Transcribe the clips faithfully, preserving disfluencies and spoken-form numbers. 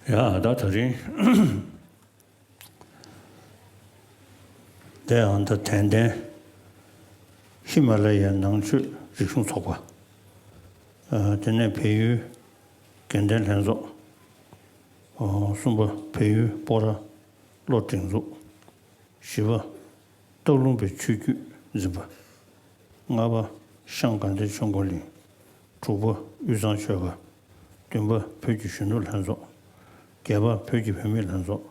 ཡ་ད་དེ་རིང་དེ་ཡང་ད་དད་ལྡན་ཧི་མ་ལ་ཡའི་ནང་ཆོས་རིག་གཞུང་ཚོགས་པ། ཨ་དེ་ནས་བལ་ཡུལ་དགེ་ལྡན་ལྷན་ཚོགས། ཨ་གསུམ་པ་བལ་ཡུལ་སྤོག་ར་བློ་སྒྲིག་འཛུགས། བཞི་པ་སྟག་ལུང་པའི་ཆོས་བརྒྱུད་འཛིན་པ། ལྔ་པ་ཤང་དགའ་ལྡན་ཆོས་འཁོར་གླིང་། དྲུག་པ་དབུས་གཙང་ཆོལ་ཁ། བདུན་པ་བོད་ཀྱི་གཞོན་ནུ་ལྷན་ཚོགས། བརྒྱད་པ་བོད་ཀྱི་བུད་མེད་ལྷན་ཚོགས།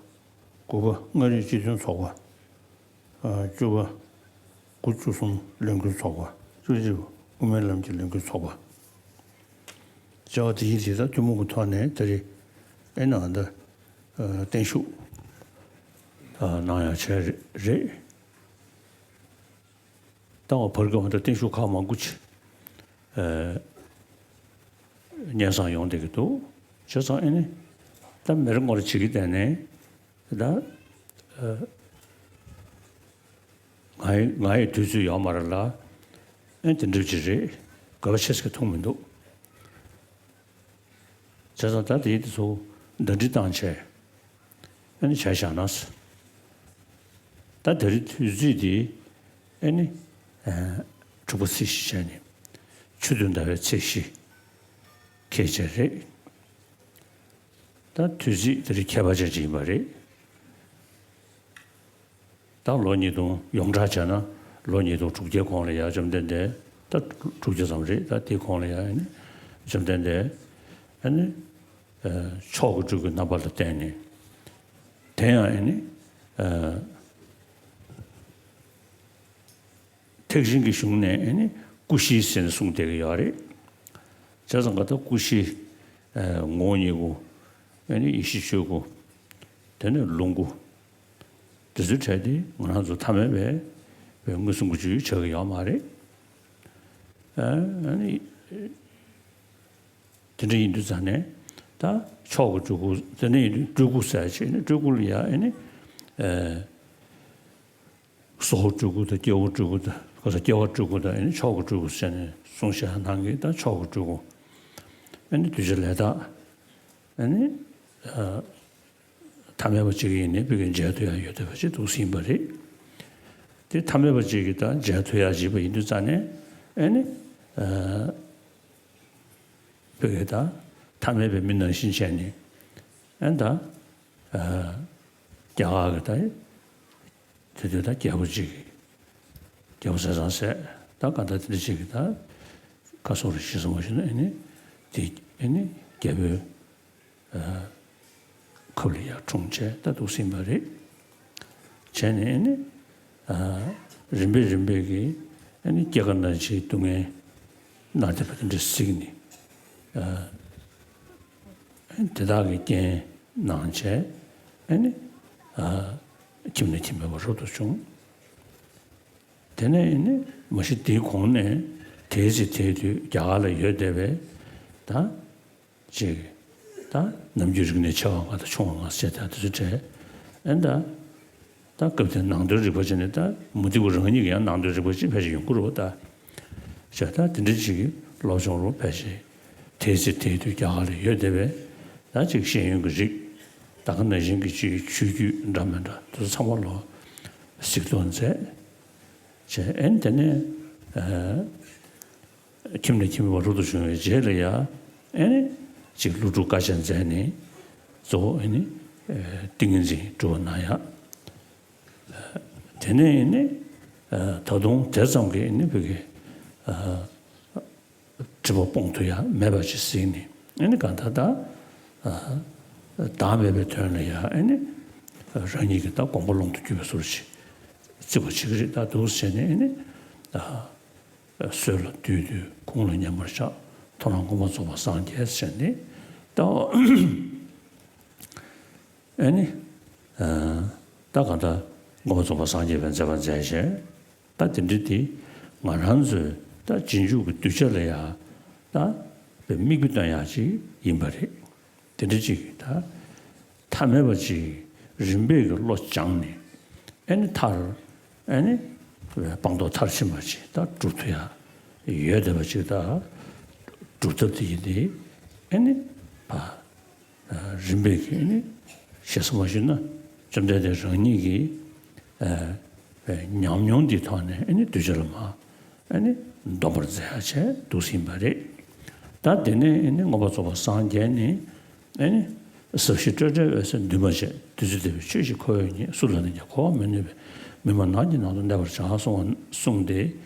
དགུ་པ་མངའ་རིས་སྤྱི་མཐུན་ཚོགས་པ། ཨ་བཅུ་པ་དགུ་བཅུ་གསུམ་ལས་འགུལ་ཚོགས་པ། བཅུ་གཅིག་པ་དབུ་མའི་ལམ་གྱི་ལས་འགུལ་ཚོགས་པ། བྱ་བ་དེ་བཞིན་དེ་དག་ཐུན་མོང་གི་ཐོག་ནས་ད་རེས་ཨེ་ནང་ད་ཨ་བརྟན་བཞུགས་ཨ་གནང་ཡག་བྱས་རེད། ད་བར་གྱི་འོ་ད་བརྟན་བཞུགས་ཁག་མང་པོ་ཅིག་ཨ་སྙན་སེང་ཡོང་བསྡད་ཀྱི་འདུག་བྱས་ཙང་ཨེ་ནི་ད་མི་རེ་ངོ་རེ་བྱེད་ཀྱི་བསྡད་ནས་ད་ཨ་ང་ཡི་ང་ཡི་དུས་ཚོད་ཡོད་མ་རེད་ལ། ཨེ་དེ་འདྲ་ཅིག་རེད། དགོས་པ་ཆེ་ཟེར་མཐོང་མི་འདུག་བྱས་ཙང་ད་དེ་དེ་ཚོ་ཟླ་སྒྲིལ་བཏང་བྱས། ཨ་ནི་བྱས་བཞག་ན། ད་དེ་རིང་དུས་ཚོད་དེ་ཨ་ནི་ཨ་དྲུག་པ་ཚེས་བཞི་བྱས་ནས་ཆུ་སྟོན་ཟླ་བའི་ཚེས་བཞི་ཁེལ་བྱས་རེད། ད་དུས་ཚོད་དེ་རིང་ཁྱད་པར་ཅན་ཅིག་ཡིན་པ་རེད། ད་ལོ་ཉིས་སྟོང་ཡོངས་གྲགས་བྱས་ན་ལོ་ཉིས་སྟོང་དྲུག་བརྒྱའི་གོང་ལ་ཡ་བཅོམ་ལྡན་འདས་ད་དྲུག་བརྒྱ་ཙམ་རེད། ད་དེའི་གོང་ལ་ཡ་ཨ་ནི་བཅོམ་ལྡན་འདས་ཨ་ནི་ཨ་མཆོག་གི་སྤྲུལ་སྐུའི་རྣམ་པ་ལ་བསྟན་ནས། དེ་ཡང་ཨ་ནི་ཨ་ཐེག་ཆེན་གྱི་གཞུང་ནས་ཨ་ནི་སྐུ་བཞི་ཟེར་ནས་གསུངས་བསྡད་ཀྱི་ཡོད་རེད། བྱས་ཙང་ག་ད་སྐུ་བཞི་ཨ་ངོ་བོ་ཉིད་སྐུ། ཨ་ནི་ཡེ་ཤེས་ཆོས་སྐུ། དེ་ནས་ལོངས་སྐུ། དེ་ཚོའི་གྲས་དེ་ང་རང་ཚོ་ཐ་མལ་པའི་པའི་མངོན་སུམ་གྱི་སྤྱོད་ཡུལ་ཆགས་ཀྱི་ཡོད་མ་རེད། ཨ་ཨ་ནི་དེ་འདྲ་ཡིན་དུས་ཙང་ནས་ད་མཆོག་གི་སྤྲུལ་སྐུ། དེ་འདྲ་ཡིན་དུས་སྤྲུལ་སྐུ་ཟེར་བྱས་ནས་སྤྲུལ་སྐུ་ལ་ཡ་ཨ་ནི་ཨ་སྲོག་སྤྲུལ་སྐུ་དང་སྐྱེ་བོ་སྤྲུལ་སྐུ་དང་ག་ས་སྐྱེ་བ་སྤྲུལ་སྐུ་དང་ཨ་ནི་མཆོག་གི་སྤྲུལ་སྐུ་ཟེར་ནས་གསུངས་བཞག་ནང་གི་ད་མཆོག་གི་སྤྲུལ་སྐུ། ཨ་ནི་གདུལ་བྱ་ལས་དག་ཨ་ནི་ཨ་ཐ་མལ་པ་གཅིག་ཡིན་ནའི་བོད་ཀྱི་མཇལ་ཐུབ་ཡ་ཡོད་བསྡད་པ་ཅིག་འདུག་ཟིན་པ་རེད། དེ་ཐ་མལ་པ་གཅིག་གིས་ད་མཇལ་ཐུབ་ཡ་བྱས་པ་ཡིན་དུས་ཙང་ནས་ཨ་ནི་ཨ་བོད་ཀྱི་ད་ཐ་མལ་པའི་མི་ནང་བཞིན་བྱས་ནས་ཨ་ནི་ད་ཨ་རྒྱ་གར་གྱི་ད་དེ་དུས་ད་རྒྱལ་པོ་གཅིག་གིས་རྒྱལ་པོ་ཟས་གཙང་སྲས་ད་ག་ད་དེ་འདྲ་གཅིག་གིས་ད་ཁ་སོགས་རེ་ཞིག་བཟུང་བ་ཞིག་ན་ཨ་ནི་དེ་ཨ་ནི་རྒྱལ་པོའི་ཁབ་ལ་ཡར་འཁྲུངས་བྱས་ད་འདུག་ཟིན་པ་རེད། བྱས་ནས་ཨ་ནི་རིམ་པས་རིམ་པས་ཀྱིས་ཨ་ནི་སྐྱེ་རྒ་ན་འཆིའི་སྡུག་བསྔལ་ནང་དེ་བ་དེ་འདྲ་གཟིགས་ནས་དེ་དག་གི་རྐྱེན་གནང་བྱས་ཨ་ནི་ཁྱིམ་ནས་ཁྱིམ་མེད་པར་རབ་ཏུ་བྱུང་། དེ་ནས་ཨ་ནི་མ་གཞི་དེའི་གོང་ནས་དེའི་ཚེ་དེའི་དུས་རྒྱ་གར་ལ་ཡོད་བསྡད་པའི་ད་ཅིག་ད་ནམ་རྒྱུན་རིག་གནས་ཆེ་བ་ང་དང་ཆུང་བ་ང་ཟེར་ད་དེ་ཚོ་བྲལ། ཨེ་ད་ད་སྐབས་དེར་ནང་དོན་རིག་པ་བྱས་ནས་ད་མུ་སྟེགས་པ་རང་ཉིད་ཀྱི་ཡང་ནང་དོན་རིག་པ་ཅིག་ཕལ་ཆེར་ཡོང་གི་རེད་པ་ད། བྱས་ད་དེ་འདྲ་ཅིག་གི་སློབ་སྦྱོང་རུ་ཕལ་ཆེར་དེའི་ཚེ་དེའི་དུས་རྒྱ་གར་ལ་ཡོད་བསྡད་པས་ད་ཅིག་ཤེས་ཡོན་གྱི་རིགས་ད་ག་ནང་བཞིན་གྱི་ཅིག་ཆོས་བརྒྱུད་འདྲ་མི་འདྲ་དེ་ཚོ་ཚང་མ་ལ་གཟིགས་རྟོག་མཛད། བྱས་ཨེ་དེ་ནས་ཨ། ཁྱིམ་ནས་ཁྱིམ་མེད་པར་རབ་ཏུ་བྱུང་བའི་རྗེས་ལ་ཡང་ཨེ་ནི་ཅིག་སློབ་ཕྲུག་དཀའ་སྤྱད་མཛད་ནས་གཙོ་བོ་ཨེ་ནི་ཏིང་ངེ་འཛིན་སྒྲུབ་པ་གནང་ཡག་དེ་ནས་ཨེ་ནི་ད་དུང་དེ་ཙམ་གྱིས་ཨེ་ནི་བོད་ཀྱི་སྒྲིབ་པ་སྤོང་ཐུབ་ཡག་མེད་པ་ཅིག་གཟིགས་ནས་ཨེ་ནི་གང་ལྟར་ད་བདག་མེད་པའི་དོན་ལ་ཡང་ཨེ་ནི་རང་ཉིད་ཀྱི་ད་དགོངས་པ་ཀློང་དུ་གྱུར་པའི་བཟོ་འདྲ་ཅིག་བརྩི་བ་བྱེད་ཀྱི་རེད། ད་འདུག་ཟེར་ནས་ཨེ་ནི། སྲོད་ལ་བཏུད་དུས་གུང་ལ་མཉམ་པར་བཞག་ཐོ་རངས་མགོན་པོ་རྫོགས་པར་སངས་རྒྱས་ཟེར་ནས་ད། ཨེ་ནི། ད་གང་ལྟར་མགོན་པོ་རྫོགས་པར་སངས་རྒྱས་པའི་མཛད་པ་མཛད་བྱས། ད་དེ་འདྲ་དེ་ང་རང་ཚོའི་ད་རྗེས་འཇུག་གི་གདུལ་བྱ་ལ་ཡང་ད་དམིགས་པ་སྟོན་ཡག་ཅིག་ཡིན་པ་རེད། དེ་འདྲ་ཅིག་ད་ཐ་མལ་པ་ཅིག་རིམ་པས་ཀྱི་བློ་སྦྱངས་ནས་ཨེ་ནི་མཐར་ཨེ་ནི་སྤངས་རྟོགས་མཐར་ཕྱིན་པ་ཅིག་ད་སྒྲུབ་ཐུབ་ཡ་ཡོད་བསྡད་པ་ཅིག་ད་སྒྲུབ་ཐབས་དེ་ཡིན་ཏེ་ཨེ་ནི་ཕ་ རིམ་པས་ཀྱི་ཨ་ནི་ཞེ་ས་མ་ཞུས་ན་བཅོམ་ལྡན་འདས་རང་ཉིད་ཀྱི་ཉམས་མྱོང་འདིའི་ཐོག་ནས་ཨ་ནི་གདུལ་བྱ་ལ་མ་ཨ་ནི་འདོམས་པར་མཛད་ཡ་བྱས་འདུག་ཟིན་པ་རེད། ད་དེ་ནས་ཨ་ནི་མངོན་པར་རྫོགས་པར་སངས་རྒྱས་ནས་ཨ་ནི་ཟབ་ཞི་སྤྲོས་བྲལ་འོད་གསལ་འདུས་མ་བྱས། དུས་ཚོད་འདས་པའི་ཆོས་ཤིག་ཁོ་བོས་རྙེད། སུ་ལ་ནི་ཀྱང་གོ་བར་མི་ནུས་པས། མི་སྨྲ་ནགས་ཀྱི་ནང་དུ་གནས་པར་བྱ་གསུངས་པ་གསུངས་ཏེ་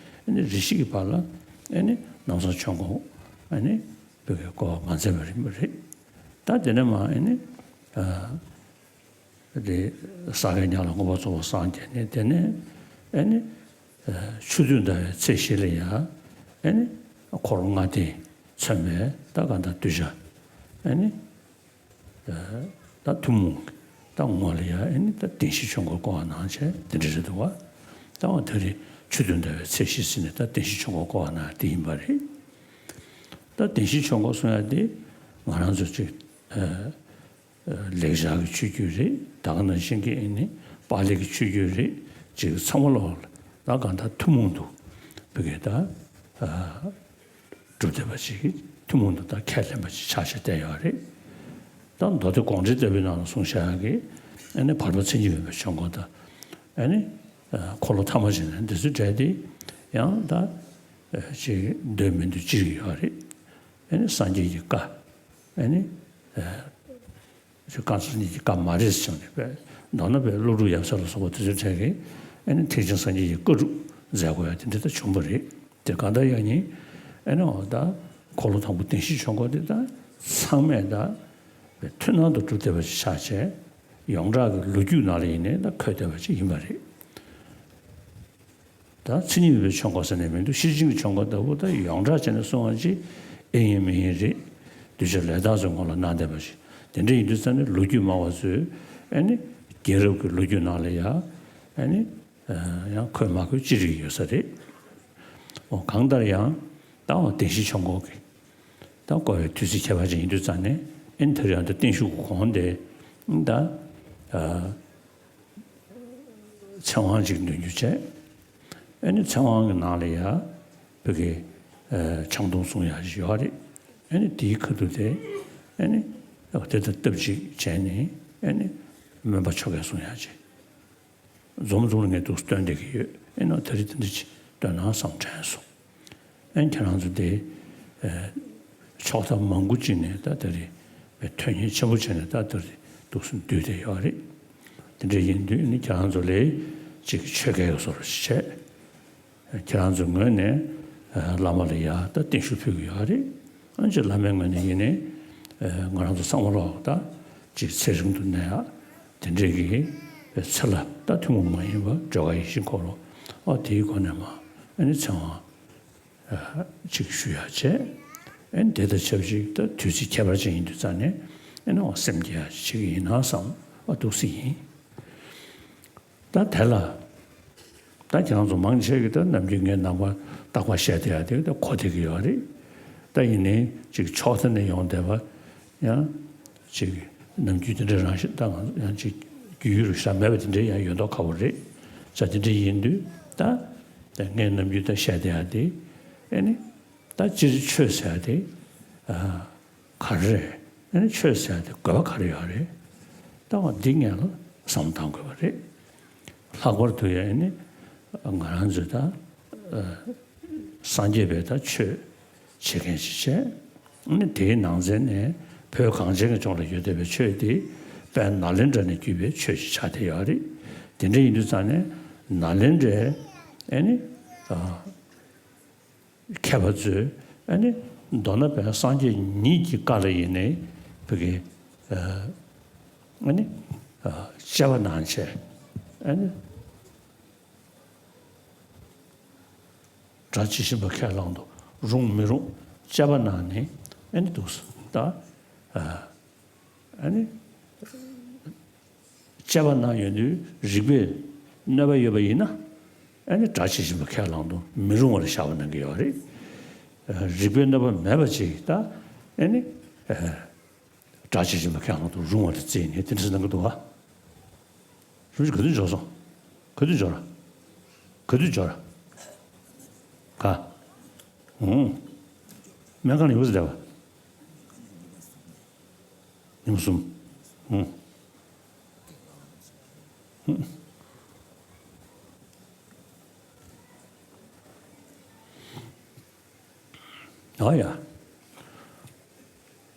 ཨ་ནི་རེ་ཞིག་གི་བར་ལ་ཨ་ནི་ནམ་སང་ཆོས་འཁོར་ཨ་ནི་བོད་ཀྱི་སྐོར་བ་མ་མཛད་པ་རིམ་པ་རེད། ད་དེ་ནས་མ་ཨ་ནི་ཨ་དེ་ས་གའི་ཉ་ལ་མངོན་པར་རྫོགས་པར་སངས་རྒྱས་ནས་དེ་ནས་ཨ་ནི་ཨ་ཆུ་ཚོད་འདའ་བའི་ཚེས་བཞི་ལ་ཡ་ཨ་ནི་འཁོར་ལྔ་སྡེས་མཚོན་པའི་ད་གང་ལྟར་གདུལ་བྱ་ཨ་ནི་ད་ཐུན་མོང་ད་ངོ་ལ་ཡ་ཨ་ནི་ད་བདེན་བཞིའི་ཆོས་འཁོར་བསྐོར་བ་གནང་བྱས་དེ་འདྲ་རེད་འདུག་བ། ད་འོ་ད་རེས་ཆུ་ཚོད་འདའ་བའི་ཚེས་བཞི་ཟིན་ནས་ད་བདེན་བཞིའི་ཆོས་འཁོར་བསྐོར་བ་གནང་དེ་ཡིན་པ་རེད། ད་བདེན་བཞིའི་ཆོས་འཁོར་གསུང་ཡ་དེ་ང་རང་ཚོ་ཅིག་ལེགས་སྦྱར་གྱི་ཆོས་བརྒྱུད་རེད། ད་ག་ནང་བཞིན་གྱི་ཨ་ནི་པཱ་ལི་གི་ཆོས་བརྒྱུད་རེད། ཅིག་ཚང་མ་ལོག་ལ་ད་གང་ལྟར་ཐུན་མོང་དུ་བོད་སྐད་ད་སྒྲུབ་བསྡད་པ་ཅིག་ཐུན་མོང་དུ་ད་ཁས་ལེན་པ་ཅིག་ཆགས་བྱས་བསྡད་ཡོད་རེད། ད་མདོ་སྡེ་དགོངས་འགྲེལ་ལྟ་བུའི་ནང་ལ་གསུངས་བཞག་གི་ཨ་ནི་བར་པ་མཚན་ཉིད་མེད་པའི་ཆོས་འཁོར་དང་ཨ་ནི་འཁོར་ལོ་ཐ་མ་ཅན་འདི་ཚོའི་གྲས་དེ་ཡང་ད་ཅིག་འདོད་མི་འདོད་ཅིག་ཡོད་རེད། ཨ་ནི་སངས་རྒྱས་ཀྱི་བཀའ་ཨ་ནི། ཅིག་བཀའ་སངས་རྒྱས་ཀྱི་བཀའ་མ་རེད་ཟེར་བྱུང་ནས་པས་མདོར་ན་པས་ཀླུ་སྒྲུབ་ཡབ་སྲས་ལ་སོགས་པ་དེ་ཚོའི་གྲས་ཀྱིས་ཨ་ནི་ཐེག་ཆེན་སངས་རྒྱས་ཀྱི་བཀའ་སྒྲུབ་མཛད་དགོས་ཡ་དེ་འདྲ་ད་བྱུང་བ་རེད། དེ་གང་ལྟར་ཡང་ཉིན་ཨ་ནི་འོ་ད་འཁོར་ལོ་དང་པོ་བདེན་བཞིའི་ཆོས་འཁོར་དེ་ད་ཚང་མས་ད་མཐུན་སྣང་དུ་གྲུབ་བསྡད་པ་ཞིག་ཆགས་བྱས་ཡོངས་གྲགས་ཀྱི་ལོ་རྒྱུས་ནང་ལ་ཡིན་ནའི་ད་འཁོད་བསྡད་པ་ཞིག་ཡིན་པ་རེད། ད་མཚན་ཉིད་མེད་པའི་ཆོས་འཁོར་ཟེར་ནས་མི་འདུག་ཤེར་ཕྱིན་གྱི་ཆོས་འཁོར་ལྟ་བུ་ད་ཡོངས་གྲགས་བྱས་ནས་གསུང་བ་ཅིག་ཨེ་ཡིན་མི་ཡིན་རེད། གདུལ་བྱ་ལས་དག་ཚོའི་ངོ་ལ་གནང་བསྡད་པ་ཞིག་དེ་འདྲ་ཡིན་དུས་ཙང་ནས་ལོ་རྒྱུས་སྨྲ་བ་ཚོས་ཨ་ནི་རྒྱལ་རབས་ཀྱི་ལོ་རྒྱུས་ནང་ལ་ཡ་ཨ་ནི་ཡང་འཁོད་མ་འཁོད་ཅི་རིགས་ཡོད་ས་རེད། འོ་གང་ལྟར་ཡང་ད་འོ་བདེན་བཞིའི་ཆོས་འཁོར་གྱི་ད་བསྐོར་བའི་དུས་ཚིགས་ཁྱད་པར་ཅན་ཡིན་དུས་ཙང་ནས་ཨ་ནི་ད་རེས་ཡང་ད་བརྟན་བཞུགས་ཀྱི་གོང་དེ་ད། ཚེ་དབང་ཅིག་འདོན་རྒྱུ་བྱས། ཨ་ནི་ཚེ་དབང་གི་ནང་ལ་ཡ་བོད་ཀྱི་ཨ་ཆང་འཐུང་གསུང་ཡ་ཞིག་ཡོད་རེད། ཨ་ནི་དེའི་ཁ་ཐུག་དེ་ཨ་ནི་དེ་དང་སྟབས་གཅིག་བྱས་ནས་ཨ་ནི་སྨན་པ་ཆོ་གས་གསུང་ཡ་ཅིག་འཛོམས་འཛོམས་ལ་ངས་འདུག་སྟོན་བསྡད་ཀྱི་ཡོད། ཨ་ནི་དེ་རིང་དེ་འདྲ་ཅིག་སྟོན་ན་བསམ་དྲན་སོང་། ཨ་ནི་ཁྱེད་རང་ཚོ་དེ་ཨ་ཕྱོགས་མཐའ་མང་པོ་ཅིག་ནས་ད་དེ་རིང་དོན་སྙིང་ཆེན་པོ་བྱས་ནས་ད་དེ་རིང་འདུག་སེ་འདུས་བསྡད་ཡོད་རེད། དེ་འདྲ་ཡིན་དུས་ནི་ཁྱེད་རང་ཚོ་ལས་ཅིག་ཆོས་སྐལ་ཡོད་བཟོ་འདྲ་ཞིག་བྱས། ཁྱེད་རང་ཚོའི་ངོས་ནས་ཨ་བླ་མ་ལ་ཡ་ད་བརྟན་བཞུགས་ཕུལ་གྱི་ཡོད་རེད། ཨ་ནི་ཅིག་བླ་མའི་ངོས་ནས་ཡིན་ནའི་ཨ་ང་རང་ཚོ་ཚང་མ་ལོག་ད་ཅིག་ཚེ་རིང་དུ་གནས་ཡག་དེ་འདྲའི་གི་ཚེ་ལ་ད་ཐུན་མོང་མ་ཡིན་པ་སྒྲོལ་དཀར་ཡིད་བཞིན་འཁོར་ལོ་ཨ་དེའི་སྒོ་ནས་མ་ཨ་ནི་ཚེ་དབང་ཨ་ཅིག་ཞུ་ཡག་བྱས། ཨ་ནི་དེ་དང་ཆབས་ཅིག་ད་དུས་ཚིགས་ཁྱད་པར་ཅན་ཡིན་དུས་ཙང་ནས་ཨ་ནི་འོ་སེམས་བསྐྱེད་ཡག་ཅིག་བྱེད་ཀྱི་ཡིན་ན་བསམ་ཨ་འདུག་སེ་ཡིན། ད་དེ་ལ་ད་ཁྱེད་རང་ཚོ་མང་ཆེ་གིས་ད་ནམ་རྒྱུན་ངས་ནང་པ་རྟག་པར་བཤད་བསྡད་ཡག་དེ་ད་གོ་བསྡད་ཀྱི་ཡོད་རེད། ད་ཡིན་ནའི་ཅིག་ཕྱོགས་མཐའ་ནས་ཡོང་བསྡད་པ་ཡང་ཅིག་ནམ་རྒྱུན་དེ་འདྲ་རང་བཞིན་ད་ང་ཚོ་ཡང་ཅིག་རྒྱུས་ཡོད་རུ་ཤ་མེད་པ་དེ་འདྲ་ཡང་ཡོད་མདོག་ཁ་པོ་རེད། ཅག་དེ་འདྲ་ཡིན་དུས་ད་ད་ངས་ནམ་རྒྱུན་ད་བཤད་བསྡད་ཡག་དེ་ཨ་ནི་ད་སྤྱིར་ཆོས་ཟེར་ཡག་དེ་ཨ། ག་རེ་རེད། ཨ་ནི་ཆོས་ཟེར་ཡག་དེ་དགོས་པ་ག་རེ་ཡོད་རེད། ད་འོ་འདི་ངས་ལ་བསམ་བློ་བཏང་དགོས་པ་རེད། ལྷག་པར་དུ་ཡང་ཨ་ནི་ང་རང་ཚོས་ད་ཨ་སངས་རྒྱས་པའི་ད་ཆོས་བྱེད་མཁན་ཞིག་བྱས། ཨ་ནི་དེའི་ནང་ཚན་ནས་བོད་གངས་ཅན་གྱི་ལྗོངས་ལ་ཡོད་བསྡད་པའི་ཆོས་དེ་དཔལ་ནཱ་ལེནྡྲ་ནས་བརྒྱུད་པའི་ཆོས་ཤིག་ཆགས་བསྡད་ཡོད་རེད། དེ་འདྲ་ཡིན་དུས་ཙང་ནས་ནཱ་ལེནྡྲའི་ཨ་ནི་ཨ། མཁས་པ་ཚོས་ཨ་ནི་མདོར་ན་བོད་སངས་རྒྱས་ཉིད་ཀྱི་བཀའ་ལ་ཡིན་ནའི་བོད་ཀྱི་ཨ་ནི་དཔྱད་པ་གནང་བྱས་ཨ་ནི་སྒྲ་ཇི་བཞིན་པ་ཁས་བླངས་དུ་རུང་མི་རུང་དཔྱད་པ་གནང་ནས་ཨ་ནི་འདུག་ད་ཨ་ནི། དཔྱད་པ་གནང་ཡོང་དུས་རིགས་པས་གནོད་པ་ཡོད་པ་ཡིན་ན་ཨ་ནི་སྒྲ་ཇི་བཞིན་པ་ཁས་བླངས་དུ་མི་རུང་བར་བཞག་པ་གནང་གི་ཡོད་རེད། རིགས་པས་གནོད་པ་མེད་པ་ཅིག་ད་ཨ་ནི་སྒྲ་ཇི་བཞིན་པ་ཁས་བླངས་དུ་རུང་བར་བརྩིས་ནས་དེ་འདྲ་གནང་གི་འདུག་བ། རུང་ཅིག་ག་དུས་འབྱོར་སོང་། ག་དུས་འབྱོར། ག་དུས་འབྱོར། ག་ཨུང་། སྨན་ཁང་ལ་ཡོད་ཟེར་བ། ཉིན་གསུམ། ཧུམ། ཧུམ། ཨ་ཡ།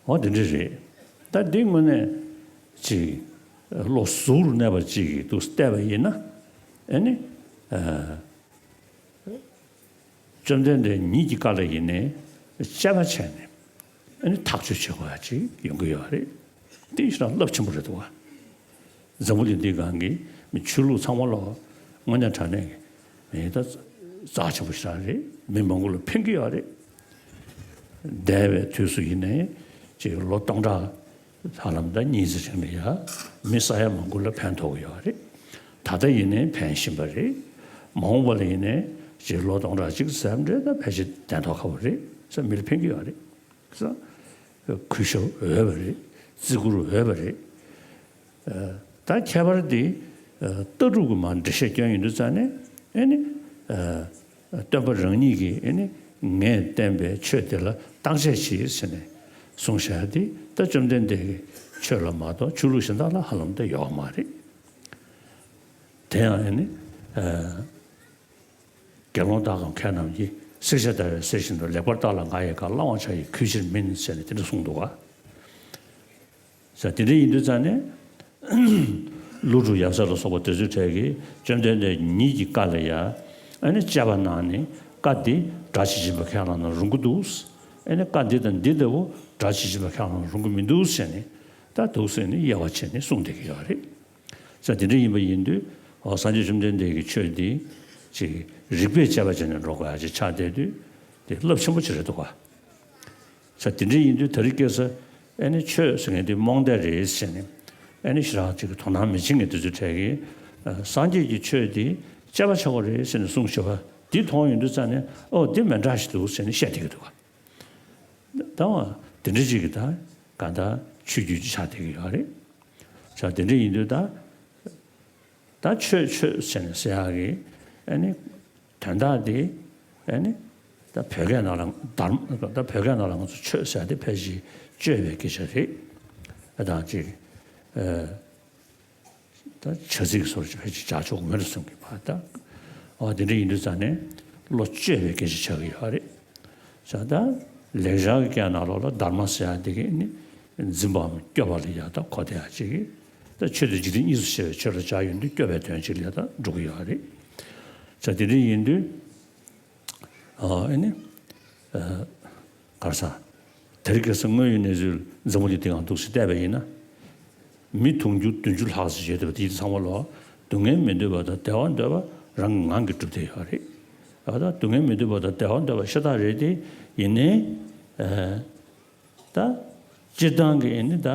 འོ་དེ་འདྲ་རེད། ད་འདི་དངོས་གནས་ཅིག་བློ་གཟུ་བོར་གནས་པ་ཅིག་གིས་འདུག་བལྟས་པ་ཡིན་ན། ཨེ་ནི། ཨ། བཅོམ་ལྡན་འདས་ཉིད་ཀྱི་བཀའ་ལ་ཡིན་ནའི་དཔྱད་པ་བྱས་ནས་ཨ་ནི་ཐག་གཅོད་བྱེད་དགོས་ཡ་ཅིག་ཡོང་གི་ཡོད་རེད། དེ་ཞེ་དྲག་རླབས་ཆེན་པོ་རེད་འདུག་བ། འཛམ་བུ་གླིང་འདིའི་སྒང་གི་མི་ཆོས་ལུགས་ཚང་མ་ལ་དངོས་གནས་དྲང་གནས་ཀྱི་མི་ད་རྩ་ཆེན་པོ་ཞེ་དྲག་རེད། མི་མང་པོ་ལ་ཕན་གྱི་ཡོད་རེད། འདས་པའི་དུས་སུ་ཡིན་ནའི་ཅིག་ལོ་སྟོང་ཕྲག་ཧ་ལམ་ད་གཉིས་ཙམ་རིང་ལ་ཡ་མི་ས་ཡ་མང་པོ་ལ་ཕན་ཐོགས་ཀྱི་ཡོད་རེད། ད་ལྟ་ཡིན་ནའི་ཕན་བཞིན་པ་རེད། མ་འོངས་པ་ལ་ཡིན་ནའི་ཅིག་ལོ་སྟོང་ཕྲག་གཅིག་ཙམ་རེད། ད་ཕལ་ཆེར་བདེན་ཐོག་ཁ་པོ་རེད་ས། མི་ལ་ཕན་གྱི་ཡོད་རེད་ས། གུས་ཞབས་འོས་པ་རེད། བརྩི་བཀུར་འོས་པ་རེད། ད་ཁྱད་པར་འདི་ལྟ་གྲུབ་ཀྱི་མར་འགྲེལ་བཤད་སྐྱོན་ཡོང་དུས་ཙང་ནས་ཨེ་ནི། སྟོན་པ་རང་ཉིད་ཀྱིས་ཨེ་ནི་ངས་བསྟན་པའི་ཆོས་དེ་ལ་བརྟག་དཔྱད་བྱེད་ཟེར་ནས་གསུངས་བཞག་དེ་ད་བཅོམ་ལྡན་འདས་ཀྱི་ཆོས་ལ་མ་གཏོགས་ཆོས་ལུགས་གཞན་དག་ལ་ཧ་ལམ་ད་ཡོད་མ་རེད། དེ་ཡང་ཨེ་ནི། དགེ་སློང་དག་གམ་མཁས་རྣམས་ཀྱིས། བསྲེགས་བཅད་བརྡར་བའི་གསེར་བཞིན་དུ། ལེགས་པར་བརྟགས་ལ་ང་ཡི་བཀའ། བླང་བར་བྱ་ཡི་གུས་ཕྱིར་མིན། ཟེར་ནས་དེ་འདྲ་གསུངས་འདུག་ག་ས། དེ་འདྲ་ཡིན་དུས་ཙང་ནས་ཀླུ་སྒྲུབ་ཡབ་སྲས་ལ་སོགས་པ་དེ་ཚོའི་གྲས་ཀྱིས་བཅོམ་ལྡན་འདས་ཉིད་ཀྱི་བཀའ་ལ་ཡ་ཨ་ནི་དཔྱད་པ་གནང་ནས་བཀའ་འདི་སྒྲ་ཇི་བཞིན་པ་ཁས་བླངས་ན་རུང་གི་འདུག་ཨ་ནི་བཀའ་འདི་དང་འདི་ལྟ་བུ་སྒྲ་ཇི་བཞིན་པ་ཁས་བླངས་ན་རུང་གི་མི་འདུག་ཟེར་ནས་ད་འདུག་ཟེར་ནས་དབྱེ་བ་ཕྱེ་ནས་གསུངས་བསྡད་ཀྱི་ཡོད་རེད། ས། དེ་འདྲ་ཡིན་པ་ཡིན་དུས་འོ་སངས་རྒྱས་བཅོམ་ལྡན་འདས་ཀྱི་ཆོས་འདི་ཅིག་རིགས་པས་དཔྱད་པ་བྱས་ནས་འགྲོ་དགོས་ཡ་ཅིག་ཆགས་བསྡད་དུས་དེ་རླབས་ཆེན་པོ་ཅིག་རེད་འདུག་ག་ས། དེ་འདྲ་ཡིན་དུས་དེ་རིང་ཁ་སང་ཨེ་ནི་ཆོས་ཟེར་མཁན་དེ་རྨོངས་དད་རེད་ཟེར་ནས་ཨེ་ནི་ཞེ་དྲག་ཅིག་གི་དོ་སྣང་མི་བྱེད་མཁན་དེ་ཚོའི་གྲས་ཀྱིས་སངས་རྒྱས་ཀྱི་ཆོས་འདི་དཔྱད་པ་བྱེད་དགོས་རེད་ཟེར་ནས་གསུངས་བཞག་པ་འདི་མཐོང་ཡོང་དུས་ཙང་ནས་ཨོ་འདི་མི་འདྲ་ཞིག་འདུག་ཟེར་ནས་བཤད་བསྡད་ཀྱི་འདུག་ག་ད་འོ་དེ་འདྲ་ཅིག་གི་ད་ག་ད་ཆོས་བརྒྱུད་ཅིག་ཆགས་བསྡད་ཀྱི་ཡོད་རེད། ས། དེ་འདྲ་ཡིན་དུས་ད། ད་ཆོས་ཆོས་ཟེར་ནས་ཟེར་ཡག་གི་ཨ་ནི་དོན་དག་དེ་ཨ་ནི་ད་བོད་སྐད་ནང་ལ་དྷརྨ། ད་བོད་སྐད་ནང་ལ་ང་ཚོ་ཆོས་ཟེར་ཡག་དེ་ཕལ་ཆེར་སྤྱོད་པའི་སྐད་ཆ་རེད། ཨ་དང་ཅིག་ཨ་ད་བྱ་ཚིག་སོགས་ཕལ་ཆེར་བྱ་ཆོག་མེད་རུ་སོང་གི་བ་ད། ཨ་དེ་འདྲ་ཡིན་དུས་ཙང་ནས་བློ་བཅོས་པའི་སྐད་ཆ་ཆགས་ཀྱི་ཡོད་རེད། ས། ད་ལེགས་སྦྱར་གྱི་སྐད་ནང་ལོགས་ལ་དྷརྨ་ཟེར་ཡག་དེ་གི་ནི་འཛིན་པའམ་སྐྱོབ་པ་ལ་ཡ་ད་གོ་བདེ་ཡག་ཅིག་གི་ད་ཆོས་དང་འཇིག་རྟེན་གཉིས་སུ་ཕྱེ་བའི་ཆོས་ལ་སྦྱར་ཡོང་དུས་སྐྱོབ་པའི་དོན་ཅིག་ལ་ད་འགྲོ་གི་ཡོད་རེད། ས། དེ་འདྲ་ཡིན་དུས་ཨ་ཨེ་ནི་ཨ་ག་རེ་ཟ། དེ་རིང་ཁ་སང་དངོས་ཡོད་གནས་ཚུལ་འཛམ་བུ་གླིང་འདི་སྒང་འདུག་སེ་བལྟས་པ་ཡིན་ན། མི་དུང་ཕྱུར་བདུན་ཅུ་ལྷག་ཙམ་ཡོད་བསྡད་པ་དེ་ཚང་མ་ལོ་སྡུག་བསྔལ་མི་འདོད་པ་དང་བདེ་བ་འདོད་པ་རང་གི་ངང་གིས་གྲུབ་བསྡད་ཡོད་རེད། ཨ་ད་སྡུག་བསྔལ་མི་འདོད་པ་དང་བདེ་བ་འདོད་པ་ཤ་སྟག་རེད་དེ། ཡིན་ནའི་ཨ་ད་སྤྱིར་བཏང་གི་ཨེ་ནི་ད་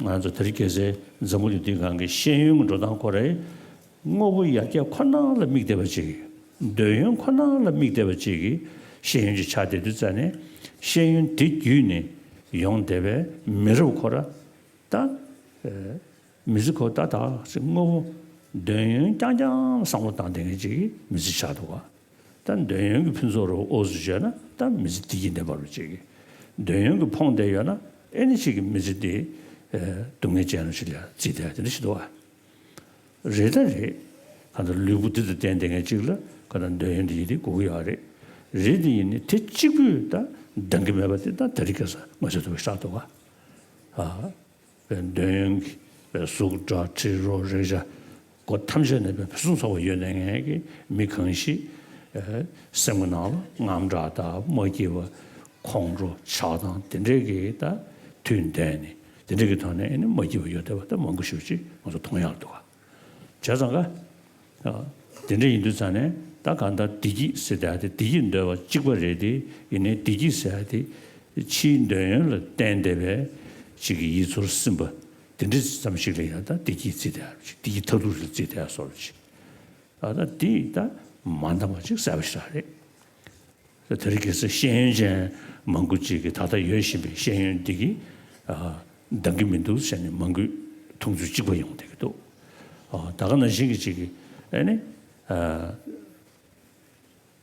ང་ཚོ་དེ་རིང་ཁ་སང་འཛམ་བུ་གླིང་འདིའི་སྒང་གི་ཤེས་ཡོན་གྱི་འགྲོ་སྟངས་ཁོ་རེ་དངོས་པོ་ཡར་རྒྱས་ཁོ་ན་ལ་དམིགས་བསྡད་པ་ཅིག་འདོད་ཡོན་ཁོ་ན་ལ་དམིགས་བསྡད་པ་ཅིག་གི་ཤེས་ཡོན་ཅིག་ཆགས་བསྡད་དུས་ཙང་ནས་ཤེས་ཡོན་དེ་བརྒྱུད་ནས་ཡོང་བསྡད་པའི་མི་རབས་ཁོ་ར། ད་ཨེ་མི་ཚེ་ཁོ་ད་ད་ཅིག་དངོས་པོ་འདོད་ཡོན་རྐྱང་རྐྱང་བསམ་བློ་བཏང་བསྡད་མཁན་ཅིག་གི་མི་ཚེ་ཆགས་འདུག་ག་ད་འདོད་ཡོན་གྱི་ཕུན་ཚོགས་རུ་ཨོ་ཙི་བརྗོད་ན་ད་མི་ཚེ་བདེ་སྐྱིད་ལྡན་པ་རུ་ཅིག་གི་འདོད་ཡོན་གྱི་ཕོངས་བསྡད་ཡོད་ན་ཨེ་ནི་ཅིག་གི་མི་ཚེ་དེ་ཨེ་སྡུག་བསྔལ་ཅན་རུ་ཅིག་ལ་བརྩིས་བསྡད་དེ་འདྲ་ཞིག་འདུག་ག་རེད་ད་རེད། གང་ལྟར་ལུས་པོ་འདི་དང་ལྡན་བསྡད་མཁན་ཅིག་ལ་གང་ལྟར་འདོད་ཡོན་འདི་ཡིན་དེ་དགོས་ཀྱི་ཡོད་རེད། རེད་དེ་ཡིན་ནི་དེ་གཅིག་པུས་ད་འདང་གི་མེད་པ་དེ་ད་དེ་རིང་ཁ་སང་ང་ཚོ་ཐུབ་པ་ཤག་འདུག་ག་ཨ་པའི་འདོད་ཡོན་གྱི་པའི་གཟུགས་སྒྲ་དྲི་རོ་རེག་བྱ་སྒོ་ཐམས་ཅད་ནས་པའི་ཕུན་སུམ་ཚོགས་པ་ཡོད་བསྡད་མཁན་གྱི་མི་གང་ཞིག་ཨ་སེམས་ཀྱི་ནང་ལ་དངངས་སྐྲག་དང་མ་སྐྱིད་པ་ཁོང་ཁྲོ་ཆགས་སྡང་དེ་འདྲས་ཀྱི་ད་དུས་འདས་ནས་དེ་འདྲས་ཀྱི་ཐོག་ནས་ཨ་ནི་མ་སྐྱིད་པ་ཡོད་བསྡད་པ་ད་མང་པོ་ཞེ་པོ་ཅིག་ང་ཚོ་མཐོང་ཡག་འདུག་ག་བྱས་ཙང་ཀ། དེ་འདྲ་ཡིན་དུས་ཙང་ནས་ད་གང་ལྟར་བདེ་སྐྱིད་ཟེར་ཡག་དེ་བདེ་སྐྱིད་འདོད་པ་གཅིག་པ་རེད་དེ། ཡིན་ནའི་བདེ་སྐྱིད་ཟེར་ཡག་དེ་ཕྱིའི་འདོད་ཡོན་ལ་བརྟེན་བསྡད་པའི་གཅིག་གི་ཡིད་ཚོར་སིམ་པ་དེ་འདྲ་ཙམ་ཞིག་ལ་ཡང་ད་བདེ་སྐྱིད་བརྩི་བསྡད་ཡག་ཅིག་བདེ་སྐྱིད་མཐར་ཐུག་ལ་བརྩི་བསྡད་ཡག་བཟོ་འདྲ་ཅིག་ཨ་ད་འདི་ད་མ་འདང་བ་ཅིག་གསལ་པོ་ཞེ་དྲག་རེད། དེ་རིང་ཁ་སང་ཤེས་ཡོན་ཅན་མང་པོ་ཅིག་གིས་ད་ལྟ་ཡོད་བཞིན་པའི་ཤེས་ཡོན་འདི་གིས་ཨ་འདང་གི་མི་འདུག་ཟེར་ནས་མང་པོས་མཐོང་ཚུལ་གཅིག་པ་ཡོང་བསྡད་ཀྱི་འདུག་ཨ་ད་ག་ནང་བཞིན་གྱི་ཅིག་གིས་ཨ་ནི་ཨ་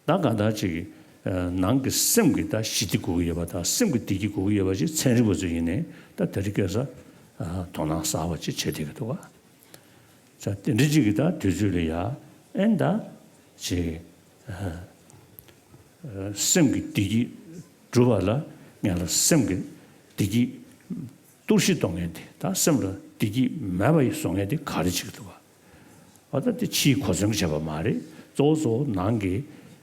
ད་གང་ལྟར་ཅིག་གིས་ཨ་ནང་གི་སེམས་ཀྱི་ད་ཞི་བདེ་དགོས་ཀྱི་ཡོད་པ་དང་སེམས་ཀྱི་བདེ་སྐྱིད་དགོས་ཀྱི་ཡོད་པ་ཅིག་ཚན་རིག་པ་ཚོ་ཡིན་ནའི་ད་དེ་རིང་ཁ་སང་ དོ་སྣང་གསར་པ་ཅིག་བྱེད་བསྡད་ཀྱི་འདུག་ག་ས་དེ་འདྲ་ཅིག་གི་ད་དུས་ཚོད་ལ་ཡ་ཨེ་ད་ཅིག་སེམས་ཀྱི་བདེ་སྐྱིད་སྒྲུབ་པ་ལ་ངེད་ལ་སེམས་ཀྱི་བདེ་སྐྱིད་གཏོར་བཤིག་གཏོང་མཁན་དེ། ད་སེམས་ལ་བདེ་སྐྱིད་མེད་པ་ཡི་བཟོ་མཁན་དེ་ག་རེ་བྱེད་ཀྱི་འདུག་ག་ཨ་ད་དེ་ཕྱིའི་གོ་མཚོན་བྱས་པ་མ་རེད། གཙོ་བོ་གཙོ་བོ་ནང་གི་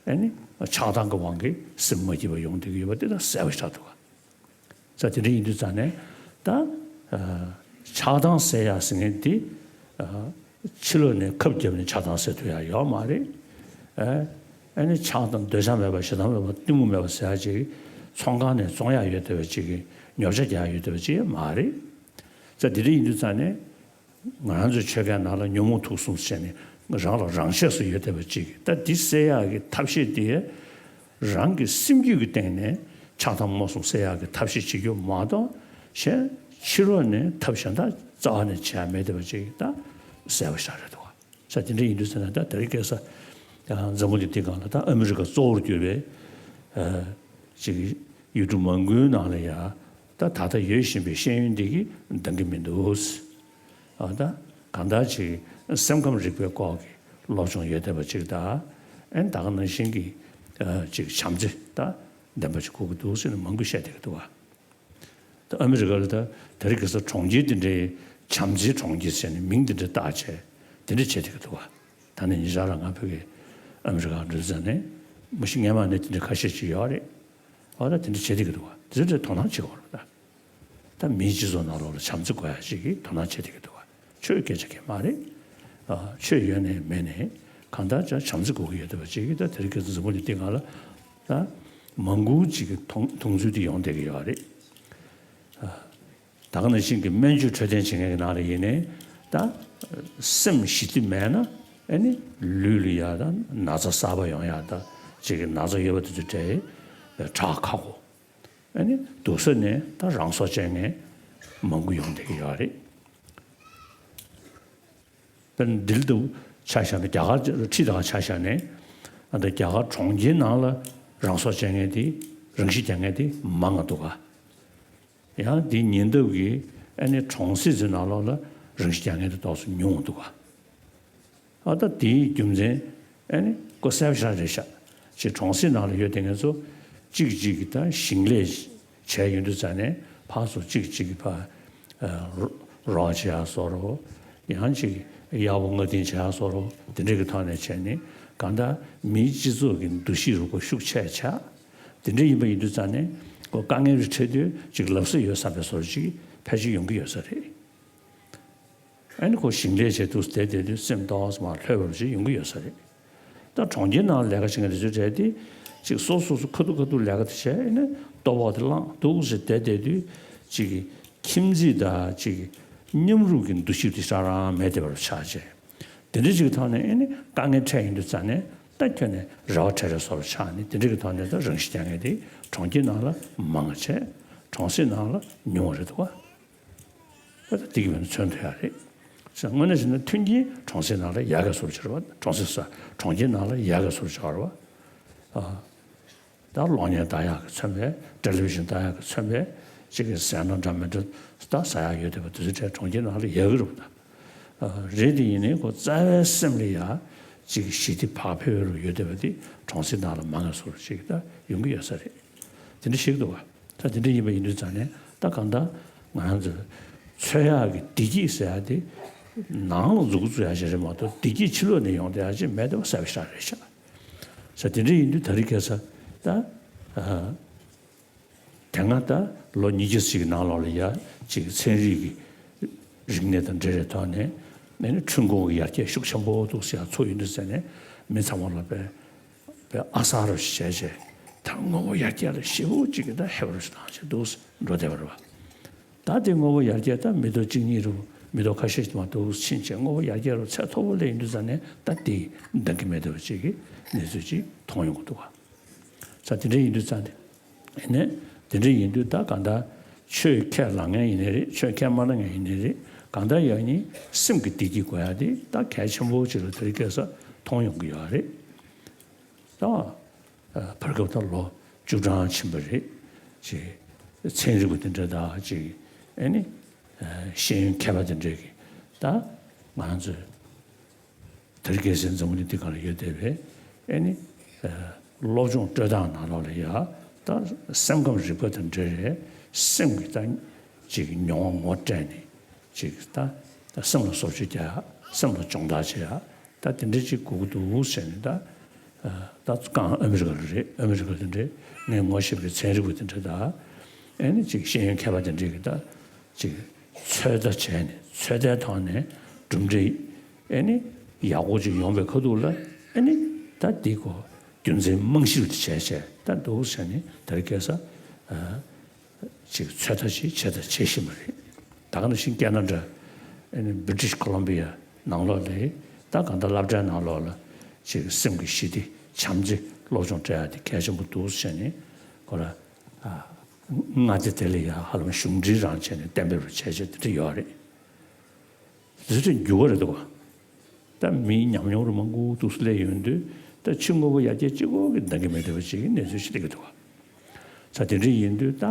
ཨ་ནི་ཆགས་སྡང་གི་དབང་གིས་སེམས་མ་སྐྱིད་པ་ཡོང་བསྡད་ཀྱི་ཡོད་པ་དེ་ད་གསལ་པོ་ཞིག་ཆགས་འདུག་ག་ས་དེ་འདྲ་ཡིན་དུས་ཙང་ནས་ད་ཆགས་སྡང་སེལ་ཡག་ཟེར་མཁན་དེ་ཕྱི་ལོགས་ནས་ཁབ་བརྒྱབ་ནས་ཆགས་སྡང་སེལ་ཐུབ་ཡག་ཡོད་མ་རེད། ཨ་ནི་ཆགས་སྡང་འདོད་ཆགས་མེད་པ་ཞེ་སྡང་མེད་པ་གཏི་མུག་མེད་པ་ཟེར་ཡག་ཅིག་ཚོང་ཁང་ནས་བཙོང་ཡག་ཡོད་བསྡད་པ་ཅིག་གི་ཉོ་ཆ་རྒྱག་ཡག་ཡོད་བསྡད་པ་ཅིག་མ་རེད། ས་དེ་འདྲ་ཡིན་དུས་ཙང་ནས། ང་རང་ཚོའི་ཆོས་སྐད་ནང་ལ་ཉོན་མོངས་དུག་གསུམ་ཟེར་ནས་རང་ལ་རང་ཆས་སུ་ཡོད་བསྡད་པ་ཅིག་ད་འདི་སེལ་ཡག་གི་ཐབས་ཤེས་དེ་རང་གི་སེམས་རྒྱུད་ཀྱི་སྟེང་ནས་ཆགས་སྡང་རྨོངས་གསུམ་སེལ་ཡག་གི་ཐབས་ཤེས་བྱེད་རྒྱུ་མ་གཏོགས། གཞན་ཕྱི་ལོགས་ནས་ཐབས་གཞན་དག་རྩ་བ་ནས་བྱེད་ཡག་མེད་བསྡད་པ་ཅིག་ད་གསལ་པོ་ཞིག་རེད་འདུག་ས་དེ་འདྲ་ཡིན་དུས་ཙང་ནས་ད་དེ་རིང་ཁ་སང་འཛམ་བུ་གླིང་འདིའི་སྒང་ལ་ད་ཨ་མི་རི་ཀ་གཙོ་བོར་གྱུར་པའི་ཅིག་ཡུལ་གྲུ་མང་པོའི་ནང་ལ་ཡ་ད་ད་ལྟ་ཡོད་བཞིན་པའི་ཤེས་ཡོན་འདི་གིས་འདང་གི་མི་འདུག་ཨ་ད་གང་ལྟར་ཅིག་སེམས་ཁམས་རིག་པའི་སྐོར་གྱི་སློབ་སྦྱོང་ཡོད་བསྡད་པ་ཅིག་དང་། ཨན་ད་ག་ནང་བཞིན་གྱི་ཅིག་བྱམས་བརྩེ་ད་ལྡན་པ་ཅིག་དགོས་ཀྱི་འདུག་ཟེར་ནས་མང་པོས་བཤད་བསྡད་ཀྱི་འདུག་བ། ད་ཨ་མི་རི་ཀ་ལ་ད་དེ་རིང་ཁ་སང་གྲོང་ཁྱེར་དེ་འདྲའི་བྱམས་བརྩེའི་གྲོང་ཁྱེར་ཟེར་ནས་མིང་དེ་འདྲ་བཏགས་བྱས་དེ་འདྲ་བྱས་བསྡད་ཀྱི་འདུག་བ། ད་ནི་ཉེ་ཆར་ལ་ང་ཕ་གིར་ཨ་མི་རི་ཀར་འགྲོ་དུས་ཙང་ནས་མ་གཞི་སྔས་མ་ནས་དེ་འདྲ་ཁ་ཤས་ཅིག་ཡོད་རེད། ཨ་ད་དེ་འདྲ་བྱེད་བསྡད་ཀྱི་འདུག་བ། དེ་ཚོ་དེ་དོ་སྣང་བྱེད་དགོས་རེད་ད། ད་མིའི་སྤྱི་ཚོགས་ནང་ལོགས་ལ་བྱམས་བརྩེ་དགོས་ཡ་ཞིག་གིས་དོ་སྣང་བྱེད་བསྡད་ཀྱི་འདུག་བ། ཆོས་སྐད་ཆ་གང་ཡང་མ་རེད། ཨ་ཆོས་ཡོད་ནའི་མེད་ནའི་གང་ལྟར་ཀྱང་བྱམས་བརྩེ་དགོས་ཀྱི་ཡོད་བསྡད་པ་ཅིག་གིས་ད་དེ་རིང་ཁ་སང་འཛམ་བུ་གླིང་འདིའི་སྒང་ལ་ད་མང་པོ་ཅིག་གི་མཐོང་མཐོང་ཚུལ་དེ་ཡོང་བསྡད་ཀྱི་ཡོད་རེད། ད་ག་ནང་བཞིན་གྱི་སྨན་བཅོས་འཕྲོད་བསྟེན་བྱེད་མཁན་གྱི་ནང་ལ་ཡིན་ནའི་ད་སེམས་ཞི་བདེ་མེད་ན་ཨ་ནི་ལུས་ལ་ཡ་ད་ན་ཚ་གསར་པ་ཡོང་ཡ་ད་ཅིག་གི་ན་ཚ་ཡོད་པ་དེ་ཚོ་དྲག་དྲག་ཁག་པོ། ཨ་ནི་སྡུག་ས་ནས་ད་རང་སྲོག་བཅད་མཁན་མང་པོ་ཡོང་བསྡད་ཀྱི་ཡོད་རེད། དཔེར་ན་ལྡི་ལི་དུ་ཆ་བཞག་ན་རྒྱ་གར་ཁྲིད་དང་ཆ་བཞག་ནས་ཨ་ད་རྒྱ་གར་གྲོང་ཁྱེར་ནང་ལ་རང་སྲོག་བཅད་མཁན་དེ་རང་ཤི་རྒྱག་མཁན་དེ་མང་ང་འདུག་ག་ཡང་དེའི་ཉེ་འདབས་ཀྱི་ཨ་ནི་གྲོང་གསེབ་ཚོའི་ནང་ལོགས་ལ་རང་ཤི་རྒྱག་མཁན་དེ་ཏོག་ཙམ་ཉུང་ང་འདུག་ག་ཨ་ད་དེའི་རྒྱུ་མཚན་ཨ་ནི་ཀོ་གསལ་པོ་ཞེ་དྲག་རེད་ཤག་ཅིག་གྲོང་གསེབ་ནང་ལ་ཡོད་དེ་ངེད་ཚོ་གཅིག་གཅིག་གི་ད་ཞིང་ལས་བྱས་ཡོང་དུས་ཙང་ནས་ཕར་ཚུར་གཅིག་གཅིག་གི་ཕར་རོགས་བྱེད་ཡག་བཟོ་འདྲ། ཡང་ཅིག་གཡར་པོ་སྔ་འདོན་བྱེད་ཡག་བཟོ་འདྲ། དེ་འདྲ་གི་ཐོག་ནས་བྱས་ནས་གང་ལྟར་མིའི་སྤྱི་ཚོགས་ཀྱི་འདུ་ཤེས་རུ་ཁག་ཤུགས་ཆེ་ཆགས། དེ་འདྲ་ཡིན་པ་ཡིན་དུས་ཙང་ནས་ཁོ་དཀའ་ངལ་རེ་འཕྲད་དུས་ཅིག་ལབ་ས་ཡོད་བསམ་པའི་བཟོ་འདྲ་ཅིག་ཕལ་ཆེར་ཡོང་གི་ཡོད་ས་རེད། ཨ་ནི་ཁོ་ཞིང་ལས་བྱས་འདུག་བསྡད་བསྡད་དུས་སེམས་ཏོག་ཙམ་ལྷོད་པ་ཅིག་ཡོང་གི་ཡོད་ས་རེད། ད་གྲོང་ཁྱེར་ནང་ལས་ཀ་བྱེད་མཁན་དེ་ཚོའི་གྲས་དེ་ཅིག་སོ་སོ་སོ་ཁ་ཐུག་ཁ་ཐུག་ལས་ཀ་དེ་བྱས་ཨ་ནི་ལྟོ་ཕོགས་དེ་བླངས་འདུག་ཟེར་བསྡད་བསྡད་དུས་ཅིག་ཁྱིམ་མཚེས་དང་ཅིག་མཉམ་རུབ་ཀྱི་འདུ་ཤེས་དེ་ཧྲ་རང་མེད་བསྡད་པ་ཆགས་བྱས། དེ་འདྲ་ཅིག་གི་ཐོག་ནས་ཨ་ནི་དཀའ་ངལ་འཕྲད་ཡོང་དུས་ཙང་ནས་ད་ཁྱོན་ནས་རེ་བ་བྲལ་བའི་བཟོ་འདྲ་ཆགས་ནས་དེ་འདྲ་གི་ཐོག་ནས་ད་རང་ཤི་རྒྱག་མཁན་དེ་གྲོང་ཁྱེར་ནང་ལ་མང་བ་བྱས་གྲོང་གསེབ་ནང་ལ་ཉུང་བ་རེད་འདུག་ག་ཨ་ད་དེ་གི་བས་ན་མཚོན་ཐུབ་ཡག་རེད། ཟེར་དངོས་གནས་བྱས་ན་མཐུན་རྐྱེན་གྲོང་གསེབ་ནང་ལ་ཡག་ག་བཟོ་འདྲ་ཆགས་རེད་བ། གྲོང་གསེབ་ས་གྲོང་ཁྱེར་ནང་ལ་ཡག་ག་བཟོ་འདྲ་ཆགས་རེད་བ། ཨ་ད་གློག་བརྙན་ལྟ་ཡག་གིས་མཚོན་པའི་ཊེ་ལི་བི་ཤན་ལྟ་ཡག་གིས་མཚོན་པའི་ཅིག་གི་ཟས་སྣ་འདྲ་མི་འདྲ་ད་ཟ་ཡག་ཡོད་བསྡད་པ་དེ་ཚོའི་གྲས་གྲོང་ཁྱེར་ནང་ལ་ཡག་གི་རེད་བ་ད། ཨ་རེད་དེ་ཡིན་ནའི་ཁོ་རྩ་བའི་སེམས་ལ་ཡ་ཅིག་ཞི་བདེ་བག་ཕེབས་རུ་ཡོད་བསྡད་པ་དེ་གྲོང་གསེབ་ནང་ལ་མང་ང་སོར་ཅིག་ད་ཡོང་གི་ཡོད་ས་རེད། དེ་འདྲ་ཞིག་འདུག་བ། ད་དེ་འདྲ་ཡིན་པ་ཡིན་དུས་ཙང་ནས་ད་གང་ལྟར་ང་རང་ཚོ་འཚོལ་ཡག་གི་བདེ་སྐྱིད་ཟེར་ཡག་དེ་ནང་ལ་མཛུབ་གུ་བཙུགས་ཡག་ཅིག་རེད་མ་གཏོགས་བདེ་སྐྱིད་ཕྱི་ལོགས་ནས་ཡོང་བསྡད་ཡག་ཅིག་མེད་བསྡད་པ་གསལ་པོ་ཞེ་དྲག་རེད་ཤག་ས་དེ་འདྲ་ཡིན་དུས་ད་རེས་ཁ་སང་ད་ཨ་དེ་སྔ་ད་ལོ་ཉིས་བརྒྱ་ཙམ་གྱི་ནང་ལོགས་ལ་ཡ་ཅིག་ཚན་རིག་གི་རིག་གནས་དང་འབྲེལ་བའི་ཐོག་ནས་ཨ་ནི་འཕྲུལ་འཁོར་གྱི་ཡར་རྒྱས་ཤུགས་ཆེན་པོ་འདུག་ཟེར་ཡག་ཚུགས་ཡོང་དུས་ཙང་ནས་མི་ཚང་མ་ལ་དཔེ་དཔེ་ཨ་གསར་རུ་བྱས་བྱས་ད་དངོས་པོ་ཡར་རྒྱས་ལ་ཞེ་པོ་ཅིག་གི་ད་ཧེ་བ་རུ་བཏང་བྱས་འདུག་འགྲོ་བསྡད་པ་རེད་བ། ད་དེ་དངོས་པོ་ཡར་རྒྱས་ད་མི་ཐོག་གཅིག་གཉིས་རུ་མི་ཐོག་ཁ་ཤས་ཤིག་མ་གཏོགས་ཕྱིན་བྱས་དངོས་པོ་ཡར་རྒྱས་རུ་ཚད་མཐོ་པོ་སླེབས་ཡོང་དུས་ཙང་ནས་ད་དེ་འདང་གི་མེད་བསྡད་པ་ཅིག་གི་གནས་ཚུལ་ཅིག་མཐོང་ཡོང་གི་འདུག་བ། ས་དེ་འདྲ་ཡིན་དུས་ཙང་དེ་ནས་དེ་འདྲ་ཡིན་དུས་ད་གང་ལྟར་ཆོས་ཁས་བླངས་མཁན་ཡིན་ནའི་རེད། ཆོས་ཁས་མ་བླངས་མཁན་ཡིན་ནའི་རེད། གང་ལྟར་ཡང་ནི་སེམས་ཀྱི་བདེ་སྐྱིད་དགོས་ཡ་དེ་ད་གལ་ཆེན་པོ་ཅིག་ལ་དེ་རིང་ཁ་སང་མཐོང་ཡོང་གི་ཡོད་རེད། ད་བར་སྐབས་ད་ལོ་བཅུ་གྲངས་ཕྱིན་པ་རེད། ཅིག་ཚན་རིག་པ་དེ་འདྲ་ད་ཅིག་ཨ་ནི་ ཤེས་ཡོན་མཁས་པ་དེ་འདྲས་ཀྱིས་ད་ང་རང་ཚོའི་དེ་རིང་ཁ་སང་འཛམ་བུ་གླིང་འདི་སྒང་ལ་ཡོད་བསྡད་པའི་ཨེ་ནི་སློབ་སྦྱོང་སྤྲོད་སྟངས་ནང་ལོགས་ལ་ཡ་ད་སེམས་ཁམས་རིག་པ་དང་འབྲེལ་བའི་སེམས་ཀྱི་ད་ཅིག་མྱོང་བ་ངོ་སྤྲད་ནས་ཅིག་ད་སེམས་ལ་བཟོ་བཅོས་རྒྱག་ཡ། སེམས་ལ་སྦྱོང་བརྡར་བྱེད་ཡ། ད་དེ་འདྲ་ཅིག་དགོས་ཀྱི་འདུག་ཟེར་ནས་ད་ད་གང་ཨ་མི་རི་ཀ་ལ་རེད། ཨ་མི་རི་ཀ་དེ་འདྲས་ངས་ངོ་ཤེས་པའི་ཚན་རིག་པ་དེ་འདྲས་ད་ཨེ་ནི་ཅིག་ཤེས་ཡོན་མཁས་པ་དེ་འདྲས་ཀྱིས་ད་ཅིག་ཚོད་ལྟ་བྱས་ནས་ཚོད་ལྟའི་ཐོག་ནས་གྲུབ་འབྲས་ཨེ་ནི་ཡག་པོ་ཅིག་ཡོང་བའི་ཁ་ཐུག་ལ་ཨེ་ནི་ད་འདི་གོ་རྒྱུ་མཚན་རྨང་གཞིར་བྱས་བྱས་ད་འདུག་ཟེར་ནས་དེ་རིང་ཁ་སང་ཅིག་ཚོད་ལྟ་ཅིག་བྱས་དང་བྱེད་བཞིན་པ་རེད། ད་ག་ནང་བཞིན་ཀེ་ན་ཌ་ཨེ་ནི་British Columbia ནང་ལོགས་ལ་ད་གང་ལྟར་སློབ་གྲྭའི་ནང་ལོགས་ལ་ཅིག་སེམས་ཀྱི་ཞི་བདེ་བྱམས་བརྩེ་སློབ་སྦྱོང་སྤྲད་ཡ་དེ་གལ་ཆེན་པོ་འདུག་ཟེར་ནས་ཁོ་ར་མངའ་སྡེ་དེ་ལ་ཡ་ཧ་ལམ་གཞུང་འབྲེལ་རང་བྱས་ནས་གཏན་འབེབས་རུ་བྱས་བྱས་དེ་འདྲ་ཡོད་རེད། དེ་ཚོ་འགྱུར་བ་རེད་འདུག་ག་ད་མིའི་ཉམས་མྱོང་རུ་མང་པོ་འདུག་སེ་སླེབས་ཡོང་དུས་ད་ཕྱི་དངོས་པོ་ཡར་རྒྱས་གཅིག་པོ་གིས་འདང་གི་མེད་བསྡད་པ་ཅིག་གི་གནས་ཚུལ་ཞིག་སླེབས་ཀྱི་འདུག་ག་ས་དེ་འདྲ་ཡིན་དུས་ད་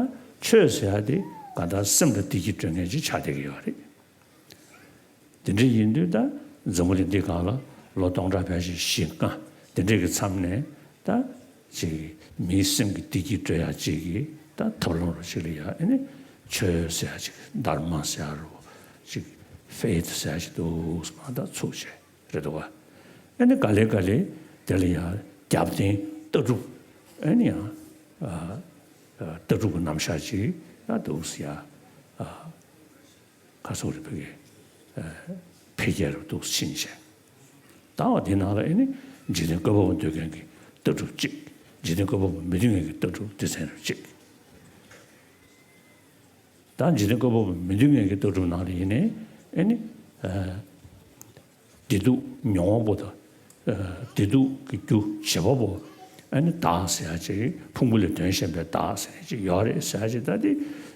ཆོས་ཟེར་ཡ་དེ་གང་ལྟར་སེམས་ལ་བདེ་སྐྱིད་སྤྲོད་མཁན་ཅིག་ཆགས་བསྡད་ཀྱི་ཡོད་རེད། དེ་འདྲ་ཡིན་དུས་ད་འཛམ་བུ་གླིང་འདི་སྒང་ལ་ལོ་སྟོང་ཕྲག་ཕལ་ཆེར་བཞི་ལྔ་དེ་འདྲ་གི་མཚམས་ནས་ད་ཅིག་མིའི་སེམས་ཀྱི་བདེ་སྐྱིད་སྤྲོད་ཡ་ཅིག་གི་ད་ཐབས་ལམ་རུ་ཅིག་ལ་ཡ་ཨེ་ནི་ཆོས་ཟེར་ཡ་ཅིག་དྷརྨ་ཟེར་ཡ་རུ་ཅིག་ཕེ་ཐི་ཟེར་ཡ་ཅིག་འདུག་སེ་མར་ད་ཚུགས་བྱས་རེད་འདུག་ག་ཨེ་ནི་ག་ལེ་ག་ལེ་དེ་ལ་ཡ་རྒྱབ་རྟེན་ལྟ་གྲུབ་ཨེ་ནི་ཡང་ལྟ་གྲུབ་ཀྱི་རྣམ་གཞག་ཅིག་ད་འདུག་སེ་ཡ། ཁ་སོག་རེ་ཕ་གི་འཕེལ་རྒྱས་རུ་འདུག་ཕྱིན་ཆད། ད་བ་དེ་ནང་ལ་ཨེ་ནི་འཇིག་རྟེན་བཀོད་པ་པོ་འདོད་མཁན་གྱི་ལྟ་གྲུབ་གཅིག་འཇིག་རྟེན་བཀོད་པ་པོ་མི་འདོད་མཁན་གྱི་ལྟ་གྲུབ་སྡེ་ཚན་རུ་གཅིག་ད་འཇིག་རྟེན་བཀོད་པ་པོ་མི་འདོད་མཁན་གྱི་ལྟ་གྲུབ་ནང་ལ་ཡིན་ནའི་ཨེ་ནི། བདེ་སྡུག་མྱོང་བ་པོ་དང་། བདེ་སྡུག་གི་རྒྱུ་བྱེད་པ་པོ། ཨ་ནི་བདག་ཟེར་ཡ་ཅིག་ཕུང་པོ་ལས་དོན་གཞན་པའི་བདག་ཟེར་ཡ་ཅིག་ཡོད་རེད་ཟེར་ཡ་ཅིག་ད་དེ་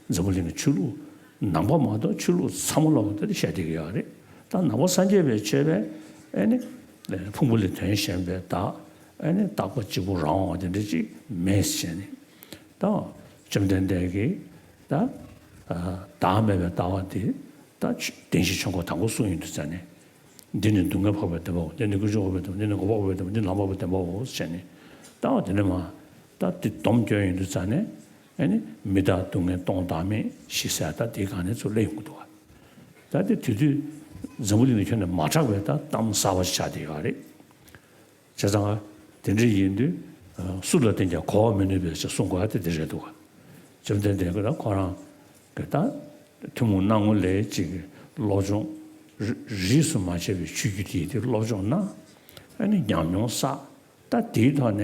འཛམ་བུ་གླིང་གི་ཆོས་ལུགས་ནང་པ་མ་གཏོགས་ཆོས་ལུགས་ཚང་མ་ལ་ད་དེ་བཤད་བསྡད་ཀྱི་ཡོད་རེད། ད་ནང་པ་སངས་རྒྱས་པའི་ཆོས་པས་ཨ་ནི་ཕུང་པོ་ལས་དོན་གཞན་པའི་བདག་ཨ་ནི་རྟག་པ་གཅིག་པུ་རང་དབང་དེ་འདྲ་ཅིག་མེད་ཟེར་ནས་ད་བཅོམ་ལྡན་འདས་ཀྱིས་ད་བདག་མེད་པའི་ལྟ་བ་དེ་ད་བདེན་བཞིའི་ཆོས་འཁོར་དང་པོ་གསུངས་ཡོང་དུས་ཙ་ནས། འདི་ནི་སྡུག་བསྔལ་འཕགས་པའི་བདེན་པའོ། འདི་ནི་ཀུན་འབྱུང་འོག་མིན་བདེན་པའོ། འདི་ནི་འགོག་པ་འོག་མིན་བདེན་པའོ། འདི་ནི་ལམ་འཕགས་པའི་བདེན་པའོ་ཟེར་ནས། ད་འོ་དེ་ནས་མ་ད་དེ་སྡོམ་སྐྱོན་ཡོང་དུས་ཙ་ནས་ཨེ་ནི་མི་རྟག་སྡུག་བསྔལ་སྟོང་བདག་མེད་བཞི་ཟེར་ད་དེའི་སྒང་ནས་ཚུར་སླེབས་ཡོང་གི་འདུག་བ། ད་དེ་དུས་དུས་འཛམ་བུ་གླིང་ནས་ཁྱོན་ནས་མ་གྲགས་པའི་ད་གཏམ་གསར་པ་ཞིག་ཆགས་བསྡད་ཡོད་རེད། བྱས་ཙང་དེ་འདྲ་ཡིན་དུས་སུ་ལ་བརྟེན་ཀྱང་གོ་བར་མི་ནུས་པས་ཅེས་གསུང་དགོས་ཡ་དེ་འདི་རེད་འདུག་ག་བཅོམ་ལྡན་འདས་ཀྱིས་ད་ཁོ་རང་གི་ད་ཐུན་མོང་སྣང་ངོ་ལས་ཅིག་སློབ་སྦྱོང་རི་རིས་སུ་མ་ཆད་པའི་ཆོས་བརྒྱུད་དེ་དེ་སློབ་སྦྱོང་གནང་། ཨ་ནི་ཉམས་མྱོང་བསགས། ད་དེའི་ཐོག་ནས་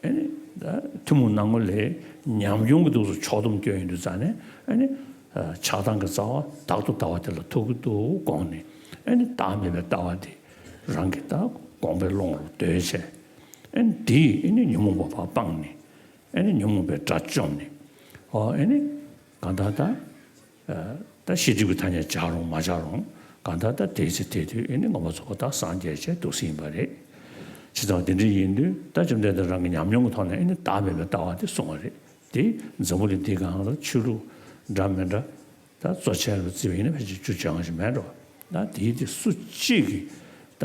ཨ་ནི་ད་ཐུན་མོང་སྣང་ངོ་ལས་ཉམས་མྱོང་གི་འདུག་སུ་ཕྱོགས་བསྡོམས་སྐྱོན་ཡོང་དུས་ཙ་ནས་ཨ་ནི་ཆགས་སྡང་གི་རྩ་བ་བདག་ཏུ་ལྟ་བ་དེ་ལ་ཐུག་གི་འདུག་དགོངས་ནས་ཨ་ནི་བདག་མེད་པའི་ལྟ་བ་དེ། རང་གི་ད་དགོངས་པའི་ཀློང་རུ་སྡོད་བྱས། ཨེ་ནི་དེས་ཨེ་ནི་ཉོན་མོངས་པ་ཕར་སྤངས་ནས། ཨེ་ནི་ཉོན་མོངས་པའི་དགྲ་བཅོམ་ནས། ཨོ་ཨེ་ནི་གང་ལྟར་ད། ད་ཤེས་སྒྲིབ་ཀྱི་ཐ་སྙད་སྦྱར་རུང་མ་སྦྱར་རུང་གང་ལྟར་ད་དེའི་ཚེ་དེ་དུས་ཨེ་ནི་མངོན་པར་རྫོགས་པ་དང་སངས་རྒྱས་བྱས་འདུག་སེ་ཡིན་པ་རེད། ཇི་ལྟར་དེ་འདྲ་ཡིན་དུས་ད་བཅོམ་ལྡན་འདས་རང་གི་ཉམས་མྱོང་གི་ཐོག་ནས་ཨེ་ནི་བདག་མེད་པའི་ལྟ་བ་དེ་གསུངས་པ་རེད། དེ་འཛམ་བུ་གླིང་འདིའི་སྒང་ལ་ཆོས་ལུགས་འདྲ་མི་འདྲ། ད་གཙོ་ཆེ་རུ་བརྩི་བ་ཡིན་ན་ཕལ་ཆེར་བཅུ་བཅོ་ལྔ་ཞིག་མེད་འགྲོ། ད་དེའི་དེ་སུ་གཅིག་གིས་ད་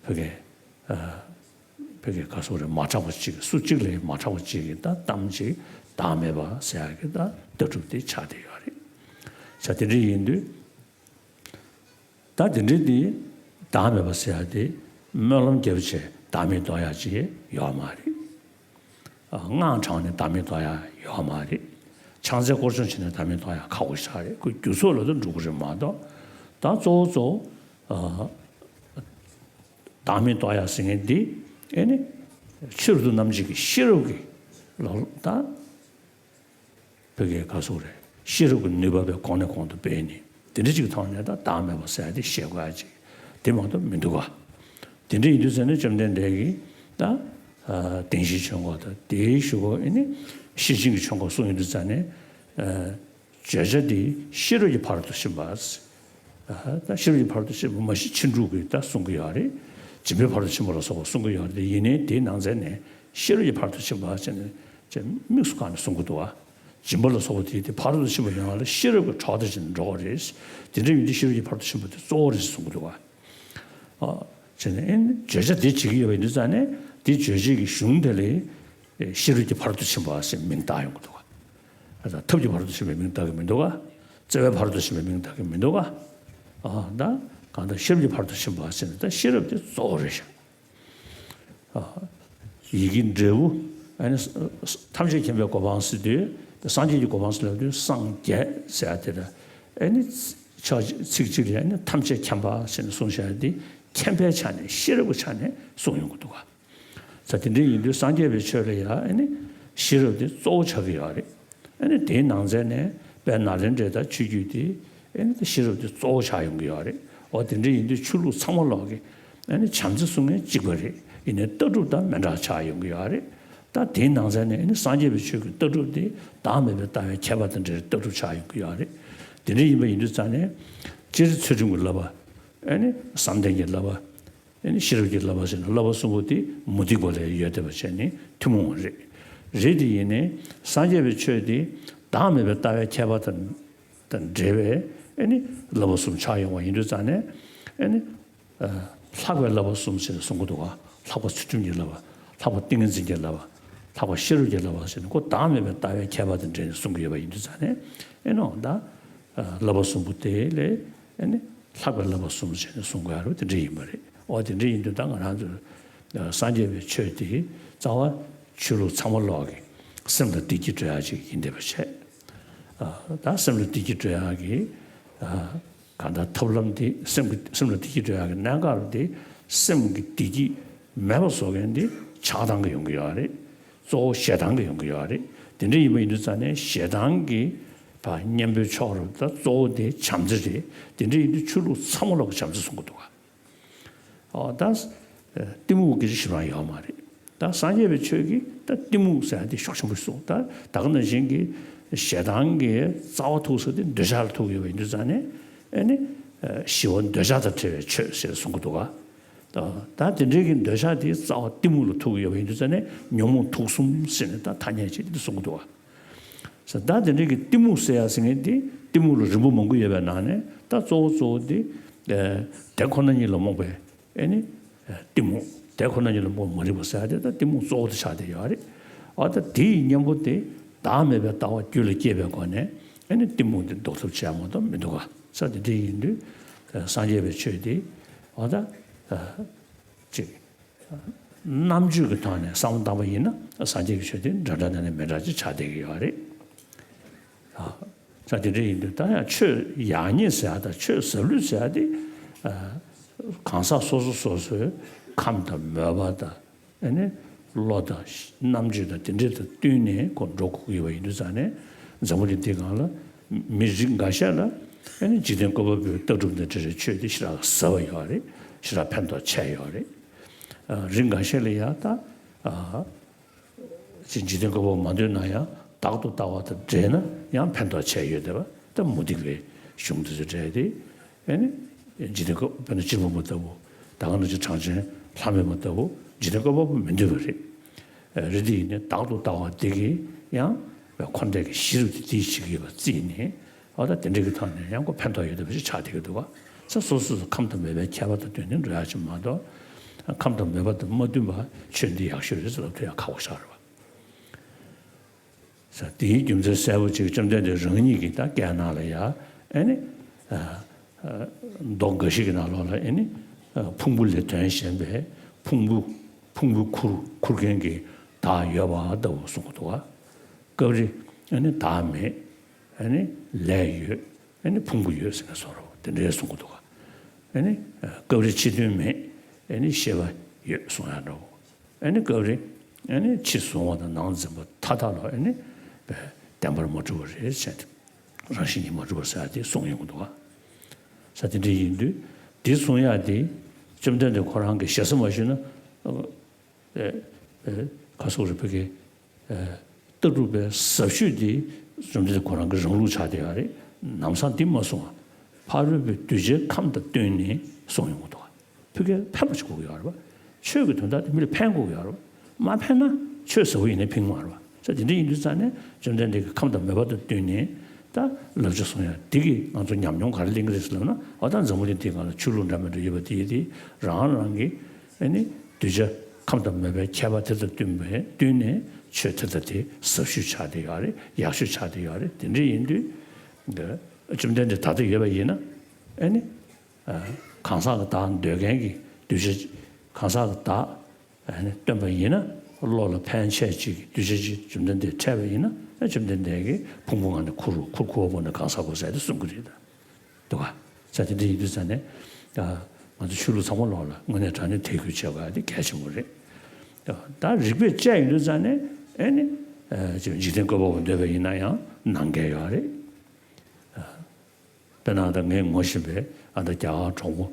ཕ་གི་ཕ་གི་ག་སོག་རེད་མ་གྲགས་པ་གཅིག་སུ་གཅིག་ལས་མ་གྲགས་པ་གཅིག་གིས་ད་གཏམ་གཅིག་བདག་མེད་པ་ཟེར་ཡ་གི་ད་ལྟ་གྲུབ་དེ་ཆགས་བསྡད་ཡོད་རེད། ས་དེ་འདྲ་ཡིན་དུས། ད་དེ་འདྲའི་དེ་བདག་མེད་པ་ཟེར་ཡ་དེ་སྨོན་ལམ་བརྒྱབ་བྱས་བདག་མེད་རྟོགས་ཡ་ཅིག་ཡོད་མ་རེད། དངངས་དྲངས་ནས་བདག་མེད་རྟོགས་ཡ་ཡོད་མ་རེད། ཕྱག་འཚལ་སྐོར་སྦྱོང་བྱས་ནས་བདག་མེད་རྟོགས་ཡ་ཁག་པོ་ཞིག་རེད། ཁོ་རྒྱུ་ཚོགས་ལ་ད་འགྲོ་གི་རེད་མ་གཏོགས། ད་གཙོ་བོ་གཙོ་བོ་བདག་མེད་རྟོགས་ཡ་ཟེར་མཁན་འདི་ཨེ་ནི་ཕྱི་རོལ་དུ་རྣམ་འབྱེད་ཀྱི་ཤེས་རབ་ཀྱི་ལ་ད། ཕ་གིའི་ག་སོག་རེད། ཤེས་རབ་ཀྱི་ནུས་པ་བས་གོང་ནས་གོང་དུ་སྤེལ་ནས་དེ་འདྲ་ཅིག་ཐོག་ནས་ད་བདག་མེད་པ་ཟེར་ཡ་དེ་བཤད་དགོས་ཡ་ཅིག་དེ་མ་གཏོགས་མི་འདུག་ག་དེ་འདྲ་ཡིན་དུས་ཟེར་ན་བཅོམ་ལྡན་འདས་ཀྱིས་ད་བདེན་བཞིའི་ཆོས་འཁོར་དང་དེའི་གཞུག་གུ་ཨེ་ནི་ཤེར་ཕྱིན་གྱི་ཆོས་འཁོར་གསུངས་ཡོང་དུས་ཙ་ནས། བརྗོད་བྱ་འདི་ཤེས་རབ་ཀྱི་ཕ་རོལ་ཏུ་ཕྱིན་པ། ད་ཤེས་རབ་ཀྱི་ཕ་རོལ་ཏུ་ཕྱིན་པ་མ་གཞི་ཕྱིན་དྲུག་གིས་ད་གསུང་གི་ཡོད་རེད། སྦྱིན་པའི་ཕ་རོལ་ཏུ་ཕྱིན་པ་ལ་སོགས་པ་གསུང་གི་ཡོད་རེད། ཡིན་ནའི་དེའི་ནང་ཚན་ནས་ཤེས་རབ་ཀྱི་ཕ་རོལ་ཏུ་ཕྱིན་པ་ཟེར་ནས་ཅེས་དམིགས་སུ་བཀར་ནས་གསུང་གི་འདུག་བ། སྦྱིན་པ་ལ་སོགས་པ་དེ་དེ་ཕ་རོལ་ཏུ་ཕྱིན་པ་ཡོང་བ་ལ་ཤེས་རབ་ཀྱི་གྲོགས་དེ་བྱས་ནས་འགྲོ་བ་རེད། དེ་འདྲ་ཡིན་དུས་ཤེས་རབ་ཀྱི་ཕ་རོལ་ཏུ་ཕྱིན་པ་དེ་གཙོ་བོ་རེད་ཟེར་གསུང་གི་འདུག་ག་ཨ། བྱས་ནས་ཨེ་ནི་བརྗོད་བྱ་དེ་བྱེད་ཀྱི་ཡོད་པ་ཡིན་དུས་ཙང་ནས་དེ་བརྗོད་བྱེད་ཀྱི་གཞུང་དེ་ལ་ཤེས་རབ་ཀྱི་ཕ་རོལ་ཏུ་ཕྱིན་པ་ཞེས་མིང་བཏགས་ཡོང་གི་འདུག་ག་ཨ། ད་ཐབས་ཀྱི་ཕ་རོལ་ཏུ་ཕྱིན་པའི་མིང་བཏགས་ཀྱི་མི་འདུག་ག་བརྩེ་བའི་ཕ་རོལ་ཏུ་ཕྱིན་པའི་མིང་བཏགས་ཀྱི་མི་འདུག་ག་ཨ། ད་གང་ལྟར་ཤེས་རབ་ཀྱི་ཕ་རོལ་ཏུ་ཕྱིན་པ་ཟེར་ནས་ད་ཤེས་རབ་དེ་གཙོ་བོ་རེད་ཤག་ཨ། ཡི་གེའི་འབྲས་བུ། ཨ་ནི་ཐམས་ཅད་མཁྱེན་པའི་གོ་འཕང་ཟེར་དུས་སངས་རྒྱས་ཀྱི་གོ་འཕང་ཟེར་ལབ་དུས་སངས་རྒྱས་ཟེར་ཡ་དེ་ལ་ཨ་ནི་ཕྱོགས་ཚིག་གཅིག་ལ་ཨ་ནི་ཐམས་ཅད་མཁྱེན་པ་ཟེར་ནས་གསུངས་བཞག་ཡ་དེ་མཁྱེན་པའི་ཆ་ནས་ཤེས་རབ་ཀྱི་ཆ་ནས་གསུངས་ཡོང་གི་འདུག་ག་ས་དེ་འདྲ་ཡིན་དུས་སངས་རྒྱས་པའི་ཆོས་ལ་ཡ་ཨ་ནི་ཤེས་རབ་དེ་གཙོ་བོ་ཆགས་ཀྱི་ཡོད་རེད། ཨ་ནི་དེའི་ནང་ཚན་ནས་དཔལ་ནཱ་ལེནྡྲའི་ད་ཆོས་བརྒྱུད་དེ་ཨ་ནི་ད་ཤེས་རབ་དེ་གཙོ་བོ་ཆགས་ཡོང་གི་ཡོད་རེད། འོ་དེ་འདྲ་ཡིན་དུས་ཆོས་ལུགས་ཚང་མ་ལོག་གི་ཨ་ནི་བྱམས་བརྩེ་གསུང་མཁན་གཅིག་པ་རེད། ཡིན་ནའི་ལྟ་གྲུབ་དང་མི་འདྲ་ཆགས་ཡོང་གི་ཡོད་རེད། ད་དེའི་ནང་ཚན་ནས་ཨ་ནི་སངས་རྒྱས་པའི་ཆོས་ཀྱི་ལྟ་གྲུབ་དེ་བདག་མེད་པའི་ལྟ་བའི་ཁྱད་པར་དང་འབྲེལ་བའི་ལྟ་གྲུབ་ཆགས་ཡོང་གི་ཡོད་རེད། དེ་འདྲ་ཡིན་པ་ཡིན་དུས་ཙང་ནས་སྤྱིར་ཚུལ་ཁྲིམས་ཀྱི་བསླབ་པ། ཨ་ནི་བསམ་གཏན་གྱི་བསླབ་པ། ཨ་ནི་ཤེས་རབ་ཀྱི་བསླབ་པ་ཟེར་ན་བསླབ་པ་གསུམ་པོ་དེ་མུ་སྟེགས་པ་ལ་ཡོད་བསྡད་པ་བྱས་ནས་ཐུན་མོང་བ་རེད། རེད་དེ་ཡིན་ནའི་སངས་རྒྱས་པའི་ཆོས་དེ་བདག་མེད་པའི་ལྟ་བའི་ཁྱད་པར་དང་དང་འབྲེལ་བའི་ཨ་ནི་བསླབ་པ་གསུམ་ཆགས་ཡོང་བ་ཡིན་དུས་ཙང་ནས་ཨ་ནི་ལྷག་པའི་བསླབ་པ་གསུམ་ཟེར་ནས་གསུང་གི་འདུག་ག་ལྷག་པ་ཚུལ་ཁྲིམས་ཀྱི་བསླབ་པ། ལྷག་པ་ཏིང་ངེ་འཛིན་གྱི་བསླབ་པ། ལྷག་པ་ཤེས་རབ་ཀྱི་བསླབ་པ་ཟེར་ནས་ཁོ་བདག་མེད་པའི་ལྟ་བའི་ཁྱད་པར་དང་འབྲེལ་ནས་གསུང་གི་ཡོད་པ་ཡིན་དུས་ཙང་ནས་ཨེ་ནོ་ད་བསླབ་པ་གསུམ་པོ་དེ་ལས་ཨེ་ནི་ལྷག་པའི་བསླབ་པ་གསུམ་ཟེར་ནས་གསུང་དགོས་ཡ་རེད། དེ་འདྲ་ཡིན་པ་རེད། འོ་དེ་འདྲ་ཡིན་དུས་ད་ང་རང་ཚོ་སངས་རྒྱས་པའི་ཆོས་དེ་རྩ་བ་ཆོས་ལུགས་ཚང་མ་ལོག་གི་སེམས་ལ་བདེ་སྐྱིད་སྤྲོད་ཡ་ཅིག་ཡིན་བསྡད་པ་བྱས། ད་སེམས་ལ་བདེ་སྐྱིད་སྤྲོད་ཡ་གི་གང་ལྟར་ཐབས་ལམ་དེ་སེམས་ཀྱི་སེམས་ལ་བདེ་སྐྱིད་སྤྲོད་ཡག་གི་གནད་འགག་རུ་དེ་སེམས་ཀྱི་བདེ་སྐྱིད་མེད་པ་བཟོ་མཁན་དེ་ཆགས་སྡང་གིས་ཡོང་གི་ཡོད་རེད། གཙོ་བོ་ཞེ་སྡང་གིས་ཡོང་གི་ཡོད་རེད། དེ་འདྲ་ཡིན་པ་ཡིན་དུས་ཙང་ནས་ཞེ་སྡང་གི་ཕར་གཉེན་པོའི་ཕྱོགས་རུ་ད་གཙོ་བོ་དེ་བྱམས་བརྩེ་རེད། དེ་འདྲ་ཡིན་དུས་ཆོས་ལུགས་ཚང་མ་ལོག་གི་བྱམས་བརྩེ་གསུང་གི་འདུག་ག་ཨོ་ད། གཏི་མུག་གི་ཞེ་སྡང་ཡོད་མ་རེད། ད་སངས་རྒྱས་པའི་ཆོས་ཀྱིས་ད་གཏི་མུག་ཟེར་ཡ་དེ་ཤུགས་ཆེན་པོ་གསུངས། ད་ད་ག་ནང་བཞིན་གྱི་ཞེ་སྡང་གི་རྩ་བ་ཐུག་ས་དེ་འདོད་ཆགས་ལ་ཐུག་ཡོད་པ་ཡིན་དུས་ཙང་ནས་ཨེ་ནི་ཞི་བ་འདོད་ཆགས་དང་བྲལ་བའི་ཆོས་ཟེར་གསུང་གི་འདུག་ག་ད་ད་དེ་འདྲའི་གི་འདོད་ཆགས་དེ་རྩ་བ་གཏི་མུག་ལ་ཐུག་ཡོད་པ་ཡིན་དུས་ཙང་ནས་ཉོན་མོངས་དུག་གསུམ་ཟེར་ནས་ད་ཐ་སྙད་ཅིག་དེ་གསུང་གི་འདུག་ག་ཟེར། ད་དེ་འདྲའི་གི་གཏི་མུག་ཟེར་ཡ་ཟེར་མཁན་དེ་གཏི་མུག་ལ་རིམ་པ་མང་པོ་ཡོད་པའི་ནང་ནས་ད་གཙོ་བོ་གཙོ་བོ་དེ་ཨེ་དེ་ཁོ་ན་ཉིད་ལ་རྨོངས་པའི་ཨེ་ནི་གཏི་མུག་དེ་ཁོ་ན་ཉིད་ལ་རྨོངས་པ་མ་རིག་པ་ཟེར་ཡ་དེ་ད་གཏི་མུག་གཙོ་བོ་དེ་ཆགས་བསྡད་ཡོད་རེད། ཨ་ད་དེ་ཡི་གཉེན་པོ་དེ་བདག་མེད་པའི་ལྟ་བ་རྒྱུད་ལ་སྐྱེས་པའི་སྒོ་ནས་ཨེ་ནི་གཏི་མུག་དེ་ཟློག་ཐབས་བྱས་མ་གཏོགས་མི་འདུག་ག་ས་དེ་འདྲ་ཡིན་དུས་སངས་རྒྱས་པའི་ཆོས་དེ་ཨ་ད་ཅིག་རྣམ་དཔྱོད་ཀྱི་ཐོག་ནས་བསམ་བློ་བཏང་པ་ཡིན་ན་སངས་རྒྱས་ཀྱི་ཆོས་དེ་འདྲ་འདྲ་འདྲ་ནས་མི་འདྲ་ཅིག་ཆགས་བསྡད་ཀྱི་ཡོད་རེད། ས་དེ་འདྲ་ཡིན་དུས་ད་ཡང་ཆོས་ཡག་ཉེས་ཟེར་ཡ་དང་ཆོས་ཟབ་ལོས་ཟེར་ཡ་དེ་གང་ཟག་སོ་སོ་སོ་སོའི་ཁམས་དང་མོས་པ་དང་ཨ་ནི་བློ་དང་རྣམ་དཔྱོད་དང་དེ་འདྲ་དང་བསྟུན་ནས་ཁོ་འགྲོ་དགོས་ཀྱི་ཡོད་པ་ཡིན་དུས་ཙང་ནས་འཛམ་བུ་གླིང་འདིའི་སྒང་ལ་མི་རིགས་འགའ་ཤས་ལ་ཨ་ནི་འཇིག་རྟེན་བཀོད་པ་པོའི་ལྟ་གྲུབ་དང་འབྲེལ་བའི་ཆོས་དེ་ཞེ་དྲག་ཟབ་པ་ཡོད་རེད། ཞེ་དྲག་ཕན་ཐོགས་ཆེ་ཡོད་རེད། རིགས་འགའ་ཤས་ལ་ཡང་ད། ཅིག་འཇིག་རྟེན་བཀོད་པ་མ་འདོད་ན་ཡང་བདག་ཏུ་ལྟ་བ་དང་འདྲེས་ན་ཡང་ཕན་ཐོགས་ཆེ་ཡོད་བསྡད་པ་ད་མུ་སྟེགས་པའི་གཞུང་དེ་ཚོ་འདྲ་དེ། ཨེ་ནི། འཇིག་རྟེན་བཀོད་དཔེར་ན་སྤྱིར་བུམ་པ་ལྟ་བུ། ད་ག་ནང་བཞིན་གྲངས་ཅན་ལྷ་མོ་ལྟ་བུ་འཇིག་རྟེན་བཀོད་པ་པོ་མི་འདོད་པ་རེད། རེད་དེ་ཡིན་ནའི་བདག་ཏུ་ལྟ་བ་དེ་གིས་ཡང་འཁོར་འདས་ཀྱི་གཞི་རུ་དེ་དེའི་གཞི་གི་ཡོད་པ་བརྩིས་ནས། ཨ་ད་དེ་འདྲ་གི་ཐོག་ནས་ཡང་ཁོ་ཕན་ཐོགས་ཡོད་བསྡད་པ་ཞིག་ཆགས་བསྡད་ཀྱི་འདུག་ག་ས་སོ་སོ་སོ་ཁམས་དང་མོས་པའི་ཁྱད་པར་དང་བསྟུན་ནས་འགྲོ་ཡག་ཅིག་མ་གཏོགས། ཁམས་དང་མོས་པ་དང་མ་བསྟུན་པ་ཆོས་འདི་ཡག་ཤོས་རེད་ཟེར་ལབ་ཐུབ་ཡག་ཁག་པོ་ཞིག་རེད་པ། ས་དེའི་རྒྱུ་མཚན་གསལ་པོ་ཅིག་བཅོམ་ལྡན་འདས་རང་ཉིད་ཀྱིས་ད་སྐད་ནང་ལ་ཡ་ཨེ་ནི། མདོ་འགའ་ཞིག་གི་ནང་ལོགས་ལ་ཨེ་ནི། ཕུང་པོ་ལས་དོན་གཞན་པའི་ཕུང་པོ། ཕུང་པོའི་ཁུར་ཁུར་མཁན་གྱི་བདག་ཡོད་པ་ལྟ་བུ་གསུང་གི་འདུག་ག་སྐབས་རེ་ཨེ་ནི་བདག་མེད། ཨེ་ནི་ལས་ཡོད། ཨེ་ནི་ཕུང་པོ་ཡོད་ཟེར་ནས་བཟོ་འདྲ་དེ་འདྲའི་གསུང་གི་འདུག་ག་ཨེ་ནི་སྐབས་རེ་ཕྱི་དོན་མེད། ཨེ་ནི་ཤེས་པ་ཡོད་གསུང་ཡག་འདྲ་བོ། ཨེ་ནི་སྐབས་རེ་ཨེ་ནི་ཕྱི་གཟུང་བ་དང་ནང་འཛིན་པ་མཐའ་དག་ལ་ཨེ་ནི་བདེན་པར་མ་གྲུབ་པ་རེད་ཟེར་ཏེ། རང་བཞིན་གྱིས་མ་གྲུབ་པ་ཟེར་ཡག་དེ་གསུང་ཡོང་གི་འདུག་ག་ས་དེ་འདྲ་ཡིན་དུས་དེ་གསུང་ཡག་དེ་བཅོམ་ལྡན་འདས་ཁོ་རང་གི་ཞེ་ས་མ་ཞུས་ན། ཨེ། ཨེ། ག་སོགས་རེ་ཕ་གི། ཨེ། ལྟ་གྲུབ་པའི་ཟབ་ཤོས་དེ་བཅོམ་ལྡན་འདས་ཁོ་རང་གི་རང་ལུགས་ཆགས་བསྡད་ཡོད་རེད། ལམ་སང་དེ་མ་གསུང་བ། ཕ་རོལ་པོའི་གདུལ་བྱའི་ཁམས་དང་བསྟུན་ནས་གསུང་ཡོང་གི་འདུག་ག་ཕ་གིར་ཕན་པ་ཞིག་དགོས་ཀྱི་ཡོད་རེད་པ། ཆོས་ཀྱི་དོན་དག་དེ་མི་ལ་ཕན་དགོས་ཀྱི་ཡོད་རེད་པ། མ་ཕན་ན་ཆོས་ཟབ་པོ་ཡིན་ནའི་ཕན་གྱི་མ་རེད་པ། ད་དེ་འདྲ་ཡིན་དུས་ཙང་ནས་བཅོམ་ལྡན་འདས་ཀྱིས་ཁམས་དང་མོས་པ་དང་བསྟུན་ནས་ད་བསླབ་བྱ་གསུང་ཡ་འདི་གིས་ང་ཚོ་ཉམས་མྱོང་ག་རེ་ལེན་གྱི་རེད་ཟེར་ལབ་ན། འོ་ད་འཛམ་བུ་གླིང་འདིའི་སྒང་ལ་ཆོས་ལུགས་འདྲ་མི་འདྲ་ཡོད་པ་དེ་ཡིན་དེ། རང་རང་གི་ཨ་ནི་གདུལ་བྱ་ཁམས་དང་མོས་པའི་ཁྱད་པར་དེ་དང་བསྟུན་པའི་བསྟུན་ནས་ཆོས་དེ་དང་དེ་ཟབ་ཤོས་ཆགས་བསྡད་ཡོད་རེད། ཡག་ཤོས་ཆགས་བསྡད་ཡོད་རེད། དེ་འདྲ་ཡིན་དུས་འདི་བཅོམ་ལྡན་འདས་ད་ལྟ་ཡོད་པ་ཡིན་ན་ཨ་ནི། གང་ཟག་གི་བདག་འདོད་མཁན་གྱི་གདུལ་བྱ། གང་ཟག་གི་བདག་ཨ་ནི་སྟོན་པ་ཡིན་ན། བློ་ལ་ཕན་ཆེ་ཅིག་གི་གདུལ་བྱ་ཅིག་བཅོམ་ལྡན་འདས་འཕྲད་པ་ཡིན་ན། ཨ་བཅོམ་ལྡན་འདས་ཀྱིས་ཕུང་པོ་ལྔ་ནས་ཁུར་ཁུར་ཁུར་བ་པོ་ནས་གང་ཟག་གོ་ཟེར་དེ་གསུང་གི་རེད་ད། འདུག་ག་ས་དེ་འདྲ་ཡིན་དུས་ཙང་ནས། ང་ཚོ་ཆོས་ལུགས་ཚང་མ་ལོག་ལ་དངོས་གནས་དྲང་གནས་དད་གུས་བྱེད་དགོས་ཡ་དེ་གལ་ཆེན་པོ་རེད། ད་རིགས་པས་དཔྱད་ཡིན་དུས་ཙང་ནས་ཨ་ནི། འཇིག་རྟེན་བཀོད་པ་པོ་འདོད་པ་ཡིན་ན་ཡང་ནང་འགལ་ཡོད་རེད། དཔེར་ན་ད་ངས་ངོ་ཤེས་པའི་ཨ་ད་རྒྱ་གར་གྲོགས་པོ་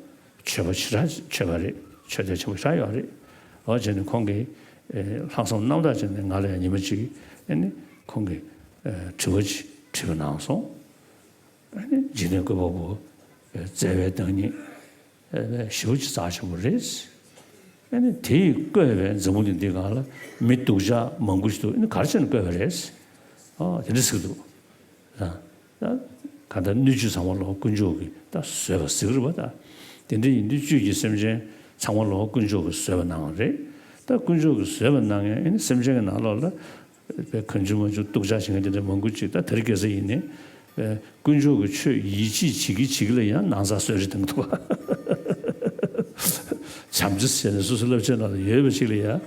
ཆོས་པ་ཞེ་དྲག་ཆོས་པ་རེད། ཆོས་དད་ཆེན་པོ་ཞེ་དྲག་ཡོད་རེད། འོ་བྱས་ནས་ཁོང་གིས་ལྷག་བསམ་རྣམ་དག་བྱས་ནས་ང་ལ་ཡང་ཉི་མ་གཅིག་ཨ་ནི་ཁོང་གིས་དྲི་བ་ཅིག་དྲིས་པ་གནང་སོང་། ཨ་ནི་འཇིག་རྟེན་བཀོད་པ་པོ་བཙལ་བའི་བདག་ཉིད་ཞེ་པོ་ཅིག་རྩ་ཆེན་པོ་རེད། ཨ་ནི་དེས་བཀོད་པའི་འཛམ་བུ་གླིང་འདི་སྒང་ལ་མི་སྡུག་ཅག་མང་པོ་ཞིག་འདུག་ཨ་ནི་ག་རེ་བྱས་ནས་བཀོད་པ་རེད། ཨ་དེ་འདྲ་ཟེར་གྱི་འདུག་ད་གང་ལྟར་སྣོད་བཅུད་ཚང་མ་ལོག་དཀོན་མཆོག་གིས་ད་བཟོས་པ་ཟེར་གྱི་རེད་པ། ད་དེ་འདྲ་ཡིན་དུས་བཅུད་ཀྱི་སེམས་ཅན་ཚང་མ་ལོག་དཀོན་མཆོག་གིས་བཟོས་པ་གནང་བ་རེད། ད་དཀོན་མཆོག་གིས་བཟོས་པ་གནང་ཡང་ཨ་ནི་སེམས་ཅན་གྱི་ནང་ལོགས་ལ་པའི་གང་བྱུང་མང་བྱུང་སྡུག་ཅག་བྱེད་མཁན་དེ་འདྲ་མང་པོ་ཅིག་ད་དེ་རིང་ཁ་སང་ཡིན་ནའི་པའི་དཀོན་མཆོག་གི་ཆོས་ཡིད་ཆེས་བྱེད་ཀྱི་བྱེད་ཀྱི་ལ་ཡང་ནང་ཚགས་གསོལ་རས་གཏོང་གི་འདུག་ག་བྱམས་བརྩེ་ཟེར་ནས་སོ་སོའི་བསླབ་བྱའི་ནང་ལ་ཡོད་པ་ཅིག་ལ་ཡང་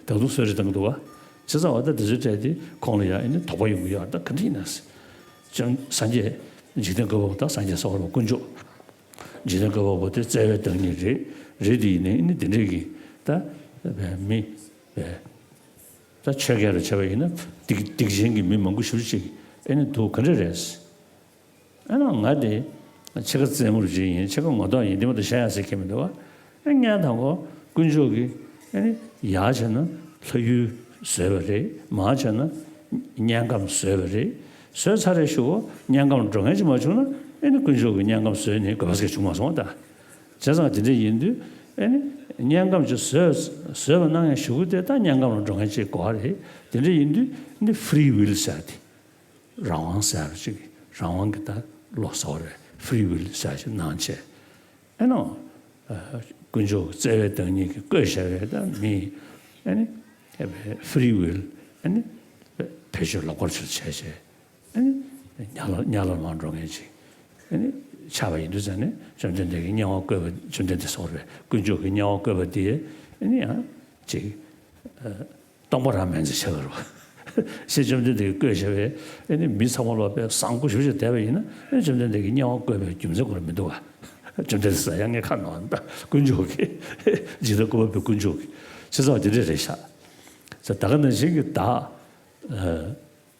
ད་དུང་གསོལ་རས་གཏོང་གི་འདུག་ག་བྱས་ཙང་བ་ད་དེ་ཚོའི་གྲས་དེ་ཁོང་ལ་ཡང་ཨ་ནི་དོགས་པ་ཡོང་གི་ཡོད། ད་ག་འདྲ་ཡིན་ན་ཟེར། བྱང་སངས་རྒྱས་འཇིག་རྟེན་བཀོད་པ་པོ་དང་སངས་རྒྱས་ས་གོ་ལ་དཀོན་མཆོག་འཇིག་རྟེན་བཀོད་པ་པོ་དེ་བཙལ་བའི་བདག་ཉིད་རེད། རེད་དེ་ཡིན་ནའི་ཨ་ནི་དེ་འདྲས་ཀྱི་ད་མི་ད་ཆོས་རྒྱལ་ལ་བྱས་པ་ཡིན་ན་སྡིག་སྡིག་ཅན་གྱི་མི་མང་པོ་ཞེ་པོ་ཅིག་ཨ་ནི་འདུག་ག་འདྲ་རེད། ཨ་ནི་ང་དེ་ཕྱེད་ཀ་རྩེད་མོ་རུ་བྱེད་ཡིན། ཕྱེད་ཀ་ངོ་ཐོག་ཡིན། དེ་མ་གཏོགས་གཞན་ཡང་ཟེར་མཁན་མི་འདུག་བ། ཨ་ངས་དང་པོ་དཀོན་མཆོག་གིས་ཨ་ནི་ཡར་བྱས་ན་ལྷ་ཡུལ་བཟོས་པ་རེད། མར་བྱས་ན་དམྱལ་ཁམས་བཟོས་པ་རེད། བཟོས་ཚར་རེ་ཞུ་བ་དམྱལ་ཁམས་འགྲོ་མཁན་ཅིག་མ་བྱུང་ན་ཨ་ནི་དཀོན་མཆོག་གིས་དམྱལ་ཁམས་བཟོས་ནས་དགོས་པ་ཟེར་བྱུང་མ་སོང་བ། ད་བྱས་ཙང་དེ་འདྲ་ཡིན་དུས་ཨ་ནི་དམྱལ་ཁམས་ཅིག་བཟོས་བཟོས་པ་གནང་ཡང་ཞུ་གི་དེ་ད་དམྱལ་ཁམས་ལ་འགྲོ་མཁན་ཅིག་དགོས་པ་རེད། དེ་འདྲ་ཡིན་དུས་ཨ་ནི་free will་ཟེར་དེ། རང་དབང་ཟེར་བ་ཅིག་རང་དབང་གི་ད་བློ་གསལ་བ་རེད། free will་ཟེར་ཞིག་གནང་བྱས། ཨེ་ནོ། ཨ་དཀོན་མཆོག་བཙལ་བའི་བདག་ཉིད་ཀྱིས་བཀོད་བཞག་པའི་ད་མི་ཨེ་ནི་ཨེ་free will་ཨེ་ནི་བེད་སྤྱོད་ལོག་པར་ཆུད་བྱས་བྱས་ཨེ་ནི་དམྱལ་བ་དམྱལ་བར་མར་འགྲོ་མཁན་ཅིག་ཨེ་ནི་ཆགས་པ་ཡིན་དུས་ཙང་ནས་བཅོམ་ལྡན་འདས་ཀྱིས་དམྱལ་བ་བཀོད་པ། བཅོམ་ལྡན་འདས་སོགས་རེད། དཀོན་མཆོག་གིས་དམྱལ་བ་བཀོད་པ་དེ་ཨེ་ནི་ཡང་ཅིག་སྟོང་པ་རང་མིན་ཙམ་ཆགས་ཀྱི་རེད་པ། ཞེས་བཅོམ་ལྡན་འདས་ཀྱིས་བཀོད་བཞག་པའི་ཨེ་ནི་མི་ཚང་མ་ལོག་པའི་བཟང་པོ་ཞེ་པོ་ཅིག་བསྡད་པ་ཡིན་ན་ཨེ་བཅོམ་ལྡན་འདས་ཀྱིས་དམྱལ་བ་བཀོད་པའི་རྒྱུ་མཚན་ཁོ་རང་མི་འདུག་ག་བཅོམ་ལྡན་འདས་ཟེར་ཡང་ངས་ཁ་ནོར་ད་དཀོན་མཆོག་གིས་འཇིག་རྟེན་བཀོད་པ་པོའི་དཀོན་མཆོག་གིས་བྱས་ཙང་དེ་འདྲ་རེད་ཤག་ད་ག་ནང་བཞིན་གྱི་བདག་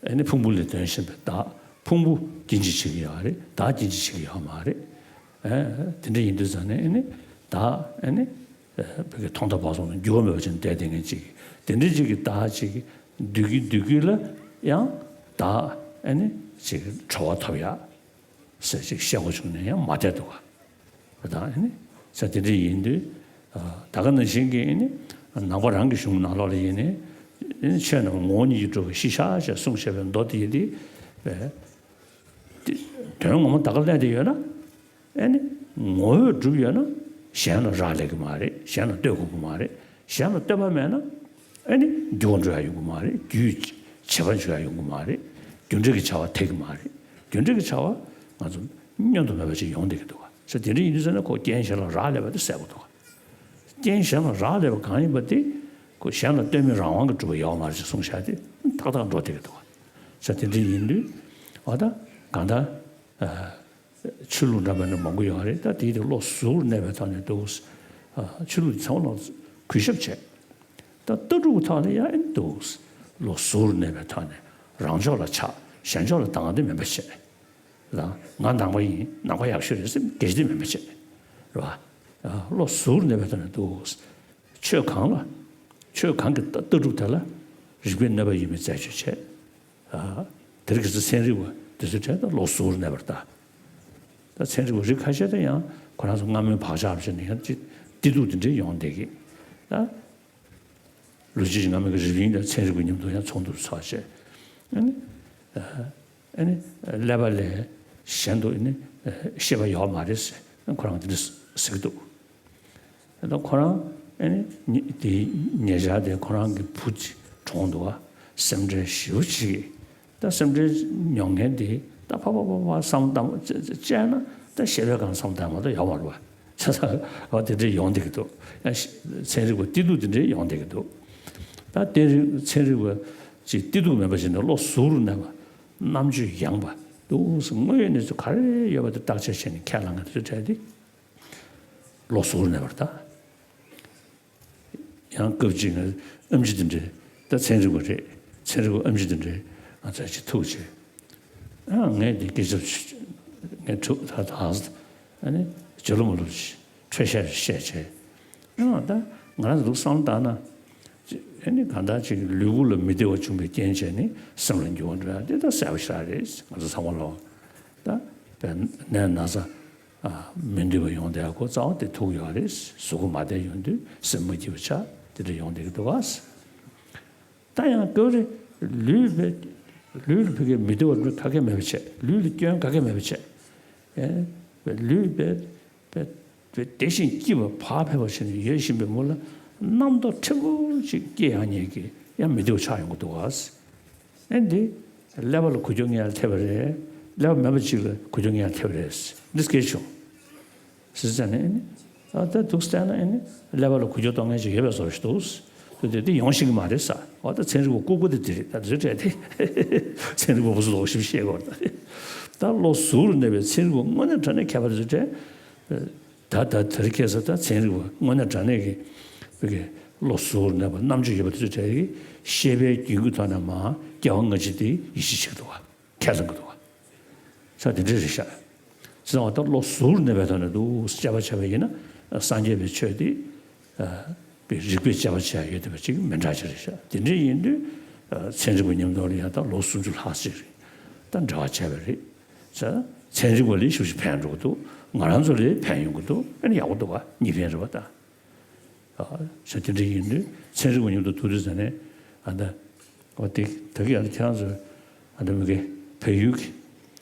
ཨེ་ནི་ཕུང་པོ་ལས་དོན་གཞན་པའི་བདག་ཕུང་པོ་རྐྱེན་གཅིག་བྱེད་ཀྱི་ཡོད་རེད། བདག་རྐྱེན་གཅིག་བྱེད་ཀྱི་ཡོད་མ་རེད། ཨེ་དེ་འདྲ་ཡིན་དུས་ཙང་ནས་ཨེ་ནི་བདག་ཨེ་ནི་བོད་ཀྱི་ཐོག་མཐའ་བར་གསུམ་ལ་འགྱུར་བ་མེད་པ་ཅིག་བསྡད་བསྡད་མཁན་ཅིག་དེ་འདྲ་ཅིག་གི་བདག་ཅིག་འདུལ་གྱི་འདུལ་གྱི་ལ་ཡང་བདག་ཨེ་ནི་ཅིག་གྲོལ་བ་ཐོབ་ཡག་ཟེར་ཅིག་བཤད་དགོས་བྱུང་ནས་ཡང་མ་བསྡད་འདུག་ག་ད་ཨེ་ནི་ས་དེ་འདྲ་ཡིན་དུས་ད་ག་ནང་བཞིན་གྱི་ཨེ་ནི་ནང་པ་རང་གི་གཞུང་ནང་ལོགས་ལ་ཡིན་ནའི་ཨེ་ནི་ཆོས་རྣམས་ངོ་བོ་ཉིད་ཀྱིས་གྲུབ་པ་ཞེས་བྱ་ཞེས་གསུངས་བཞག་པའི་མདོ་དེ་ཡིན་ཏེ། དོན་ངོ་མ་ད་ག་ལས་དེ་ཡོད་ན། ཨེ་ནི་ངོ་བོས་གྲུབ་ཡོད་ན་གཞན་ལ་རག་ལས་ཀྱི་མ་རེད། གཞན་ལ་ལྟོས་དགོས་ཀྱི་མ་རེད། གཞན་ལ་ལྟོས་པ་མེད་ན་ཨེ་ནི་འགྱུར་བ་འགྲོ་ཡ་ཡོང་གི་མ་རེད། རྒྱུད་བྱེད་པ་འཇུག་ཡ་ཡོང་གི་མ་རེད། རྒྱུ་འབྲས་ཀྱི་བྱ་བ་འཐད་ཀྱི་མ་རེད། རྒྱུ་འབྲས་ཀྱི་བྱ་བ་ང་ཚོ་བསྙོན་དུ་མེད་པ་ཅིག་ཡོང་བསྡད་ཀྱི་འདུག་ག་ས་དེ་འདྲ་ཡིན་དུས་ཙང་ནས་ཁོ་རྐྱེན་གཞན་ལ་རག་ལས་པ་དེ་གསལ་པོ་འདུག་ག་རྐྱེན་གཞན་ལ་རག་ལས་པ་གང་ཡིན་པ་དེ་ཁོ་གཞན་ལ་ལྟོས་མེད་རང་དབང་གིས་གྲུབ་པ་ཡོད་མ་རེད་ཅེས་གསུངས་བཞག་དེ་ཏག་ཏག་འགྲོ་བསྡད་ཀྱི་འདུག་ག་ས་དེ་འདྲ་ཡིན་དུས་འོ་ད་གང་ལྟར། ཆོས་ལུགས་འདྲ་མི་འདྲ་མང་པོ་ཡོད་རེད། ད་དེའི་དེ་བློ་གཟུ་བོར་གནས་པའི་ཐོག་ནས་འདུག་ཨ་ཆོས་ལུགས་ཚང་མ་ལ་གུས་ཞབས་བྱས། ད་ལྟ་གྲུབ་ཐོག་ནས་ཡང་ཨེ་འདུག་བློ་གཟུ་བོར་གནས་པའི་ཐོག་ནས་རང་ཕྱོགས་ལ་ཆགས་གཞན་ཕྱོགས་ལ་སྡང་བ་འདི་མིན་པ་བྱས། ད་ང་ནང་པ་ཡིན། ནང་པ་ཡག་ཤོས་རེད་ཟེར་གྱི་འདི་མིན་པ་བྱས། རེད་བ། ཨ་བློ་གཟུ་བོར་གནས་པའི་ཐོག་ནས་འདུག་ཆོས་གང་ལ། ཆོས་གང་གི་ལྟ་ལྟ་གྲུབ་དེ་ལ་རིགས་པས་གནོད་པ་ཡིན་མིན་རྩད་གཅོད་བྱས། ཨ། དེ་རིང་ཁ་སང་ཚན་རིག་པ་དེ་ཚོའི་གྲས་ད་བློ་གཟུ་བོར་གནས་པར་ལྟ། ད་ཚན་རིག་པ་རིགས་ཁ་ཤས་ད་ཡང་ཁོ་རང་ཚོ་སྔ་མོའི་བག་ཆགས་བྱས་ནས་ཡང་ཅིག་བདེ་སྡུག་དེ་འདྲའི་ཡོང་བསྡད་ཀྱི། ད་ ལུས་ཀྱི་ངོ་མ་གི་རིག་གནས་དང་ཚན་རིག་པ་མཉམ་དུ་ཡང་ཚོགས་འདུར་ཚོགས་བྱས། ཨ་ནི། ཨ་ནི་ཀླད་པ་ལས་གཞན་དུ་ཨ་ནི་ཤེས་པ་ཡོད་མ་རེད་ཟེར་ཁོ་རང་གིས་དེ་འདྲ་ཟེར་གྱི་འདུག་ད་ཁོ་རང་ཨ་ནི་ཉེ་དེ་ཉེ་ཆར་དེ་ཁོ་རང་གི་བུ་གྲོངས་འདུག་ག་སེམས་ཁྲལ་ཞེ་པོ་ཅིག་ད་སེམས་ཁྲལ་མྱོང་མཁན་དེ་ད་ཕ་ཕ་ཕ་ཕ་བསམ་བློ་བཏང་བྱས་ན་ད་ཤེས་པའི་སྒང་བསམ་བློ་བཏང་མ་གཏོགས་ཡོད་མ་རེད་པ། ས་ས་འོ་དེ་འདྲས་ཡོང་བསྡད་ཀྱི་འདུག་ཡང་ཤ་ཚན་རིག་པ་སྐྱིད་སྡུག་དེ་འདྲས་ཡོང་བསྡད་ཀྱི་འདུག་ད་དེ་རིགས་ཚན་རིག་པ་ཅིག་སྐྱིད་སྡུག་མེད་པ་བྱས་ནས་བློ་གཟུ་རུ་གནས་པ། རྣམ་དཔྱོད་ཡངས་པ་འདུག་དངོས་ཡོད་གནས་ཚུལ་ག་རེ་ཡོད་པ་དེ་བརྟག་དཔྱད་བྱས་ནས་ཁས་བླངས་མཁན་དེ་ཚོའི་གྲས་དེ་བློ་གཟུ་རུ་གནས་པ་རེད་ད། ཡང་སྐབས་གཅིག་ང་ཨེམ་ཆི་དེ་འདྲས་ད་ཚན་རིག་པ་རེད། ཚན་རིག་པ་ཨེམ་ཆི་དེ་འདྲས་ང་ཚོས་ཅིག་ཐུག་བྱས། ཨ་ངས་འདི་སྐད་ཆ་ངས་ཐུག་ད་ད་ཨ་ནི་ཇེ་ལོ་མ་ལོ་ཞིག་འཕྲོས་བཤད་བཤད་བྱས། ཨ་ད་ང་རང་ཚོ་འདུག་བསམ་བློ་བཏང་ན་ཨ་ནི་གང་ལྟར་ཅིག་ལུས་པོ་ལ་མི་བདེ་བ་བྱུང་བའི་རྐྱེན་བྱས་ནས་སེམས་ལ་འགྱུར་བ་འགྲོ་ཡ་འདི་ད་གསལ་པོ་ཞེ་དྲག་རེད། ང་ཚོ་ཚང་མ་ལོག་ད་བས་ནད་ན་ཚ། ཨ་མི་འདོད་པ་ཡོང་བསྡད་ཁོ་རྩ་བ་དེ་ཐུག་ཡོད་རེད། གཟུགས་པོ་མ་བདེ་ཡོང་དུས་སེམས་མ་སྐྱིད་པ་ཆགས་དེ་འདྲ་ཡོང་བསྡད་ཀྱི་འདུག་ག་ད་ཡང་སྐབས་རེ་ལུས་བས་ལུས་ལ་ཕ་གིའི་མི་བདེ་བ་འདྲ་ག་གེ་མེད་པ་བྱས། ལུས་ལ་སྐྱོན་ག་གེ་མེད་པ་བྱས། ཨེ་ལུས་བས་བས་བདེ་ཞིང་སྐྱིད་པ་བག་ཕེབས་པ་བྱས་ནས་ཡོད་བཞིན་པའི་མུ་ལ་རྣམ་རྟོག་ཕྲན་བུ་ཅིག་སྐྱེ་ཡང་ཉེ་གི་ཡང་མི་བདེ་བ་ཆགས་ཡོང་གི་འདུག་ག་ཨེ་འདི་ཀླད་པ་ལ་འགུལ་སྐྱོད་ངེས་ལ་ཐེབས་པ་རེད། ཀླད་པ་མེད་པ་ཅིག་ལ་འགུལ་སྐྱོད་ངེས་ལ་ཐེབས་པ་རེད། འདི་སྐད་བྱུང་། ཟེར་ཙང་ནས་ཨེ་ནི་ཨ་ད་འདུག་བལྟས་ན་ཨེ་ནི་ཀླད་པ་ལ་འགུལ་སྐྱོད་གཏོང་མཁན་ཅིག་ཡོད་པའི་བཟོ་ཞིག་འདུག་དེ་དེ་ཡོང་ཤེས་ཀྱི་མ་རེད་ས། འོ་ད་ཚན་རིག་པ་ལྐུགས་པ་དེ་དེ་རེད། ད་དེ་ཚོའི་གྲས་དེ་ཚན་རིག་པ་བུ་ཚོ་ལོག་ཞིབ་བཤད་དགོས་རེད། ད་བློ་གཟུ་རུ་གནས་པའི་ཚན་རིག་པ་དངོས་གནས་དྲང་གནས་མཁས་པ་དེ་ཚོའི་གྲས། ད་ད་དེ་རིང་ཁ་སང་ད་ཚན་རིག་པ་དངོས་གནས་དྲང་གནས་ཀྱི་བོད་ཀྱི་བློ་གཟུ་བོར་གནས་པ་རྣམ་དཔྱོད་ཡོད་པ་དེ་ཚོའི་གྲས་ཀྱིས་ཤེས་པའི་རྒྱུན་གྱི་ཐོག་ནས་མར་སྐྱེ་བ་སྔ་ཕྱི་དེ་ཡིད་ཆེས་བྱེད་ཀྱི་འདུག་ག་ཁས་ལེན་གྱི་འདུག་ག་ས་དེ་འདྲ་རེད་ཤག་ཅི་ཙང་བ་ད་བློ་གཟུ་བོར་གནས་པའི་ཐོག་ནས་འདུག་དཔྱད་པ་བྱས་པ་ཡིན་ན་སངས་རྒྱས་པའི་ཆོས་དེ་པའི་རིགས་པས་དཔྱད་པ་བྱས་ཡོད་བསྡད་པ་ཅིག་མི་འདྲ་ཅིག་རེད་ཤག་དེ་འདྲ་ཡིན་དུས་ཚན་རིག་པ་མཉམ་དུ་ལ་ཡང་ད་ལོ་སུམ་ཅུ་ལྷག་ཅིག་རེད། ད་འབྲེལ་བ་བྱས་པ་རེད། ཚན་རིག་པ་ལ་ཞེ་པོ་ཅིག་ཕན་འགྲོ་གི་འདུག་ང་རང་ཚོ་ལ་ཕན་ཡོང་གི་འདུག་ཨ་ནི་ཡག་པོ་འདུག་ག་གཉིས་ཕན་རེད་པ་ད། ཨ་ས་དེ་འདྲ་ཡིན་དུས་ཚན་རིག་པ་མཉམ་དུ་ཐུག་དུས་ཙ་ནས་ཨ་ད་འོ་དེ་ད་གི་ཨ་ད་ཁྱེད་རང་ཚོ་ཨ་ད་མི་གི་བལ་ཡུལ་གི་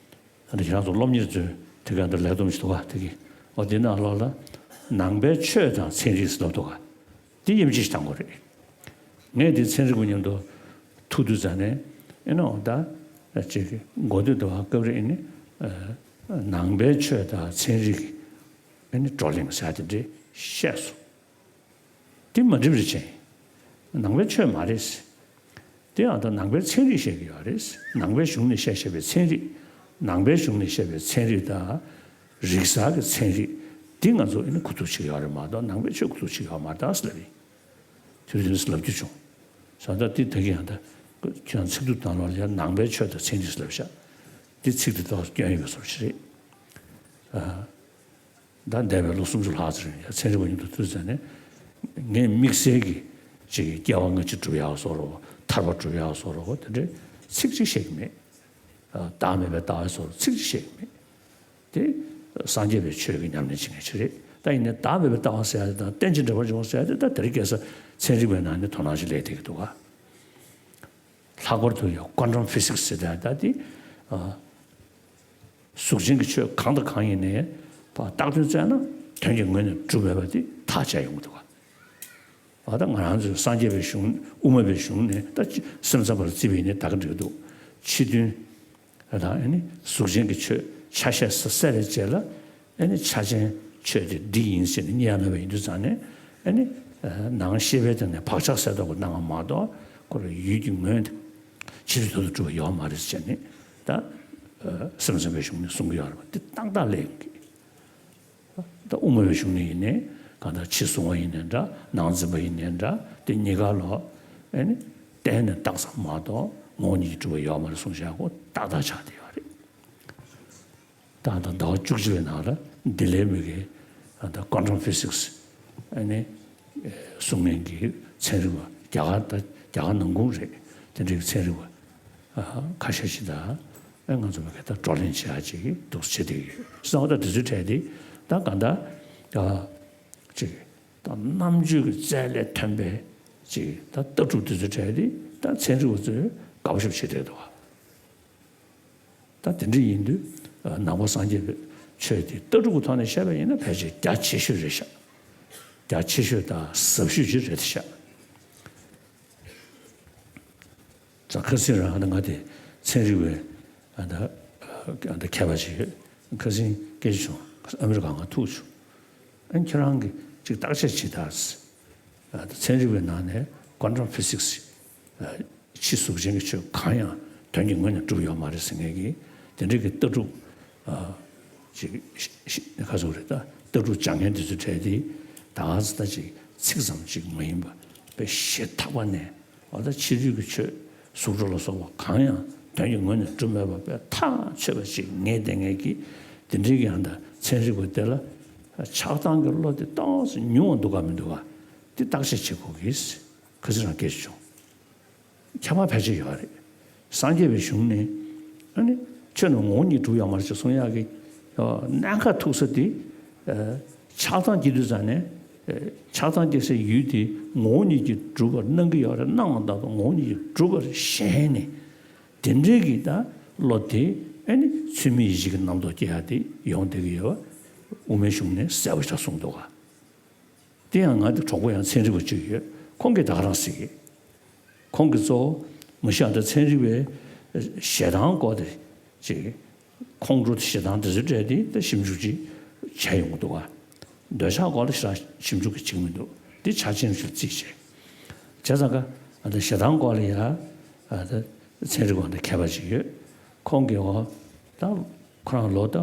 ཨ་ད་ཁྱེད་རང་ཚོ་སློབ་གཉེར་ཚོས་དེ་གི་ཨ་ད་ལས་བསྡོམས་ཞིག་འདུག་ག་དེ་གི་འོ་དེ་ནང་ལོགས་ལ་ནང་པའི་ཆོས་དང་ཚན་རིག་ཟེར་ལབ་འདུག་ག་དེ་དབྱེ་འབྱེད་ཞིག་བཏང་དགོས་རེད། ངས་དེ་ཚན་རིག་པ་མཉམ་དུ་ཐུག་དུས་ཙ་ནས་ཨེ་ནོ་ད་ཅིག་མགོ་སྟོད་དུ་བ་སྐབས་རེ་ཨེ་ནི་ནང་པའི་ཆོས་དང་ཚན་རིག་ཨེ་ནི་བགྲོ་གླེང་ཟེར་དེ་འདྲས་བཤད་སོང་། དེ་མ་འགྲིག་རེད་ཅེ། ནང་པའི་ཆོས་མ་རེད། དེ་ཡང་ད་ནང་པའི་ཚན་རིག་བཤད་ཀྱི་ཡོད་རེད། ནང་པའི་གཞུང་ནས་བཤད་བཤད་པའི་ཚན་རིག་ནང་པའི་གཞུང་ནས་བཤད་པའི་ཚན་རིག་དང་། རིག་གསར་གྱི་ཚན་རིག་འདི་ང་ཚོ་ཨེ་ནི་གོ་ཐུབ་ཅིག་ཡོད་རེད་མ་གཏོགས་ནང་པའི་ཆོས་གོ་ཐུབ་ཅིག་ཡོད་མ་རེད་ཟེར་ལབ་ཡིན། དུས་དེ་ནས་ལབ་རྒྱུ་བྱུང་། བྱས་ཙང་དེ་ད་གིན་ཡང་ད་ཁྱེད་རང་ཚིག་ཐོ་དང་ལོག་ལ་ཡང་ནང་པའི་ཆོས་དང་ཚན་རིག་ལབ་ཤག་དེ་ཚིག་དེ་ཏོག་ཙམ་སྐྱོན་ཡོད་པའི་བཟོ་ཞིག་རེད། ཨ། ད་འདས་པའི་ལོ་སུམ་ཅུ་ལྷག་ཙམ་རིང་ཡང་ཚན་རིག་པ་མཉམ་དུ་ཐུག་ཙ་ནས་ངས་དམིགས་བསལ་གྱི་ཅིག་སྐྱེ་བ་སྔ་ཕྱི་སྒྲུབ་ཡག་བཟོ་འདྲ་ཐར་པ་སྒྲུབ་ཡག་བཟོ་འདྲ་དེ་འདྲའི་ཚིག་གཅིག་བཤད་ཀྱི་མེད། བདག་མེད་པའི་ལྟ་བའི་བཟོ་འདྲ་ཚིག་གཅིག་བཤད་ཀྱི་མེད། དེ་སངས་རྒྱས་པའི་ཆོས་ཀྱི་ཉམས་ལེན་བྱེད་མཁན་ཞིག་རེད། ད་ཡིན་ནའི་བདག་མེད་པའི་ལྟ་བ་ཟེར་ཡ་དེ་དང་རྟེན་ཅིང་འབྲེལ་བར་འབྱུང་བ་ཟེར་ཡ་དེ་ད་དེ་རིང་ཁ་སང་ཚན་རིག་པའི་ནང་ནས་དོ་སྣང་ཞིག་སླེབས་བསྡད་ཀྱི་འདུག་ག་ལྷག་པར་དུ་ཡང་ཀོན་ཊམ་ཕི་སིག་སི་ཟེར་ཡ་ད་དེ་གཟུགས་ཅན་གྱི་ཆོས་གང་དང་གང་ཡིན་ནའི་བརྟག་དོན་བཙལ་ན་དོན་གྱི་ངོས་ནས་གྲུབ་མེད་པ་དེ་ཐག་བཅད་ཡོང་གི་འདུག་ག་ཨ་ད་ང་རང་ཚོའི་སངས་རྒྱས་པའི་གཞུང་དབུ་མ་པའི་གཞུང་ནས་ད་སེམས་ཙམ་པ་ལ་བརྩིས་པ་ཡིན་ནའི་ད་ག་འགྲིག་འདུག་ཕྱི་དོན་ཨ་ད་ཨ་ནི་གཟུགས་ཅན་གྱི་ཆོས་ཆ་ཤས་སུ་གསལ་བའི་རྗེས་ལ་ཨ་ནི་ཆ་ཅན་ཆོས་དེ་འདི་ཡིན་ཟེར་ནས་རྙེད་ཡ་མེད་པ་ཡིན་དུས་ཙང་ནས་ཨ་ནི་ནང་ཤེས་པའི་སྟེང་ནས་བག་ཆགས་གསལ་རྟོགས་པ་གནང་བ་མ་གཏོགས་ཁོ་རང་ཡུལ་གྱི་ངོས་ཕྱི་དོན་དུ་གྲུབ་པ་ཡོད་མ་རེད་ཟེར་ནས་ད་སེམས་ཙམ་པའི་གཞུང་ནས་གསུང་གི་ཡོད་རེད་པ། འདི་ཏག་ཏག་སླེབས་ཡོང་གི། ད་དབུ་མ་པའི་གཞུང་ནས་ཡིན་ནའི་གང་ལྟར་ཕྱི་གཟུང་བ་ཡིན་ནའི་འདྲ་ནང་འཛིན་པ་ཡིན་ནའི་འདྲ་དེ་གཉིས་ཀ་ལོ་ཨེ་ནི་བརྟེན་ནས་བཏགས་ཙམ་མ་གཏོགས་ངོ་བོ་ཉིད་ཀྱིས་གྲུབ་པ་ཡོད་མ་རེད་གསུངས་བཞག་གོ་ཏག་ཏག་ཆགས་བསྡད་ཡོད་རེད། ད་ལྟ་ཟླ་བ་བཅུ་གཅིག་པའི་ནང་ལ་ལྡི་ལིའི་མི་གི་ད་ཀོན་ཊམ་ཕི་སིག་སི་ཨེ་ནི་གསུང་མཁན་གྱི་ཚན་རིག་པ་རྒྱ་གར་ད་རྒྱ་གར་ནང་ཁུལ་རེད། དེ་འདྲའི་ཚན་རིག་པ་ཁ་ཤས་ཤིག་དང་ཨེ་ང་ཚོ་མི་གི་ད་བགྲོ་གླེང་བྱེད་ཡ་ཅིག་འདུག་བྱེད་བསྡད་ཡོད། སོང་ཙང་དེ་ཚོའི་གྲས་དེ་ད་གང་ལྟར་ཅིག་ད་རྣམ་དཔྱོད་ཀྱི་རྩལ་ལས་ཐོན་པའི་ ཅིག་ད་ལྟ་གྲུབ་དེ་ཚོའི་གྲས་དེ་ད་ཚན་རིག་པ་ཚོས་དགའ་པོ་ཞེ་པོ་བྱེད་བསྡད་འདུག་བ། ད་དེ་འདྲ་ཡིན་དུས་ནང་པ་སངས་རྒྱས་པའི་ཆོས་དེ་ལྟ་གྲུབ་ཀྱི་ཐོག་ནས་བཤད་པ་ཡིན་ན་ཕལ་ཆེར་རྒྱ་ཆེ་ཤོས་རེད་ཤག་རྒྱ་ཆེ་ཤོས་དང་ཟབ་ཤོས་ཅིག་རེད་ཤག་ད་ཁ་སང་རང་ང་དེ་ཚན་རིག་པའི་ཨ་ད་ཨ་ད་མཁས་པ་ཅིག་ཡོད། ཁ་སང་སྐད་ཆ་བྱུང་། ཨ་མི་རི་ཀ་ང་ཐུག་བྱུང་། ཨ་ཁྱེད་རང་གིས་ཅིག་བརྟག་དཔྱད་བྱེད་དང་། ཨ་ད་ཚན་རིག་པའི་ནང་ནས་quantum physics ཨ་ཕྱི་གཟུགས་ཅན་གྱི་ཆོས་གང་ཡང་དོན་གྱི་ངོས་ནས་གྲུབ་ཡོད་མ་རེད་ཟེར་མཁན་གྱི་དེ་འདྲའི་གི་ལྟ་གྲུབ་ཨ་ཅིག་ཤི་ཤི་ཁ་སོགས་རེད། ད་ལྟ་གྲུབ་སྦྱང་མཁན་དེ་ཚོའི་གྲས་དེ་ད་ག་ཟེ་ད་ཅིག་ཚིག་ཙམ་ཅིག་མ་ཡིན་པ་དཔེ་ཞེ་ཐག་པ་ནས། འོ་ད་ཕྱི་རོལ་གྱི་ཆོས་གཟུགས་སྒྲ་ལ་སོགས་པ་གང་ཡང་དོན་གྱི་ངོས་ནས་གྲུབ་མེད་པ་དཔེ་ཐག་ཆོད་པ་ཅིག་ངེས་བསྡད་མཁན་གྱི་དེ་འདྲའི་གི་ཡང་ད་ཚན་རིག་པ་དེ་ལ་ཆགས་སྡང་གི་བློ་དེ་ཏོག་ཙམ་ཉུང་བ་འདུག་ག་མི་འདུག་ག་དེ་བརྟག་དཔྱད་བྱེད་དགོས་ཀྱི། ཁ་སང་རང་སྐད་ཆ་བྱུང་། ཁྱད་པར་ཕལ་ཆེར་ཡོད་རེད། སངས་རྒྱས་པའི་གཞུང་ནས་ཨ་ནི་ཆོས་རྣམས་ངོ་བོ་ཉིད་གྲུབ་ཡོད་མ་རེད་ཅེས་གསུང་ཡག་གི་གནད་འགག་ཐུག་ས་དེ། ཆགས་སྡང་སྐྱེ་དུས་ཙང་ནས་ཆགས་སྡང་སྐྱེ་སའི་ཡུལ་དེ་ངོ་བོ་ཉིད་ཀྱིས་གྲུབ་པར་སྣང་གི་ཡོད་རེད། སྣང་བ་ལྟར་དུ་ངོ་བོ་ཉིད་ཀྱིས་གྲུབ་པར་ཞེན་ནས་དེ་འདྲའི་གི་ད་བློ་དེ་ཨ་ནི་ཚུལ་མིན་ཡིད་བྱེད་ཀྱི་རྣམ་རྟོག་སྐྱེ་ཡག་དེ་ཡོང་བསྡད་ཀྱི་ཡོད་པ་དབུ་མའི་གཞུང་ནས་གསལ་པོ་ཞིག་གསུངས་འདུག་ག་དེ་ཡང་ང་དེ་གྲོགས་པོ་ཡང་ཚན་རིག་པ་གཅིག་ཡོད། ཁོང་གིས་ད་ག་རང་ཟེར་གི། ཁོང་གིས་གཙོ་བོ་མ་གཞི་ཨ་ད་ཚན་རིག་པའི་ཞེ་སྡང་སྐོར་དེ་ཅིག་ཁོང་ཁྲོ་དང་ཞེ་སྡང་དེ་ཚོའི་གྲས་དེ་ད་ཞིབ་འཇུག་ཅིག་བྱས་ཡོང་གི་འདུག་ག་འདོད་ཆགས་སྐོར་ལ་ཞེ་སྡང་ཞིབ་འཇུག་གི་བྱེད་ཀྱི་མི་འདུག་དེ་ཆ་ཆེན་ཞིག་རྩིས་བྱས། བྱས་ཙང་ཀ་ཨ་ད་ཞེ་སྡང་སྐོར་ལ་ཡ་ཨ་ད་ཚན་རིག་པ་འདི་མཁས་པ་ཅིག་ཡོད། ཁོང་གིས་འོ་ད་ཁོ་རང་ལོ་ད་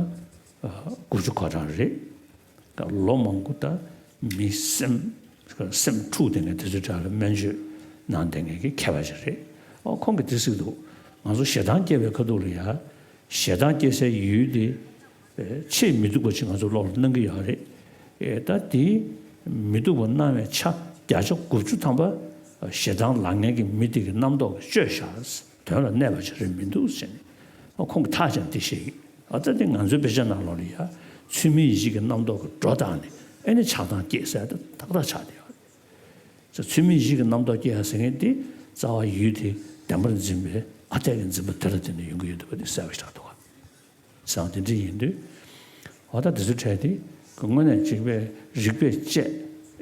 དགུ་བཅུ་གོ་གྲངས་རེད། ད་ལོ་མང་པོ་ད་མི་སེམས་སེམས་འཁྲུག་བསྡད་མཁན་དེ་ཚོའི་གྲས་ལ་སྨན་བཅོས་གནང་བསྡད་མཁན་གྱི་མཁས་པ་ཞིག་རེད། ཨོ་ཁོང་གིས་དེ་ཟེར་གྱི་འདུག་ང་ཚོ་ཞེ་སྡང་སྐྱེ་བའི་ཁ་ཐུག་ལ་ཡ། ཞེ་སྡང་སྐྱེ་སའི་ཡུལ་དེ་ཆེས་མི་སྡུག་པ་ཅིག་ང་ཚོ་བློ་ལ་སྣང་གི་ཡོད་རེད། ད་དེ་མི་སྡུག་པ་སྣང་བའི་ཆ་བརྒྱ་ཆ་དགུ་བཅུ་ཐམ་པ་ཞེ་སྡང་ལངས་མཁན་གྱི་མི་དེ་གི་རྣམ་རྟོག་གིས་བཅོས་བཞག་དོན་ལ་གནས་པ་ཅིག་རེད་མི་འདུག་ཟེར་ནས་ཁོང་གིས་ཐག་བཅད་ནས་དེ་བཤད་ཀྱི། ཨ་ད་དེ་ང་ཚོའི་དཔེ་ཆ་ནང་ལོགས་ལ་ཡ་ཚུལ་མིན་ཡིད་བྱེད་ཀྱི་རྣམ་རྟོག་གིས་སྒྲོ་བཏགས་ནས་ཨེ་ནི་ཆགས་སྡང་སྐྱེས་ཟེར་ཏེ་ཏག་ཏག་ཆགས་བསྡད་ཡོད་རེད། ཚུལ་མིན་ཡིད་བྱེད་ཀྱི་རྣམ་རྟོག་སྐྱེ་ཡ་ཟེར་མཁན་དེ་རྩ་བ་ཡུལ་དེ་བདེན་པར་འཛིན་པའི་ཨ་འཐས་ཀྱི་འཛིན་པ་དེ་ལ་བརྟེན་ནས་ཡོང་གི་ཡོད་འདུག་པ་དེ་གསལ་པོ་ཞིག་ཆགས་འདུག་ག་བྱས་ཙང་དེ་འདྲ་ཡིན་དུས། འོ་ད་དེ་ཚོའི་གྲས་དེ་དངོས་གནས་གཅིག་པའི་རིགས་པས་དཔྱད་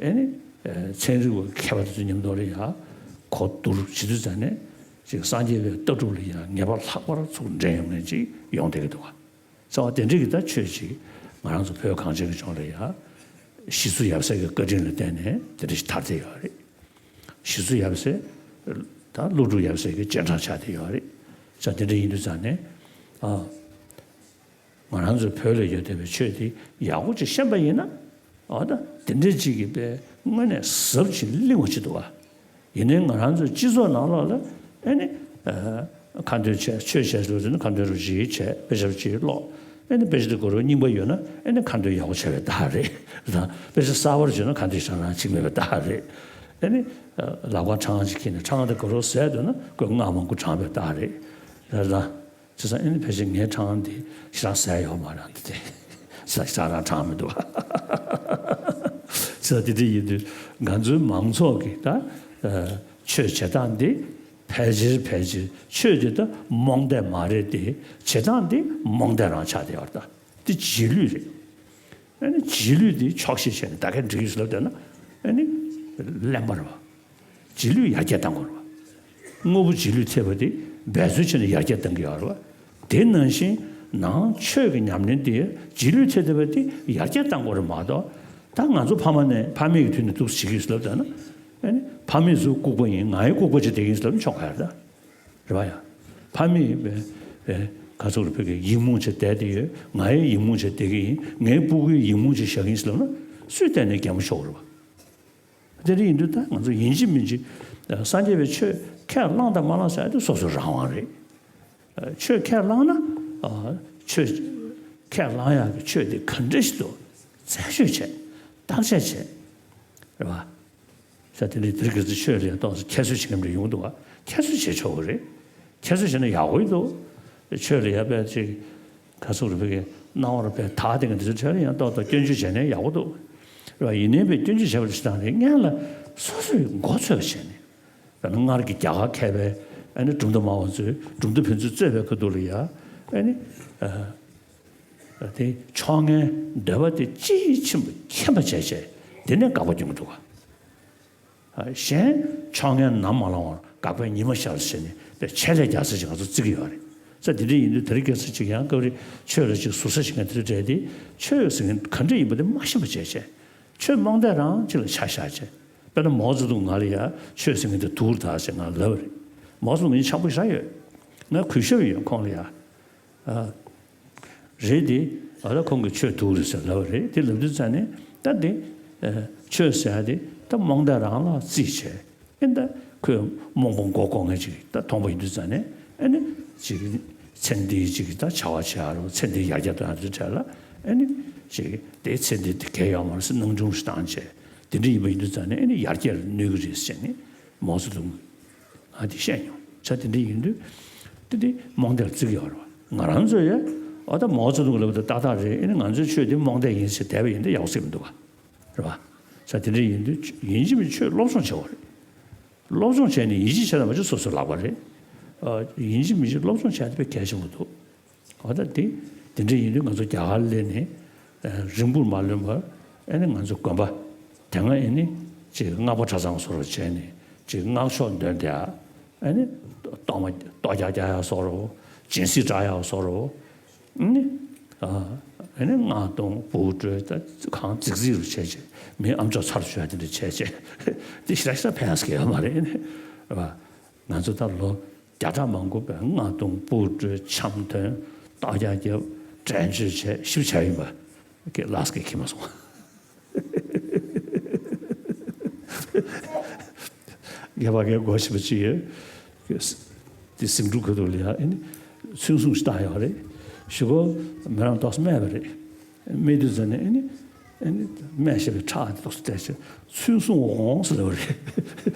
ཨེ་ནི་ཚན་རིག་པ་མཁས་པ་དེ་ཚོ་མཉམ་དུ་ལ་ཡ་གོ་བསྡུར་བྱེད་དུས་ཙང་ནས་ཅིག་སངས་རྒྱས་པའི་ལྟ་གྲུབ་ལ་ཡ་ངེས་པར་ལྷག་པར་ཚུར་འདྲེན་ཡོང་མཁན་ཅིག་ཡོང་བསྡད་ཀྱི་འདུག་ག་རྩ་བ་དེ་འདྲ་གི་ད་ཆོས་ཅིག་ང་རང་ཚོ་བོད་གངས་ཅན་གྱི་ལྗོངས་ལ་ཡ་གཞི་ཚུལ་ཡབ་སྲས་ཀྱི་བཀའ་དྲིན་ལ་བརྟེན་ནས་དེ་འདྲ་ཞིག་དར་བསྡད་ཡོད་རེད། གཞི་ཚུལ་ཡབ་སྲས་ད་ཀླུ་སྒྲུབ་ཡབ་སྲས་ཀྱི་རྗེས་འབྲང་ཆགས་བསྡད་ཡོད་རེད། ས་དེ་འདྲ་ཡིན་དུས་ཙང་ནས་ཨ་ང་རང་ཚོ་བོད་ལ་ཡོད་བསྡད་པའི་ཆོས་དེ་ཡག་པོ་ཅིག་ཤེས་པ་ཡིན་ན་ཨ་ད་དེ་འདྲ་ཅིག་གི་དཔེ་དངོས་གནས་ཟབ་ཅིང་བརླིང་བ་ཅིག་འདུག་ག་ཡིན་ནའི་ང་རང་ཚོའི་སྤྱི་ཚོགས་ནང་ལོགས་ལ་ཨེ་ནི་ཁ་འདོན་བྱས་ཆོས་བྱས་ཟེར་བ་ཟེར་ན་ཁ་འདོན་རུ་ཅིག་བྱས་དཔེ་ཆ་རུ་ཅིག་ཀློག་ཨེ་ནི་དཔེ་ཆ་དེ་གོ་རུ་རྙིང་པ་ཡོད་ན་ཨེ་ནི་ཁ་འདོན་ཡག་པོ་བྱས་པའི་རྟགས་རེད། དཔེ་ཆ་གསར་པ་རུ་བྱས་ན་ཁ་འདོན་ཞེ་དྲག་རང་བྱེད་མེད་པའི་རྟགས་རེད། ཨེ་ནི་ལག་པ་ཕྲེང་ཅིག་ཁྱེར་ནས་ཕྲེང་དེ་གོ་རུ་ཟས་འདོད་ན་ཁོས་སྔགས་མང་པོ་བགྲངས་པའི་རྟགས་རེད། རེད་ལ། བྱས་ཙང་ཨེ་ནི་ཕལ་ཆེར་ངའི་ཕྲེང་དེ་ཞེ་དྲག་ཟས་ཡོད་མ་རེད་འདི་དེ། ཞེ་དྲག་རང་ཕྲེང་མི་འདུག་བྱས་ཙང་དེ་འདྲ་ཡིན་དུས་ང་ཚོའི་མང་ཚོགས་ཀྱི་ད་ཆོས་བྱེད་སྟངས་འདི་ཕལ་ཆེར་ཕལ་ཆེར་ཆོས་འདི་ད་རྨོངས་དད་མ་རེད་དེ་བྱེད་སྟངས་འདི་རྨོངས་དད་རང་ཆགས་བསྡད་ཡོད་རེད། ད་འདི་རྗེས་ལུས་རེད། ཨ་ནི་རྗེས་ལུས་དེ་ཆོག་ཤེས་བྱས་ནས་ད་ག་འགྲིག་ཡོད་ཟེར་ལབ་བསྡད་ན་ཨ་ནི་གླེན་པ་རེད་བ། རྗེས་ལུས་ཡར་རྒྱས་གཏང་དགོས་རེད་བ། དངོས་པོ་རྗེས་ལུས་ཐེབས་པ་དེ་འབད་རྩོལ་བྱས་ནས་ཡར་རྒྱས་གཏང་གི་ཡོད་རེད་བ། དེ་ནང་བཞིན་ནང་ཆོས་ཀྱི་ཉམས་ལེན་དེ་རྗེས་ལུས་ཐེབས་བསྡད་པ་དེ་ཡར་རྒྱས་གཏང་དགོས་རེད་མ་གཏོགས་ད་ང་ཚོ་ཕ་མ་ནས་ཕ་མེས་ཀྱི་དུས་ནས་འདུག་སེ་བྱེད་ཀྱི་ཡོད་ཟེར་ལབ་བསྡད་ན་ཨ་ནི་ཕ་མེས་ཚོ་ལྐུགས་པ་ཡིན་ང་ཡང་ལྐུགས་པ་ཅིག་བསྡད་ཀྱི་ཡིན་ཟེར་ལབ་ན་ཆོག་ག་རེད་ད། རེད་བ་ཡ། ཕ་མེས་པའི་པའི་ག་ཚོད་རེད་བོད་ཀྱི་ཡིག་རྨོངས་བྱས་བསྡད་དེ་ཡོད། ང་ཡང་ཡིག་རྨོངས་བྱས་བསྡད་ཀྱི་ཡིན། ངའི་སྤུ་གུའི་ཡིག་རྨོངས་བྱས་བཞག་གི་ཡིན་ཟེར་ལབ་ན་སུས་བལྟས་ནས་གད་མོ་ཤོར་རེད་བ། དེ་འདྲ་ཡིན་དུས་ད་ང་ཚོ་ཡིན་གཅིག་མིན་གཅིག་སངས་རྒྱས་པའི་ཆོས་ཁས་བླངས་དང་མ་བླངས་ཟེར་ཡ་དེ་སོ་སོའི་རང་དབང་རེད། ཆོས་ཁས་བླངས་ན་ཆོས་ཁས་བླངས་ཡག་གི་ཆོས་དེ་ག་འདྲ་ཞིག་འདུག་རྩད་གཅོད་བྱས་བརྟག་དཔྱད་བྱས་རེད་བ། ས་དེ་འདྲའི་དེ་རིང་ཁ་སང་ཆོས་ལ་ཡང་ཏོག་ཙམ་ཁྱད་གསོད་བྱེད་མཁན་འདྲ་ཡོང་གི་འདུག་ག་ཁྱད་གསོད་བྱེད་ཆོག་གི་རེད། ཁྱད་གསོད་བྱས་ན་ཡག་པོ་ཡིན་འདུག་ཆོས་ལ་ཡ་དཔེ་ཅིག་ག་ཚོད་རེ་བོད་ཀྱི་སྣང་བ་རུ་དཔེ་དག་དེ་ག་འདི་ཚོ་ཆོས་ལ་ཡང་ཏོག་ཙམ་སྐྱོན་བརྗོད་བྱས་ན་ཡག་པོ་འདུག་རེད་བ། ཡིན་ནའི་དཔེ་སྐྱོན་བརྗོད་བྱས་པ་ཞིག་དང་རེད་སྔན་ལ་ སོ་སོས་མགོ་ཚོས་བྱས་ནས། ད་ནི་སྔར་གྱི་རྒྱ་གར་མཁས་པའི་ཨ་ནི་གྲུབ་མཐའ་སྨྲ་བ་ཚོས་གྲུབ་མཐའ་ཕན་ཚུན་རྩོད་པའི་ཁ་ཐུག་ལ་ཡ། ཨ་ནི་ཨ་དེ་ཕྱོགས་སྔའི་འདོད་པ་དེ་ཅི་ཕྱིན་པ་མཁྱེན་པ་བྱས་བྱས། དེ་ནས་དགག་པ་སྐྱོན་གྱི་འདུག་ག་གཞན་ཕྱོགས་སྔའི་ནམ་མ་ལངས་བར་དགག་པའི་ཉི་མ་ཤར་ཟེར་ནས་པའི་ཆད་ལས་རྒྱག་ས་ཅིག་ང་ཚོ་བརྩི་གི་ཡོད་རེད། ས་དེ་འདྲ་ཡིན་དུས་དེ་རིང་ཁ་སང་ཅིག་ཡང་སྐབས་རེ་ཆོས་ལ་ཅིག་ཟུར་ཟ་བྱེད་མཁན་དེ་འདྲ་འདྲ་དེ། ཆོས་ཟེར་མཁན་ག་འདྲ་ཡིན་པ་དེ་མ་ཤེས་པ་བྱས་བྱས། ཆོས་རྨོངས་དད་རང་ཅིག་ལ་ཆ་བཞག་བྱས། དཔེར་ན་མའོ་ཙེ་ཏུང་ང་ལ་ཡ་ཆོས་ཟེར་མཁན་དེ་སྡུག་རུ་ད་ཟེར་ང་ལབ་པ་རེད། མའོ་ཙེ་ཏུང་ངས་ཆག་པོ་ཞེ་དྲག་ཡོད། ང་གུས་ཞབས་ཡོད་ཁོང་ལ་ཡ། ཨ། རེད་དེ། ཨ་ད་ཁོང་གིས་ཆོས་སྡུག་རེད་ཟེར་ལབ་པ་རེད། དེ་ལབ་དུས་ཙང་ནས་ད་དེ། ཨ། ཆོས་ཟེར་ཡ་དེ་ད་རྨོངས་དད་རང་ལ་བརྩིས་བྱས། ཨེ་ད་ཁོས་རྨོངས་པ་མགོ་སྐོར་མཁན་ཅིག་ད་མཐོང་པ་ཡིན་དུས་ཙང་ནས། ཨེ་ནི་ཅིག་ཚེ་འདིའི་ཅིག་ད་བྱ་བ་བྱེད་ཡ་རོ། ཚེ་འདིའི་ཡར་རྒྱས་གཏོང་ཡ་དེ་གྲས་ལ། ཨེ་ནི་ཅིག་དེ་ཚེ་འདི་དེ་གས་ཡོད་མ་རེད་ཟེར་སྣང་ཆུང་ཞིག་བཏང་བྱས། དེ་འདྲ་ཡིན་པ་ཡིན་དུས་ཙང་ནས་ཨེ་ནི་ཡར་རྒྱས་ལ་གནོད་ཀྱི་རེད་ཟེར་ནས་མའོ་ཙེ་ཏུང་ང་དེ་བཤད་མྱོང་། ས་དེ་འདྲ་ཡིན་དུས་དེ་དེ་རྨོངས་དད་ལ་བརྩི་གི་ཡོད་རེད་བ། ང་རང་ཚོ་ཡ། ཨ་ད་མའོ་ཙེ་ཏུང་གི་ལབ་པ་དེ་ཏག་ཏག་རེད། ཨེ་ནི་ང་ཚོའི་ཆོས་དེ་རྨོངས་དད་ཡིན་ཟེར་བསྡད་པ་ཡིན་དུས་ཡག་པོ་བརྩི་མི་འདུག་བ། རེད་བ། ས་དེ་འདྲ་ཡིན་དུས་ཡིན་གཅིག་མིན་གཅིག་ཆོས་སློབ་སྦྱོང་བྱེད་དགོས་རེད། སློབ་སྦྱོང་བྱས་ནས་ཡིད་ཆེས་བྱས་ན་མ་གཞི་སོ་སོའི་ལག་པ་རེད། ཨ་ཡིན་གཅིག་མིན་གཅིག་སློབ་སྦྱོང་བྱས་ཏེ་དཔེ་གལ་ཆེན་པོ་འདུག་འོ་ད་དེ་དེ་འདྲ་ཡིན་དུས་ང་ཚོ་རྒྱ་གར་སླེབས་ནས་ཨ་རིང་པོར་མ་ལོན་པར། ཨ་ནི་ང་ཚོ་དགོན་པ་དེ་སྔ་ཨ་ནི་ཅིག་སྔགས་པ་གྲྭ་ཚང་བཟོ་འདྲ་བྱས་ནས་ཅིག་སྔགས་ཆོས་འདོན་བསྡད་ཡ། ཨ་ནི་གཏོར་མ་གཏོར་རྒྱག་རྒྱག་ཡ་བཟོ་འདྲ། སྦྱིན་སྲེག་འདྲ་ཡ་བཟོ་འདྲ། ཨ་ནི་ཨ་ཨ་ནི་སྔགས་གཏོང་འབུལ་སྤྲོད་ད་གང་རྫིག་རྫིག་རུ་བྱས་བྱས། མིའི་ཨམ་ཅོག་ཚར་བཅུག་ཡ་དེ་འདྲ་བྱས་བྱས། དེ་ཞེ་དྲག་ཞེ་དྲག་ཕན་ཡ་ཟེར་གྱི་ཡོད་མ་རེད། ཨ་ནི་ང་ཚོ་ད་ལོ་བརྒྱ་ཕྲག་མང་པོ་པའི་སྔགས་གཏོང་འབུལ་སྤྲོད་འཆམ་མཐུན་གཏོར་རྒྱག་རྒྱབ་འགྲན་བརྗོད་བྱས་ཞིབ་བྱས་ཡིན་པ་གི་ལགས་ཀྱིས་ཁྱི་མ་སོང་། རྒྱ་བ་གའི་སྒོ་ཕྱེ་བ་ཅི་ཡོད། དེ་སེང་ཕྲུག་ཁུ་ཐུག་ལ་ཡ་ཨེ་ནི་ཚོན་སྲུང་ཞིག་བཏང་ཡོད་རེད། ཞུ་གོ་མི་རང་ཏོག་ཙམ་སྨད་པ་རེད། སྨད་དུས་ཙམ་ནས་ཨེ་ནི་ཨེ་ནི་སྨད་ཞེས་པའི་ཁྲག་དེ་ཏོག་ཙམ་བལྟས་ཤིང་ཚོན་སྲུང་འོང་ཟེར་ལབ་པ་རེད།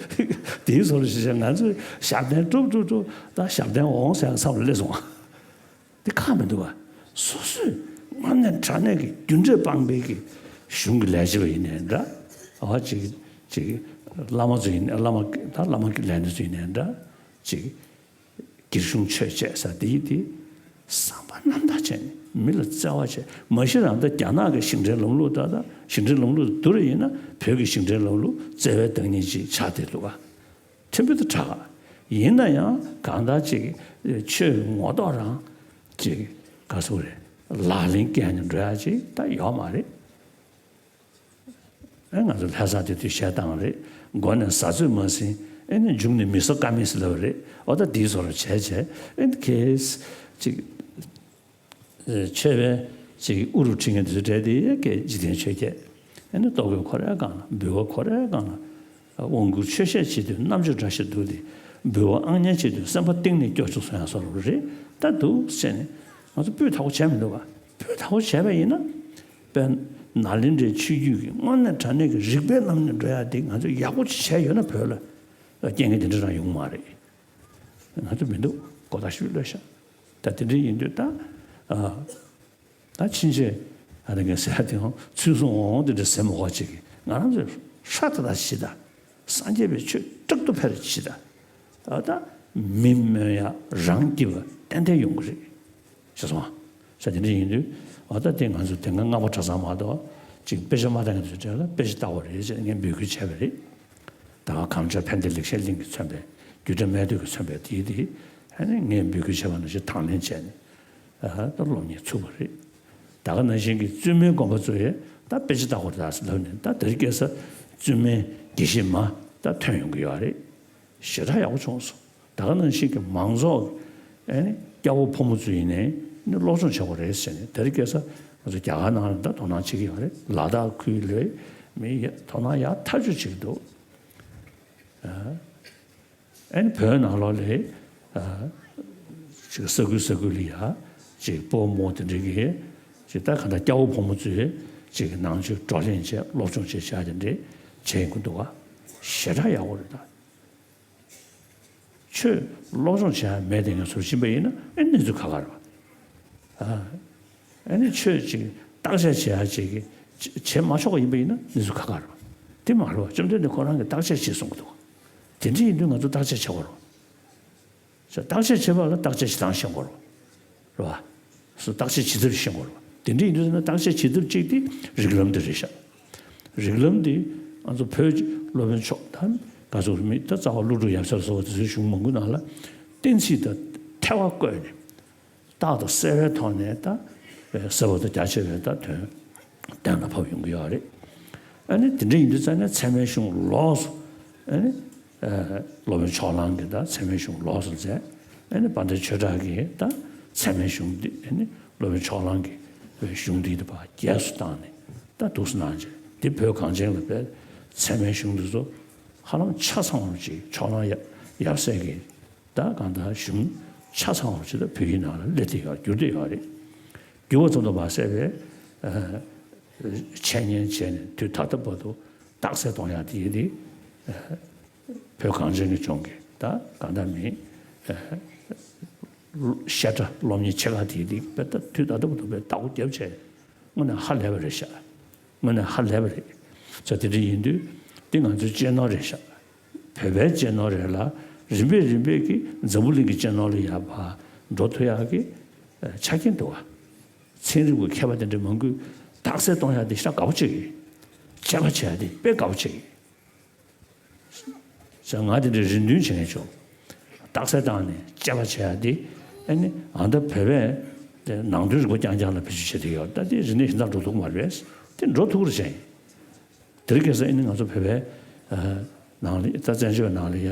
དེའི་བཟོ་འདྲ་ཞིག་བྱས། ང་ཚོས་ཞབས་བརྟན་སྒྲུབ་སྒྲུབ་སྒྲུབ་ད་ཞབས་བརྟན་འོང་ཟེར་ཡ་མཚམས་ལ་སླེབས་སོང་། འདི་ཁག་མི་འདུག་བ། སོ་སོས་དངོས་གནས་དྲང་གནས་ཀྱི་རྒྱུ་འབྲས་སྤངས་པའི་གི་གཞུང་གི་ལས་བྱེད་པ་ཡིན་ནའི་འདྲ། ཨ་ཅིག་ཅིག་བླ་མ་ཚོ་ཡིན་ནའི་བླ་མ་ད་བླ་མ་གི་ལས་སྣེ་ཚོ་ཡིན་ནའི་འདྲ། ཅིག་སྒེར་གཞུང་ཆོས་བྱས་ས་དེ་ཡིན་དེ། བསམ་པ་རྣམ་དག་བྱས་ནས་མི་ལ་བརྩེ་བ་བྱས། མ་གཞི་རང་ད་རྒྱ་ནག་གི་ཞིང་བྲན་ལམ་ལུགས་ད་ད་ཞིང་བྲན་ལམ་ལུགས་བསྡུར་ཡིན་ན་བོད་ཀྱི་ཞིང་བྲན་ལམ་ལུགས་བརྩེ་བའི་བདག་ཉིད་ཅིག་ཆགས་བསྡད་འདུག་ག་ཕྲན་བུ་དུ་དྲག་ཡིན་ན་ཡང་གང་ལྟར་ཅིག་ཆོས་ངོ་ཐོག་རང་ཅིག་ག་ཟེར་རེད། ལག་ལེན་བཀལ་ནས་འགྲོ་ཡ་ཅིག་ད་ཡོད་མ་རེད། ཨེ་ང་ཚོ་ལྷ་ས་དེ་དུས་བཤད་སྟངས་རེད། མགོ་ནས་ཟ་ཚོད་མ་ཟིན། ཨེ་ནི་མཇུག་ནས་མི་ཟ་ཀ་མེད་ཟེར་ལབ་རེད། འོ་ད་དེའི་བཟོ་འདྲ་བྱས་བྱས་ཨེ་ནི་ཁེས་ཅིག་ཆོས་པའི་ཅིག་དབུ་རུ་ཁྲིད་མཁན་དེ་ཚོ་གྲས་དེ་ཡ་གི་འཇིག་རྟེན་ཆོས་བརྒྱད། ཨེ་ནི་ལྟོ་གོས་ཁོ་རའི་སྒང་ལ། འབུལ་བ་ཁོ་རའི་སྒང་ལ། དབང་བསྐུར་ཆོས་བཤད་བྱེད་དུས་རྣམ་དཔྱོད་འདྲ་ཞིག་འདུག་སྟེ། འབུལ་བ་ཨང་ཉན་བྱེད་དུས་སེམས་པ་གཏིང་ནས་སྐྱོ་བཅུག་སོང་ཡ་བཟོ་འདྲ་རེད་ད་འདུག་ཟེར་ནས་ང་ཚོ་སྤུས་དག་པོ་བྱས་མི་འདུག་ག་སྤུས་དག་པོ་བྱས་པ་ཡིན་ན། དཔེར་ན་ནཱ་ལེནྡྲའི་ཆོས་བརྒྱུད་ཀྱི་དངོས་གནས་དྲང་གནས་ཀྱི་རིག་པའི་ལམ་ནས་འགྲོ་ཡ་དེ་ང་ཚོས་ཡག་པོ་ཅིག་བྱས་ཡོད་ན་བོད་ལ་རྐྱེན་ངན་དེ་འདྲ་རང་ཡོང་མ་རེད། ང་ཚོ་མི་འདུག་གོ་བརྡ་ཞིག་ལོས་ཤག་ད་དེ་འདྲ་ཡིན་དུས་ད། ཨ། ད་ཕྱིན་ཆད་ཨ་ནི་ངས་ཟེར་ཡ་དེ་ཡང་ཚུལ་སོང་འོང་དེ་འདྲ་ཟེར་མ་དགོས་ཅིག་ང་རང་ཚོས་ཧྲ་ཏག་ཏག་བྱེད་ད། སངས་རྒྱས་པའི་ཆོས་དྲག་ཏུ་འཕེལ་བྱེད་ད། ཨ་ད་མི་སྨོན་ཡ་རང་སྐྱིད་པ་ཏན་ཏན་ཡོང་གི་རེད། ཤེས་སོང་ཨ། ས་དེ་འདྲ་ཡིན་དུས་ཨ་ད་དེ་ང་ཚོ་དེ་སྔ་སྔགས་པ་གྲྭ་ཚང་མ་གཏོགས་ཅིག་དཔེ་ཆ་མ་བལྟ་མཁན་ཚོའི་གྲས་ལ་དཔེ་ཆ་ལྟ་བ་རེད་ཅེས་ངས་འབོད་སྐུལ་བྱས་པ་རེད། ད་ག་གངས་ལྗོངས་ཕན་བདེ་ལེགས་བཤད་གླིང་གིས་མཚོན་པའི་རྒྱུ་འབྲས་རྨད་དུ་གིས་མཚོན་པའི་དེའི་དེ་ཨ་ནི་ངས་འབོད་སྐུལ་བྱས་པ་ནང་བཞིན་དང་ལེན་བྱས་ནས། ཨ་ད་སློབ་གཉེར་ཚུགས་པ་རེད། ད་ག་ནང་བཞིན་གྱི་བཙུན་མའི་དགོན་པ་ཚོ་ཡས་ད་དཔེ་ཆ་ལྟ་དགོས་རེད་ད་ཟེར་ལབ་ནས་ད་དེ་རིང་ཁ་སང་བཙུན་མའི་དགེ་བཤེས་མ་ད་ཐོན་ཡོང་གི་ཡོད་རེད། ཞེ་དྲག་ཡག་པོ་བྱུང་སོང་། ད་ག་ནང་བཞིན་གྱི་མང་ཚོགས་ཨེ་ནི་སྐྱ་བོ་ཕོ་མོ་ཚོ་ཡིན་ནའི་ནི་སློབ་སྦྱོང་བྱེད་དགོས་རེད་ཟེར་ནས་དེ་རིང་ཁ་སང་ང་ཚོ་རྒྱ་གར་ནང་ལ་ད་དོ་སྣང་བྱེད་ཀྱི་ཡོད་རེད། ལ་དྭགས་ཁུལ་ལ་མི་ཡ་དོ་སྣང་ཡག་ཐག་ཆོད་བྱེད་ཀྱི་འདུག་ཨ། ཨ་ནི་བོད་ནང་ལོགས་ལ་ཨ་ཅིག་ས་ཁུལ་ས་ཁུལ་ལ་ཡ་ཅིག་སྤོ་རྨོ་དེ་འདྲ་གི་ཅིག་ད་ག་འདྲ་སྐྱ་བོ་ཕོ་མོ་ཚོས་ཅིག་ནང་ཆོས་བགྲོ་གླེང་བྱས་སློབ་སྦྱོང་བྱས་བྱ་དེ་འདྲ་བྱེད་ཀྱི་འདུག་ག་ཞེ་དྲག་ཡག་པོ་རེད་ད། ཆོས་སློབ་སྦྱོང་བྱེད་ཡ་མེད་དེ་ངས་ཟུར་ཕྱིན་པ་ཡིན་ན་ཨེ་གནས་ཚུལ་ཁག་ཁག་རེད་བ། ཨ་ཨ་ནི་ཆོས་ཅིག་བརྟག་དཔྱད་བྱེད་ཡ་ཅིག་གི་བྱེད་མ་ཆོག་པ་ཡིན་པ་ཡིན་ན་གནས་ཚུལ་ཁག་ཁག་རེད་བ། དེ་མ་རེད་བ། བཅོམ་ལྡན་འདས་ཁོ་རང་གིས་བརྟག་དཔྱད་བྱེད་གསུང་གི་འདུག། དེ་འདྲ་ཡིན་དུས་ང་ཚོ་བརྟག་དཔྱད་བྱེད་དགོས་རེད། བརྟག་དཔྱད་བྱེད་པ་ལ་བརྟག་དཔྱད་བྱེད་སྟངས་ཤེས་དགོས་རེད། རེད་བ། སོ་བརྟག་དཔྱད་བྱེད་ཐབས་ཤེས་དགོས་རེད། དེ་འདྲ་ཡིན་དུས་ན་བརྟག་དཔྱད་བྱེད་ཐབས་གཅིག་དེ་རིགས་ལམ་དེ་རེད་ཤག། རིགས་ལམ་དེ་ང་ཚོ་བོད་ཀྱི་སློབ་དཔོན་མཆོག་དང་ག་ཚོད་མི་ད་རྩ་བ་ཀླུ་སྒྲུབ་ཡབ་སྲས་ལ་སོགས་པ་དེ་ཚོའི་གཞུང་མང་པོའི་ནང་ལ་གཏན་ཚིགས་དང་ཐལ་བ་བཀོད་ནས་རྟགས་དང་གསལ་བའི་ཐོག་ནས་ད་གསལ་བ་དང་རྒྱ་ཆེ་བའི་ད་དོན་གཏན་ལ་ཕབ་ཡོང་གི་ཡོད་རེད། ཨ་ནི་དེ་འདྲ་ཡིན་དུས་ཙང་ནས་ཚད་མའི་གཞུང་ལོགས་སུ་ཨ་ནི། སློབ་དཔོན་ཕྱོགས་གླང་གིས་ད་ཚད་མའི་གཞུང་ལོགས་སུ་མཛད། ཨ་ནི་དཔལ་ལྡན་ཆོས་གྲགས་ཀྱིས་ད་ཚད་མའི་གཞུང་འདི་ཨ་ནི་སློབ་དཔོན་ཕྱོགས་གླང་གི་གཞུང་འདི་ད་ཕར་རྒྱས་སུ་བཏང་ནས་ད་འདུག་སེ་གནང་བྱས། འདི་བོད་གངས་ཅན་ལ་དཔེ་ཚད་མའི་གཞུང་འདི་ཚོ་ཧ་ལམ་ཆ་ཚང་བ་ཅིག་ཕྱོགས་གླང་ཡབ་ཡབ་སྲས་ཀྱིས་ད་གང་ལྟར་གཞུང་ཆ་ཚང་བ་ཅིག་ད་བོད་ཡིག་ནང་ལ་སླེབས་བསྡད་ཡོད། བསྒྱུར་བསྡད་ཡོད་རེད། བསྒྱུར་བ་ཙམ་དུ་མ་ཟད་པའི་འཆད་ཉན་བྱས་ནས་དུས་ད་ལྟ་བར་དུ་རྟགས་གསལ་གཏོང་ཡག་དེ་ཡིན་ཏེ། བོད་གངས་ཅན་གྱི་ལྗོངས་ཀྱི་ད་གང་ལྟར་མིན། བཤད་གྲྭ་སློབ་གཉེར་ཆེ་ཁག་དེ་དེ་དཔེ་ད་དུས་ད་ལྟ་བར་དུ་དཔེ་བདག་པོ་རྒྱབ་བྱས། དངོས་གནས་ཧ་ལས་པ་རེད་ཤག། དངོས་གནས་ཧ་ལས་པ་རེད། ཙང་དེ་འདྲ་ཡིན་དུས་འདི་ང་ཚོའི་གཅེས་ནོར་རེད་ཤག། བོད་པའི་གཅེས་ནོར་རེད་ལ། རིམ་པས་རིམ་པས་ཀྱི་འཛམ་བུ་གླིང་གི་གཅེས་ནོར་ལ་ཡར་ཕར་འགྲོ་ཐུབ་ཡག་གི་ཆ་རྐྱེན་འདུག་བ། ཚན་རིག་པའི་མཁས་པ་དེ་འདྲ་མང་པོས་རྟགས་གསལ་གཏོང་ཡག་དེ་ཞེ་དྲག་དགའ་པོ་བྱེད་ཀྱི། དཔྱད་པ་བྱེད་ཡག་དེ་དཔེ་དགའ་པོ་བྱེད་ཀྱི། ཟེར་ང་དེ་འདྲའི་རེ་འདུན་བྱེད་མཁན་བྱུང་། རྟགས་གསལ་བཏང་ནས་དཔྱད་པ་བྱེད་ཡག་དེ་ཨ་ནི་ཨ་ད་བོད་པས་དེ་ནང་དོན་རིག་པ་རྐྱང་རྐྱང་ལ་བེད་སྤྱོད་བྱེད་དེ་ཡོད། ད་དེ་རིག་གནས་གཞན་དག་འགྲོ་ཐུབ་ཀྱི་མ་རེད་པས། དེ་འགྲོ་ཐུབ་ཀྱི་རེད་བྱས། དེ་རིང་ཁ་སང་ཨ་ནི་ང་ཚོ་བོད་པའི་ནང་ལ་ད་བཙན་བྱོལ་ནང་ལ་ཡ་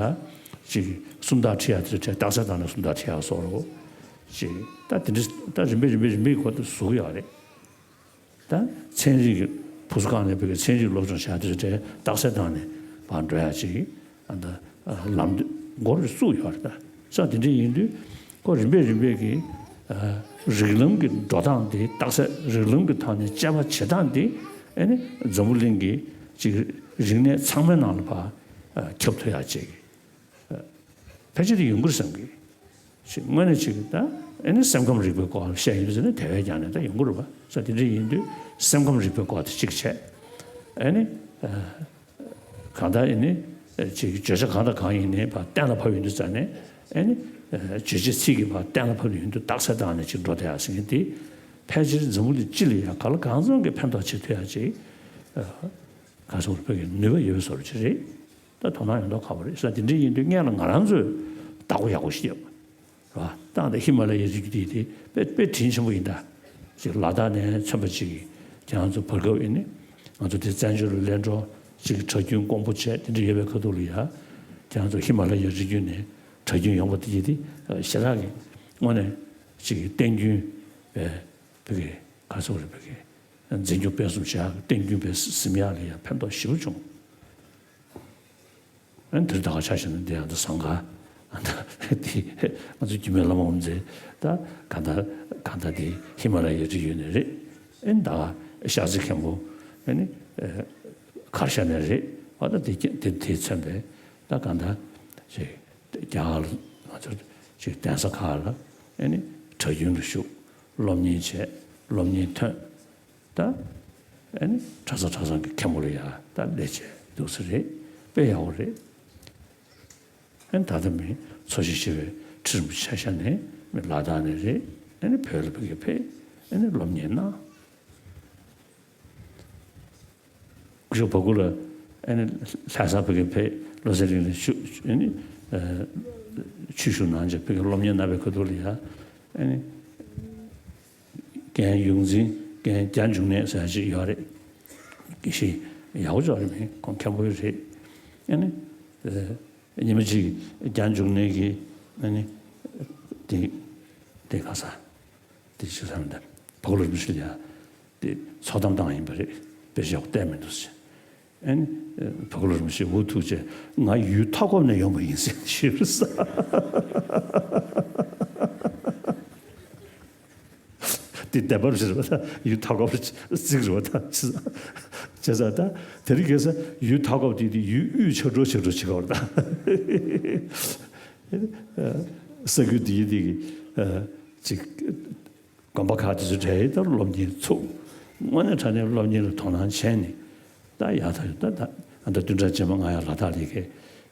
ཅིག་སུམ་རྟགས་ཁྲིད་ཡག་དེ་ཚོ་གྲས་རྟགས་གསལ་བཏང་ནས་སུམ་རྟགས་ཁྲིད་ཡག་བཟོ་འདྲ་ཅིག་ད་དེ་འདྲ་ད་རིམ་པས་རིམ་པས་རིམ་པས་ཁོ་ད་བཟོ་གི་ཡོད་རེད། ད་ཚན་རིག་གི་བུ་གསོ་ཁང་ནས་བོད་ཀྱི་ཚན་རིག་སློབ་སྦྱོང་བྱ་དེ་ཚོ་གྲས་རྟགས་གསལ་བཏང་ནས་ཕར་འགྲོ་ཡག་ཅིག་ཨ་ད་ལམ་འགོ་རུ་བཙུགས་ཡོད་རེད། ད་ས་དེ་འདྲ་ཡིན་དུས་ཁོ་རིམ་པས་རིམ་པས་ཀྱི་རིགས་ལམ་གྱི་འགྲོ་སྟངས་དེ་རྟགས་གསལ་རིགས་ལམ་གྱི་ཐོག་ནས་དཔྱད་པ་བྱེད་སྟངས་དེ་ཨ་ནི་འཛམ་བུ་གླིང་གི་ཅིག་རིག་གནས་ཚང་མའི་ནང་ལ་ཕར་ཁྱབ་ཐུབ་ཡག་ཅིག་ཕལ་ཆེར་དེ་ཡོང་གི་རེད་བསམ་གི། ཅིག་དངོས་གནས་ཅིག་ད་ཨ་ནི་སེམས་ཁམས་རིག་པའི་སྐོར་བཤད་ཡོང་དུས་ཟེར་ན་དེ་བས་ཀྱང་ནས་ད་ཡོང་གི་རེད་པ། ས་དེ་འདྲ་ཡིན་དུས་སེམས་ཁམས་རིག་པའི་སྐོར་དེ་གཅིག་བྱས། ཨ་ནི། གང་ལྟར་ཡིན་ནའི་ཅིག་བརྗོད་བྱ་གང་དང་གང་ཡིན་ནའི་ཕར་གཏན་ལ་ཕབ་ཡོང་དུས་ཙང་ནས་ཨ་ནི་རྗོད་བྱེད་ཚིག་གི་ཕར་གཏན་ལ་ཕབ་ཡོང་དུས་རྟགས་གསལ་བཏང་ནས་ཅིག་འགྲོ་བསྡད་ཡག་ཟེར་མཁན་དེ་ཕལ་ཆེར་འཛམ་བུ་གླིང་སྤྱི་ལ་ཡང་གང་ལ་གང་འཚམ་གྱི་ཕན་ཐོགས་བྱེད་ཐུབ་ཡག་ཅིག་ག་ཚོད་བོད་ཀྱི་ནུས་པ་ཡོད་པའི་བཟོ་འདྲ་ཅིག་རེད། ད་དོ་སྣང་ཡོད་མདོག་ཁ་པོ་རེད་ཟེར། དེ་འདྲ་ཡིན་དུས་སྔོན་ལ་ང་རང་ཚོས་བདག་པོ་ཡག་པོ་ཞིག་བརྒྱབ། རེད་བ། ད་ལྟ་ཧི་མ་ལ་ཡའི་རི་རྒྱུད་དེ་དཔེ་དཔེ་དྲིན་ཆེན་པོ་ཡིན་ད། ཅིག་ལ་དྭགས་ནས་ཚོན་པ་ཅིག་གིས་ཁྱེད་རང་ཚོ་བར་སྐབས་ཡིན་ནི། ང་ཚོ་དེ་བཙན་བྱོལ་ལ་གླེང་གྲོགས་ཅིག་གྲྭ་རྒྱུན་དཀོན་པོ་བྱས་དེ་འདྲ་ཡོད་པའི་ཁ་ཐུག་ལ་ཡ། ཁྱེད་རང་ཚོ་ཧི་མ་ལ་ཡའི་རི་རྒྱུད་ནས་གྲྭ་རྒྱུན་ཡོང་བ་དེ་ཡིན་དེ་ཞེ་དྲག་གི་དངོས་གནས་ཅིག་བསྟན་རྒྱུན་བས་བོད་ཀྱི་ག་ཚོད་རེད་བོད་ཀྱི་འཛིན་སྐྱོང་སྤེལ་གསུམ་བྱ་བསྟན་རྒྱུན་བས་ཟིན་ཡག་ལ་ཡ་ཕན་ཐོགས་ཞེ་པོ་བྱུང་། ཨ་ནི་དེར་ད་ག་ཆ་བཞག་ན་འདི་ཡང་ད་ཟངས་དཀར་འདི་ང་ཚོ་རྒྱུད་སྨད་བླ་མ་འོམ་མཛད་ད་གང་ལྟར་གང་ལྟར་འདི་ཧི་མ་ལ་ཡའི་རི་རྒྱུད་ནས་རེད། ཨ་ནི་ད་ག་ཤར་རྩེ་མཁན་པོ་ཨ་ནི་ཁར་ཤ་ནས་རེད་བ། ད་དེ་དེ་དེ་མཚོན་པས་ད་གང་ལྟར་ཅིག་རྒྱ་གར་ལ་ང་ཚོ་ཅིག་གདན་ས་ཁག་ལ་ཨ་ནི་གྲྭ་རྒྱུན་ལ་ཞུགས། སློབ་གཉེར་བྱས། སློབ་གཉེར་ཐོན། ད་ཨ་ནི་གྲྭ་ཚང་གྲྭ་ཚང་གི་མཁན་པོ་ལ་ཡ་ད་ལས་བྱས་འདུག་ས་རེད། དཔེ་ཡག་པོ་རེད། ཨ་ནི་ད་ལྟ་མི་འཚོ་བྱེད་ཆེ་བའི་ཁྲི་རིན་པོ་ཆེ་ཤ་ནས་མི་ལ་དྭགས་ནས་རེད། ཨ་ནི་བོད་ལ་ཕ་གིར་ཕེབས། ཨ་ནི་སློབ་གཉེར་གནང་། སྐུ་ཞབས་བ་གུ་ལ་ཨ་ནི་ལྷ་ས་ཕ་གིར་ཕེབས། བློ་གསལ་གླིང་ལ་ཆོས་ཨ་ནི་ཆོས་ཞུགས་གནང་བྱས་ཕ་གིར་སློབ་གཉེར་གནང་བའི་ཁ་ཐུག་ལ་ཡ་ཨ་ནི། རྒན་ཡོངས་འཛིན་རྒན་རྒྱ་འབྱུང་གནས་ཟེར་ཡག་ཅིག་ཡོད་རེད། དགེ་བཤེས་ཡག་པོ་ཅིག་རེད། མི་ཁོང་མཁན་པོ་རེད། ཨ་ནི་ཉི་མ་གཅིག་རྒྱ་འབྱུང་གནས་ཀྱིས་ཨ་ནི་དེ་དེ་ག་ས་དེ་ཅི་ཟེར་ན་བ་གུ་ལ་རིན་པོ་ཆེ་ལ་ཡ་དེ་ཚོགས་གཏམ་བཏང་ཡིན་པ་རེད། དཔེ་ཞེ་པོ་བལྟས་མི་འདུག་ཟེར། ཨ་ནི་བ་གུ་ལ་རིན་པོ་ཆེས་འུ་ཐུག་བྱས་ང་ཡུལ་མཐའ་འཁོབ་ནས་ཡོང་བ་ཡིན་ཟེར་ཞུས་པ་རེད། དེ་བདེན་པ་རེད་པ། ད་ཡུལ་མཐའ་འཁོབ་རེད་ཅིག་རེད་པ། ད་བྱས་ཙང་ད་དེ་རིང་ཁ་སང་ཡུལ་མཐའ་འཁོབ་དེ་དེ་ཡུལ་དབུས་ཆབ་འགྲོ་ཆབ་འགྲོ་བྱེད་དགོས་རེད་ད། ས་ཁུལ་དེ་དེ་གི་ཅིག་དགོན་པ་ཁག་དེ་ཚོ་གྲས་ད་སློབ་གཉེར་ཚུགས། དངོས་གནས་དྲང་གནས་སློབ་གཉེར་ལ་དོ་སྣང་བྱས་ནས་ད་ཡག་ཐག་ཡོད། ད་ད་ ཨ་ད་བདུན་ཕྲག་རྗེས་མ་ང་ཡང་ལ་དྭགས་ལ་ཡི་གེ་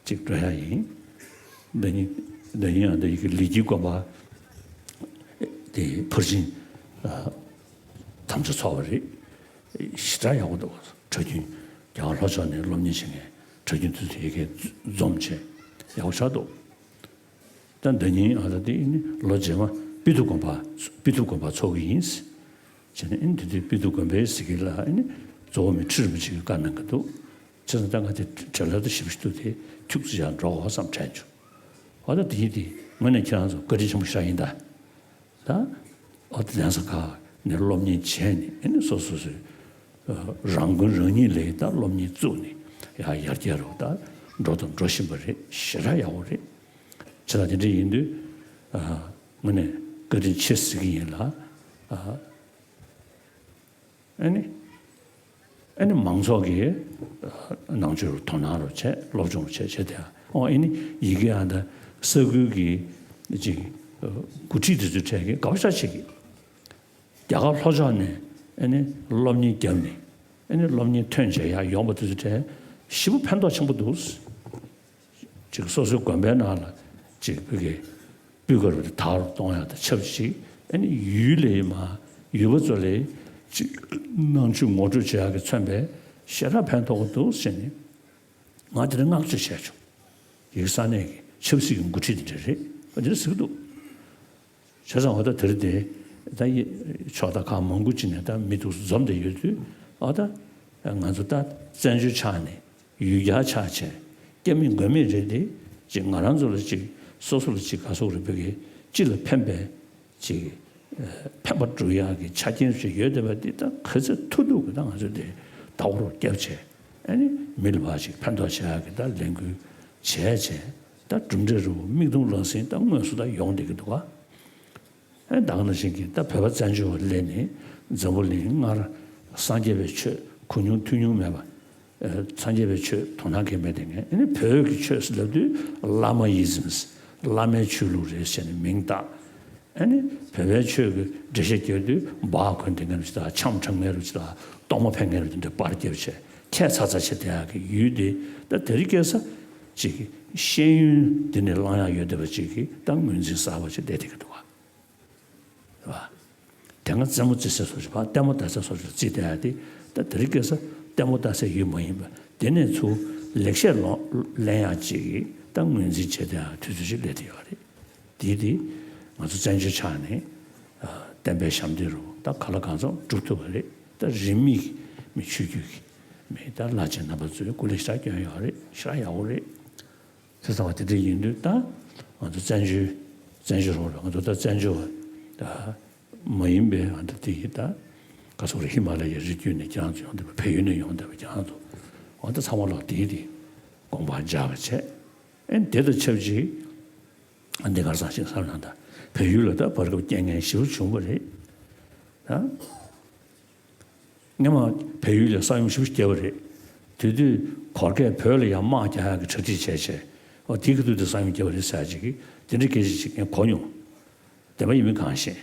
ཅིག་འགྲོ་ཡ་ཡིན། ད་ནི་ད་ནི་ཨ་ད་ཡི་གེ་ལི་ཀིར་དགོན་པ་དེ་ཕར་ཕྱིན་དམ་བཅའ་ཚོགས་པ་རེད། ཞེ་དྲག་ཡག་པོ་འདུག་གྲྭ་རྒྱུན་རྒྱ་གར་ལྷོ་ཕྱོགས་ནས་སློབ་གཉེར་བྱེད་མཁན་གྲྭ་རྒྱུན་དེ་ཚོ་ཡི་གེ་འཛོམས་བྱས་ཡག་པོ་ཆགས་འདུག་ད་ད་ནི་ཨ་ད་དེ་ནི་ལོ་རྗེས་མ་པི་ཏུ་དགོན་པ་པི་ཏུ་དགོན་པ་ཚོགས་ཀྱི་ཡིན། བྱས་ནས་ཨ་ནི་དེ་དུས་པི་ཏུ་དགོན་པའི་གཟིགས་སྐལ་ལ་ཨ་ནི་གཙོ་བོ་མི་ཁྲི་རིན་པོ་ཆེ་གིས་བཀའ་གནང་གི་འདུག་བྱས་ཙང་ད་ང་དེ་བྲེལ་ལ་ད་ཞིབ་ཞིབ་ཏུ་དེ་ཐུགས་རྗེ་ཆེ་འགྲོ་འོ་བསམ་དྲན་བྱུང་། འོ་ད་དེ་ཡིན་དེ་དངོས་གནས་ཁྱེད་རང་ཚོ་བཀའ་དྲིན་ཆེན་པོ་ཞིག་ཡིན་ད། ད་འོ་ད་གདན་ས་ཁག་ནས་སློབ་གཉེར་བྱས་ནས་ཨ་ནི་སོ་སོ་སོའི་རང་དགོན་རང་ཉིད་ལས་ད་སློབ་གཉེར་བཙུགས་ནས་ཡར་ཡར་རྒྱས་རུ་ད་འགྲོ་དང་འགྲོ་བཞིན་པ་རེད། ཞེ་དྲག་ཡག་པོ་རེད། བྱས་ཙང་དེ་འདྲ་ཡིན་དུས་དངོས་གནས་བཀའ་དྲིན་ཆེ་ཟེར་གྱི་ཡིན་ལ། ཨ་ནི་ཨ་ནི་མང་ཚོགས་ཀྱིས་ནང་ཆོས་རུ་དོ་སྣང་རུ་བྱས་སློབ་སྦྱོང་རུ་བྱས་བྱས་ཏེ་ཨོ་ཨ་ནི་ཡི་གེ་ཨ་ད་ས་ཁུལ་གྱི་ཅིག་འགོ་ཁྲིད་དེ་ཚོའི་གྲས་ཀྱིས་དགའ་པོ་ཞེ་དྲག་བྱེད་ཀྱི། རྒྱ་གར་ལྷོ་ཕྱོགས་ནས་ཨ་ནི་སློབ་གཉེར་བརྒྱབ་ནས་ཨ་ནི་སློབ་གཉེར་ཐོན་བྱས་ཡར་ཡོང་པ་དེ་ཚོའི་གྲས་ཞེ་པོ་ཕན་ཐོགས་ཆེན་པོ་འདུག་ཅིག་སོ་སོའི་དགོན་པའི་ནང་ལ་ཅིག་བོད་ཀྱི་སྤུས་ཀ་རུ་དར་གཏོང་ཡག་དང་ཆབས་ཅིག་ཨ་ནི་ཡུལ་ལས་མ་ཡུལ་པ་ཚོ་ལས་ཅིག་ནང་ཆོས་ངོ་སྤྲོད་བྱེད་ཡག་གི་མཚོན་པའི་ཞེ་དྲག་ཕན་ཐོགས་ཀྱི་འདུག་ཟེར་ནས་ང་དེ་རིང་བསྔགས་བརྗོད་བྱས་བྱུང་། ཡུལ་ས་གནས་ཀྱི་ཆབ་སྲིད་ཀྱི་འགོ་ཁྲིད་དེ་འདྲ་རེད་འདི་འདྲ་ཟེར་གྱི་འདུག་བྱས་ཙང་འོ་ད་དེ་རིང་དེ་ད་ཡི་ཕྱོགས་མཐའ་ཁག་མང་པོ་ཅིག་ནས་ད་མི་འདུག་འཛོམས་བསྡད་ཡོད་དུས་ཨ་ད་ང་ཚོ་ད་བཙན་བྱོལ་ཆགས་ནས་ཡུལ་གྱར་ཆགས་བྱས་སྐྱ་མི་མགོན་མེད་རེད་དེ་ཅིག་ང་རང་ཚོ་ལ་ཅིག་སོ་སོ་ལ་ཅིག་ག་སོག་རེད་བོད་ཀྱི་སྤྱི་ལ་ཕན་པའི་ཅིག་ཕན་པ་སྒྲུབ་ཡག་གི་ཆ་རྐྱེན་ཞིག་ཡོད་བསྡད་པ་འདི་ད་ག་ཚོད་ཐུབ་ཐུབ་ཀྱི་ད་ང་ཚོ་དེ་ད་བོ་རོགས་བརྒྱབ་བྱས་ཨ་ནི་མི་ལ་ཕར་ཅིག་ཕན་ཐོགས་བྱེད་ཡག་གི་ད་ལས་འགུལ་བྱས་བྱས། ད་གྲུབ་འབྲས་རུ་མིག་མཐོང་ལག་ཟིན་ད་དངོས་སུ་ད་ཡོང་བསྡད་ཀྱི་འདུག་ག་ཨེ་ད་ག་ནང་བཞིན་གྱི་ད་བོད་པ་བཙན་བྱོལ་བ་སླེབས་ནས་འཛམ་བུ་གླིང་སྔར་སངས་རྒྱས་པའི་ཆོས་གོ་མྱོང་ཐོས་མྱོང་མེད་པ། ཨེ་སངས་རྒྱས་པའི་ཆོས་དོ་སྣང་གང་མེད་དེ་ངས་ཨེ་ནི་བོད་ཀྱི་ཆོས་ཟེར་ལབ་དུས་བླ་མ་ཡི་ཟིམ་བླ་མའི་ཆོས་ལུགས་རེད་ཟེར་ནས་མིང་བཏགས། ཨ་ནི་བོད་པའི་ཆོས་ཀྱི་འགྲེལ་བཤད་རྒྱག་དུས་སྦ་གོན་བསྡད་མཁན་རུ་ཅིག་དང་འཆམ་འཁྲབ་མཁན་རུ་ཅིག་དང་གཏོར་མ་འཕེན་མཁན་རུ་དེ་འདྲ་པར་རྒྱབ་བྱས་ཁྱད་མཚར་མཚར་བྱས་བསྡད་ཡག་གི་ཡུལ་དེ་ད་དེ་རིང་ཁ་སང་ཅིག་ཤེས་ཡོན་འདི་ནས་བླང་ཡག་ཡོད་བསྡད་པ་ཅིག་གིས་ད་ངོས་འཛིན་གསར་པ་ཅིག་བསྡད་བསྡད་ཀྱི་འདུག་བ། རེད་བ། དེ་སྔ་རྩེད་མོ་རྩེ་སའི་སོ་ཅིག་བ་ལྟད་མོ་ལྟ་སའི་སོ་ཅིག་ལ་རྩིས་བསྡད་ཡག་དེ་ད་དེ་རིང་ཁ་སང་ལྟད་མོ་ལྟ་སའི་ཡུལ་མ་ཡིན་པ་དེ་ནས་ཚུར་ལེགས་བཤད་ལོ་ལེན་ཡག་ཅིག་གིས་ད་ངོས་འཛིན་བྱས་བསྡད་ཡག་དུས་ཚོད་ཅིག་སླེབས་བསྡད་ཡོད་རེད། དེ་དེ་ང་ཚོ་བཙན་བྱོལ་ཆགས་ནས་བསྟན་པའི་ཞབས་འདེགས་རུ་ད་ག་ལ་གང་འཚམ་སྒྲུབ་ཐུབ་པ་རེད། ད་རིས་མེད་མི་ཆོས་བརྒྱུད་ཀྱི་མི་ད་བླ་ཆེན་རྣམ་པ་ཚོས་སྐུ་ལས་ཞེ་དྲག་བསྐྱོན་ཡོད་རེད། ཞེ་དྲག་ཡག་པོ་རེད། དེ་ཚང་མ་དེ་འདྲ་ཡིན་དུས་ད་ང་ཚོ་བཙན་བྱོལ་བཙན་བྱོལ་རོགས་རེད། ང་ཚོ་ད་བཙན་བྱོལ་བ་ད་མ་ཡིན་པའི་ང་ཚོ་དེ་ཡི་ད་ག་སོག་རེད། ཧི་མ་ལ་ཡའི་རི་རྒྱུད་ནས་ཀྱང་ཚོ་ཡོང་བསྡད་པ་བལ་ཡུལ་ནས་ཡོང་བསྡད་པ་ཀྱང་ཚོ་འོ་ད་ཚང་མ་ལོག་དེ་དེ་དགོངས་པ་འཇགས་པ་བྱས། ཨེ་དེ་དང་ཆབས་ཅིག་ཨ་འདི་གར་སང་ཞིག་བསམ་ན་ད་བལ་ཡུལ་ལ་ད་བར་སྐབས་རྐྱེན་ངན་ཞེ་པོ་བྱུང་བ་རེད། ད་སྔོན་མ་བལ་ཡུལ་ལ་ས་ཡོམ་ཞེ་པོ་བརྒྱབ་པ་རེད། དེ་དུས་གོར་ཁས་བོད་ལ་ཡང་དམག་རྒྱག་ཡག་གི་གྲ་སྒྲིག་བྱས་བྱས་ཨོ་དེ་གི་དུས་དེ་ས་ཡོམ་བརྒྱབ་པ་རེད་ཟེར་ཡག་ཅིག་གིས་དེ་འདྲའི་སྐད་ཆ་ཅིག་ངས་གོ་མྱོང་། བདེན་པ་ཡིན་མིན་གང་ཤེས།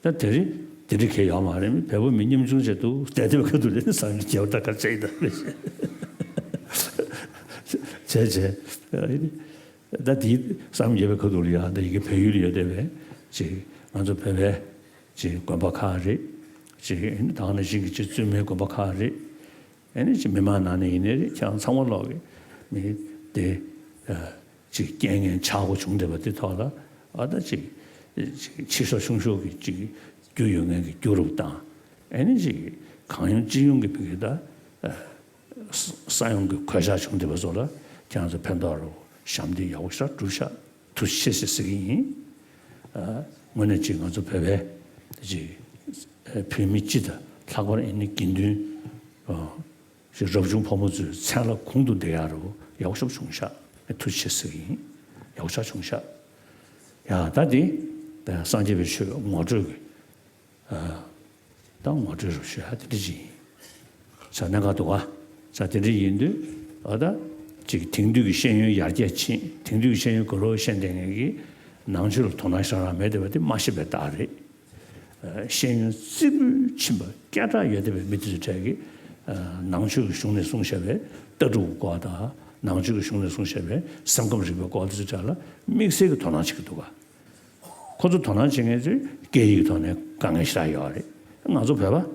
ད་དེ་རིང་དེ་འདྲ་གལ་ཡོད་མ་རེད། བལ་པོ་མི་ཉམ་ཆུང་བྱས་འདུག་བསྡད་བསྡད་པའི་ཁ་ཐུག་ལ་ནི་བསམ་ཡུལ་རྒྱལ་བ་ད་ག་བྱས་ཡིན་ད་བྱས་བྱས་ད་དེའི་བསམ་ཡུལ་རྒྱལ་བའི་ཁ་ཐུག་ལ་ཡང་ད་ཡི་གེ་བལ་ཡུལ་ལ་ཡོད་བསྡད་པའི་ཅིག་ང་ཚོ་བོད་པའི་ཅིག་དགོན་པ་ཁག་རེད། ཅིག་ད་ག་ནང་བཞིན་གྱི་ཅིག་བཙུན་མའི་དགོན་པ་ཁག་རེད། ཨེ་ནི་ཅིག་མི་མང་ནང་ནས་ཡིན་ནའི་རེད། ཁྱེད་རང་ཚང་མ་ལོག་གི་མི་དེ་ཅིག་རྐྱེན་ངན་ཆག་སྒོ་བྱུང་བསྡད་པ་དེ་ཐོག་ལ་ཨ་ད་ཅིག་ཅིག་ཆེ་ཤོས་ཆུང་ཤོས་ཀྱི་ཅིག་རྒྱུ་ཡོད་མཁན་གྱི་རྒྱུ་རུ་བཏང་། ཨེ་ནི་ཅིག་གང་ཡོང་ཅི་ཡོང་གི་བོད་ཀྱི་ད་ས་ཡོམ་གྱི་གོད་ཆག་བྱུང་བསྡད་པ་ཚོ་ལ་ཁྱེད་རང་ཚོ་ཕན་ཐོགས་རུ་ཞབས་འདེགས་ཡག་པོ་ཞེ་དྲག་བསྒྲུབས་ཤག་ཐུགས་རྗེ་ཆེ་ཟེར་ཟེར་གྱི་ཡིན། ཨ་དངོས་གནས་ཅིག་ང་ཚོ་བོད་པའི་ཅིག་བོད་མི་སྤྱི་དང་ལྷག་པར་ཨེ་ནི་དགེ་འདུན་ཨ་ཞིག་རབ་བྱུང་ཕོ་མོ་ཚོའི་མཚན་ལ་གོང་དུ་བསྡད་ཡག་རུ་ཡག་པོ་ཞེ་པོ་བྱུང་ཤག་ཐུགས་རྗེ་ཆེ་ཟེར་གྱི་ཡིན། ཡག་པོ་ཞེ་དྲག་བྱུང་ཤག་ཡ་ད་འདི་སངས་རྒྱས་པའི་ཆོས་ངོ་སྤྲོད་ཀྱི་ཨ་ད་ངོ་སྤྲོད་རུ་ཞུ་ཡག་དེ་འདྲ་ཅིག་ཡིན། ས་གནས་ཁག་འདུག་ག་ས་དེ་འདྲ་ཡིན་དུས་ཨ་ད་ཅིག་དེང་དུས་ཀྱི་ཤེས་ཡོན་ཡར་རྒྱས་ཕྱིན། དེང་དུས་ཀྱི་ཤེས་ཡོན་ག་རེ་ཤེས་བསྡད་མཁན་གྱི་ནང་ཆོས་ལ་དོ་སྣང་ཞེ་དྲག་མེད་བསྡད་པ་དེ་མ་ཤེས་པའི་རྟགས་རེད། ཤེས་ཡོན་རྩིབ་པོ་ཕྱིན་པ་སྐད་གྲགས་ཡོད་བསྡད་པའི་མི་དེ་ཚོའི་གྲས་ཀྱིས་ ནང་ཆོས་ཀྱི་གཞུང་ནས་གསུངས་བཞག་པའི་ལྟ་གྲུབ་སྐོར་དང་། ནང་ཆོས་ཀྱི་གཞུང་ནས་གསུངས་བཞག་པའི་སེམས་ཁམས་རིག་པའི་སྐོར་དེ་ཚོའི་གྲས་ལ་དམིགས་བསལ་གྱི་དོ་སྣང་བྱེད་ཀྱི་འདུག་ག། ཁོ་ཚོ་དོ་སྣང་བྱེད་མཁན་ཚོས་སྐད་ཡིག་ཐོག་ནས་དཀའ་ངལ་ཞེ་དྲག་ཡོད་རེད། ང་ཚོ་བོད་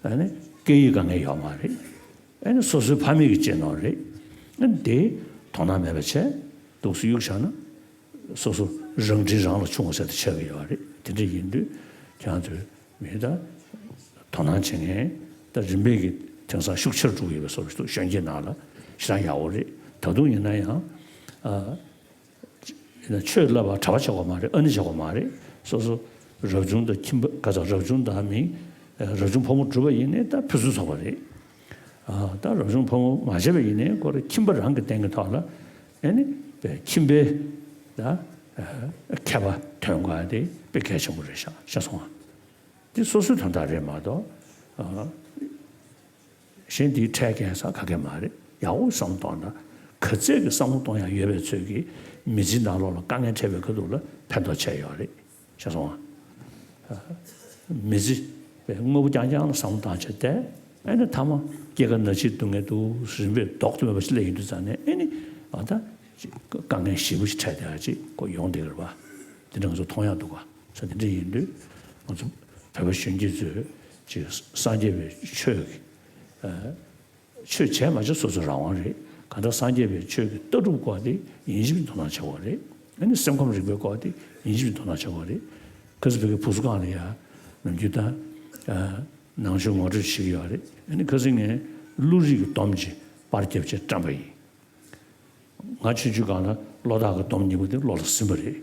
པ་ཨ་ནི་སྐད་ཡིག་དཀའ་ངལ་ཡོད་མ་རེད། ཨ་ནི་སོ་སོའི་ཕ་མེས་ཀྱི་གཅེས་ནོར་རེད། ཨ་ནི་དེ་དོ་སྣང་མེད་པ་བྱས་འདུག་སེ་གཡུག་བཞག་ན། སོ་སོ་རང་འཕྲིན་རང་ལ་ཆུང་བ་ཟེར་དུ་ཆགས་ཀྱི་ཡོད་རེད། དེ་འདྲ་ཡིན་དུས་ཁྱེད་རང་ཚོས་མི་ད་དོ་སྣང་བྱེད་མཁན་ད་རིམ་པས་ཀྱིས་དེང་སང་ཤུགས་ཆེར་འགྲོ་གི་ཡོད་པའི་བཟོ་འདྲ་འདུག་གཞོན་སྐྱེས་ནང་ལ་ཞེ་དྲག་ཡག་པོ་རེད། ད་དུང་ཡིན་ན་ཡང་ཨ། ཡིན་ན་ཆོས་བསླབ་པར་གྲྭ་པ་བྱེད་དགོས་མ་རེད། ཨ་ནི་བྱེད་དགོས་མ་རེད། སོ་སོ་རབ་བྱུང་དང་ཁྱིམ་པ་ག་ཚོད་རབ་བྱུང་དང་མིན་རབ་བྱུང་ཕོ་མོ་གྲུབ་པ་ཡིན་ནའི་ད་ཕུན་སུམ་ཚོགས་པ་རེད། ཨ་ད་རབ་བྱུང་ཕོ་མོ་མ་བྱས་པ་ཡིན་ནའི་ཁོ་རང་ཁྱིམ་པ་རང་གི་སྟེང་གི་ཐོག་ལ་ཨ་ནི་ཁྱིམ་པའི་ད་མཁས་པ་ཐོན་དགོས་དེ་དཔེ་གལ་ཆེན་པོ་རེད་ཤག་ཤེས་སོང་ང་། འདི་སོ་སོའི་དོན་དག་རེད་མ་གཏོགས། ཨ། གཞན་དེའི་འཕྲལ་རྐྱེན་ས་ག་གེ་མ་རེད། ཡག་པོ་བསམ་བློ་གཏོང་ན་ག་ཚད་ཀྱི་བསམ་བློ་གཏོང་ཡག་ཡོད་པའི་ཚོད་ཀྱིས་མི་ཚེའི་ནང་ལོགས་ལ་དཀའ་ངལ་འཕྲད་པའི་ཁ་ཐུག་ལ་ཕན་ཐོགས་ཆེ་ཡོད་རེད། ཤེས་སོང་ཨ། མི་ཚེ་དངོས་པོ་རྐྱང་རྐྱང་ལ་བསམ་བློ་བཏང་བྱས་ཏེ། ཨ་ནི་མཐའ་མ་སྐྱེ་རྒ་ན་འཆིའི་སྡུག་བསྔལ་དུ་རིམ་པས་ལྡོག་ཏུ་མེད་པ་ཞིག་སླེབས་ཡོང་དུས་ཙང་ནས་ཨ་ནི་ཨ་ད་དཀའ་ངལ་ཞེ་པོ་ཞིག་འཕྲད་བསྡད་ཡག་ཅིག་ཁོ་ཡོང་བསྡད་ཀྱི་རེད་པ། དེ་འདྲ་ང་ཚོ་མཐོང་ཡག་འདུག་ག། ས་དེ་འདྲ་ཡིན་དུས་ང་ཚོ་བོད་པ་གཞོན་སྐྱེས་ཚོས་ཅིག་སངས་རྒྱས་པའི་ཆོས་ཀྱི་ཨ། ཆོས་བྱས་མ་བྱས་སོ་སོའི་རང་དབང་རེད། གང་ལྟར་སངས་རྒྱས་པའི་ཆོས་ཀྱི་ལྟ་གྲུབ་སྐོར་དེ་ཡིན་གཅིག་མིན་གཅིག་དོ་སྣང་བྱེད་དགོས་རེད། ཨ་ནི་སེམས་ཁམས་རིག་པའི་སྐོར་དེ་ཡིན་གཅིག་མིན་གཅིག་དོ་སྣང་བྱེད་དགོས་རེད། ཁ་སང་བོད་ཀྱི་བུ་གསོ་ཁང་ལ་ཡ་ནམ་རྒྱུན་ད་ཨ་ནང་ཆོས་ངོ་སྤྲོད་བྱེད་ཀྱི་ཡོད་རེད། ཨ་ནི་ཁ་སང་ངས་བློ་རིག་གི་སྡོམ་གྱི་པར་བརྒྱབ་བྱས་བཀྲམ་པ་ཡིན། ང་ཆུང་ཆུང་སྒང་ལ་བློ་བདག་གི་སྡོམ་གཉིས་པོ་དེ་བློ་ལ་ཟིན་པ་རེད།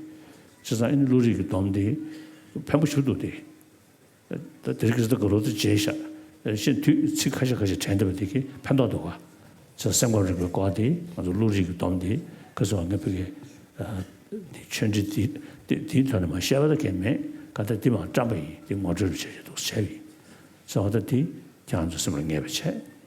བྱས་ཙང་ཨ་ནི་བློ་རིག་གི་སྡོམ་དེ་ཕན་པོ་ཞིག་འདུག་སྟེ། ད་དེ་རིང་ཁ་སང་ད་དགའ་རོགས་དེ་བརྗེད་ཤག་ཤེས་དུས་ཚིག་ཁ་ཤས་ཁ་ཤས་དྲན་བསྡད་པ་དེ་གིས་ཕན་ཐོགས་འདུག་ག། བྱས་ཙང་སེམས་ཁམས་རིག་པའི་སྐོར་དེ་ང་ཚོ་བློ་རིག་གི་སྡོམ་དེ་ཁ་སང་ང་ཕ་གིའི་ཨ་དེ་ཆོས་འབྲེལ་དེ་དེ་དེའི་ཐོག་ནས་མ་བཤད་པ་ད་གས་མེད། ག་ད་དེ་མ་བཀྲམ་པ་ཡིན། དེ་ངོ་སྤྲོད་རུ་བྱས་བྱས་འདུག་བྱས་པ་ཡིན། བྱས་ཙང་ད་དེ་ཁྱེད་རང་ཚོ་སེམས་ལ་ངེས་པ་བྱས།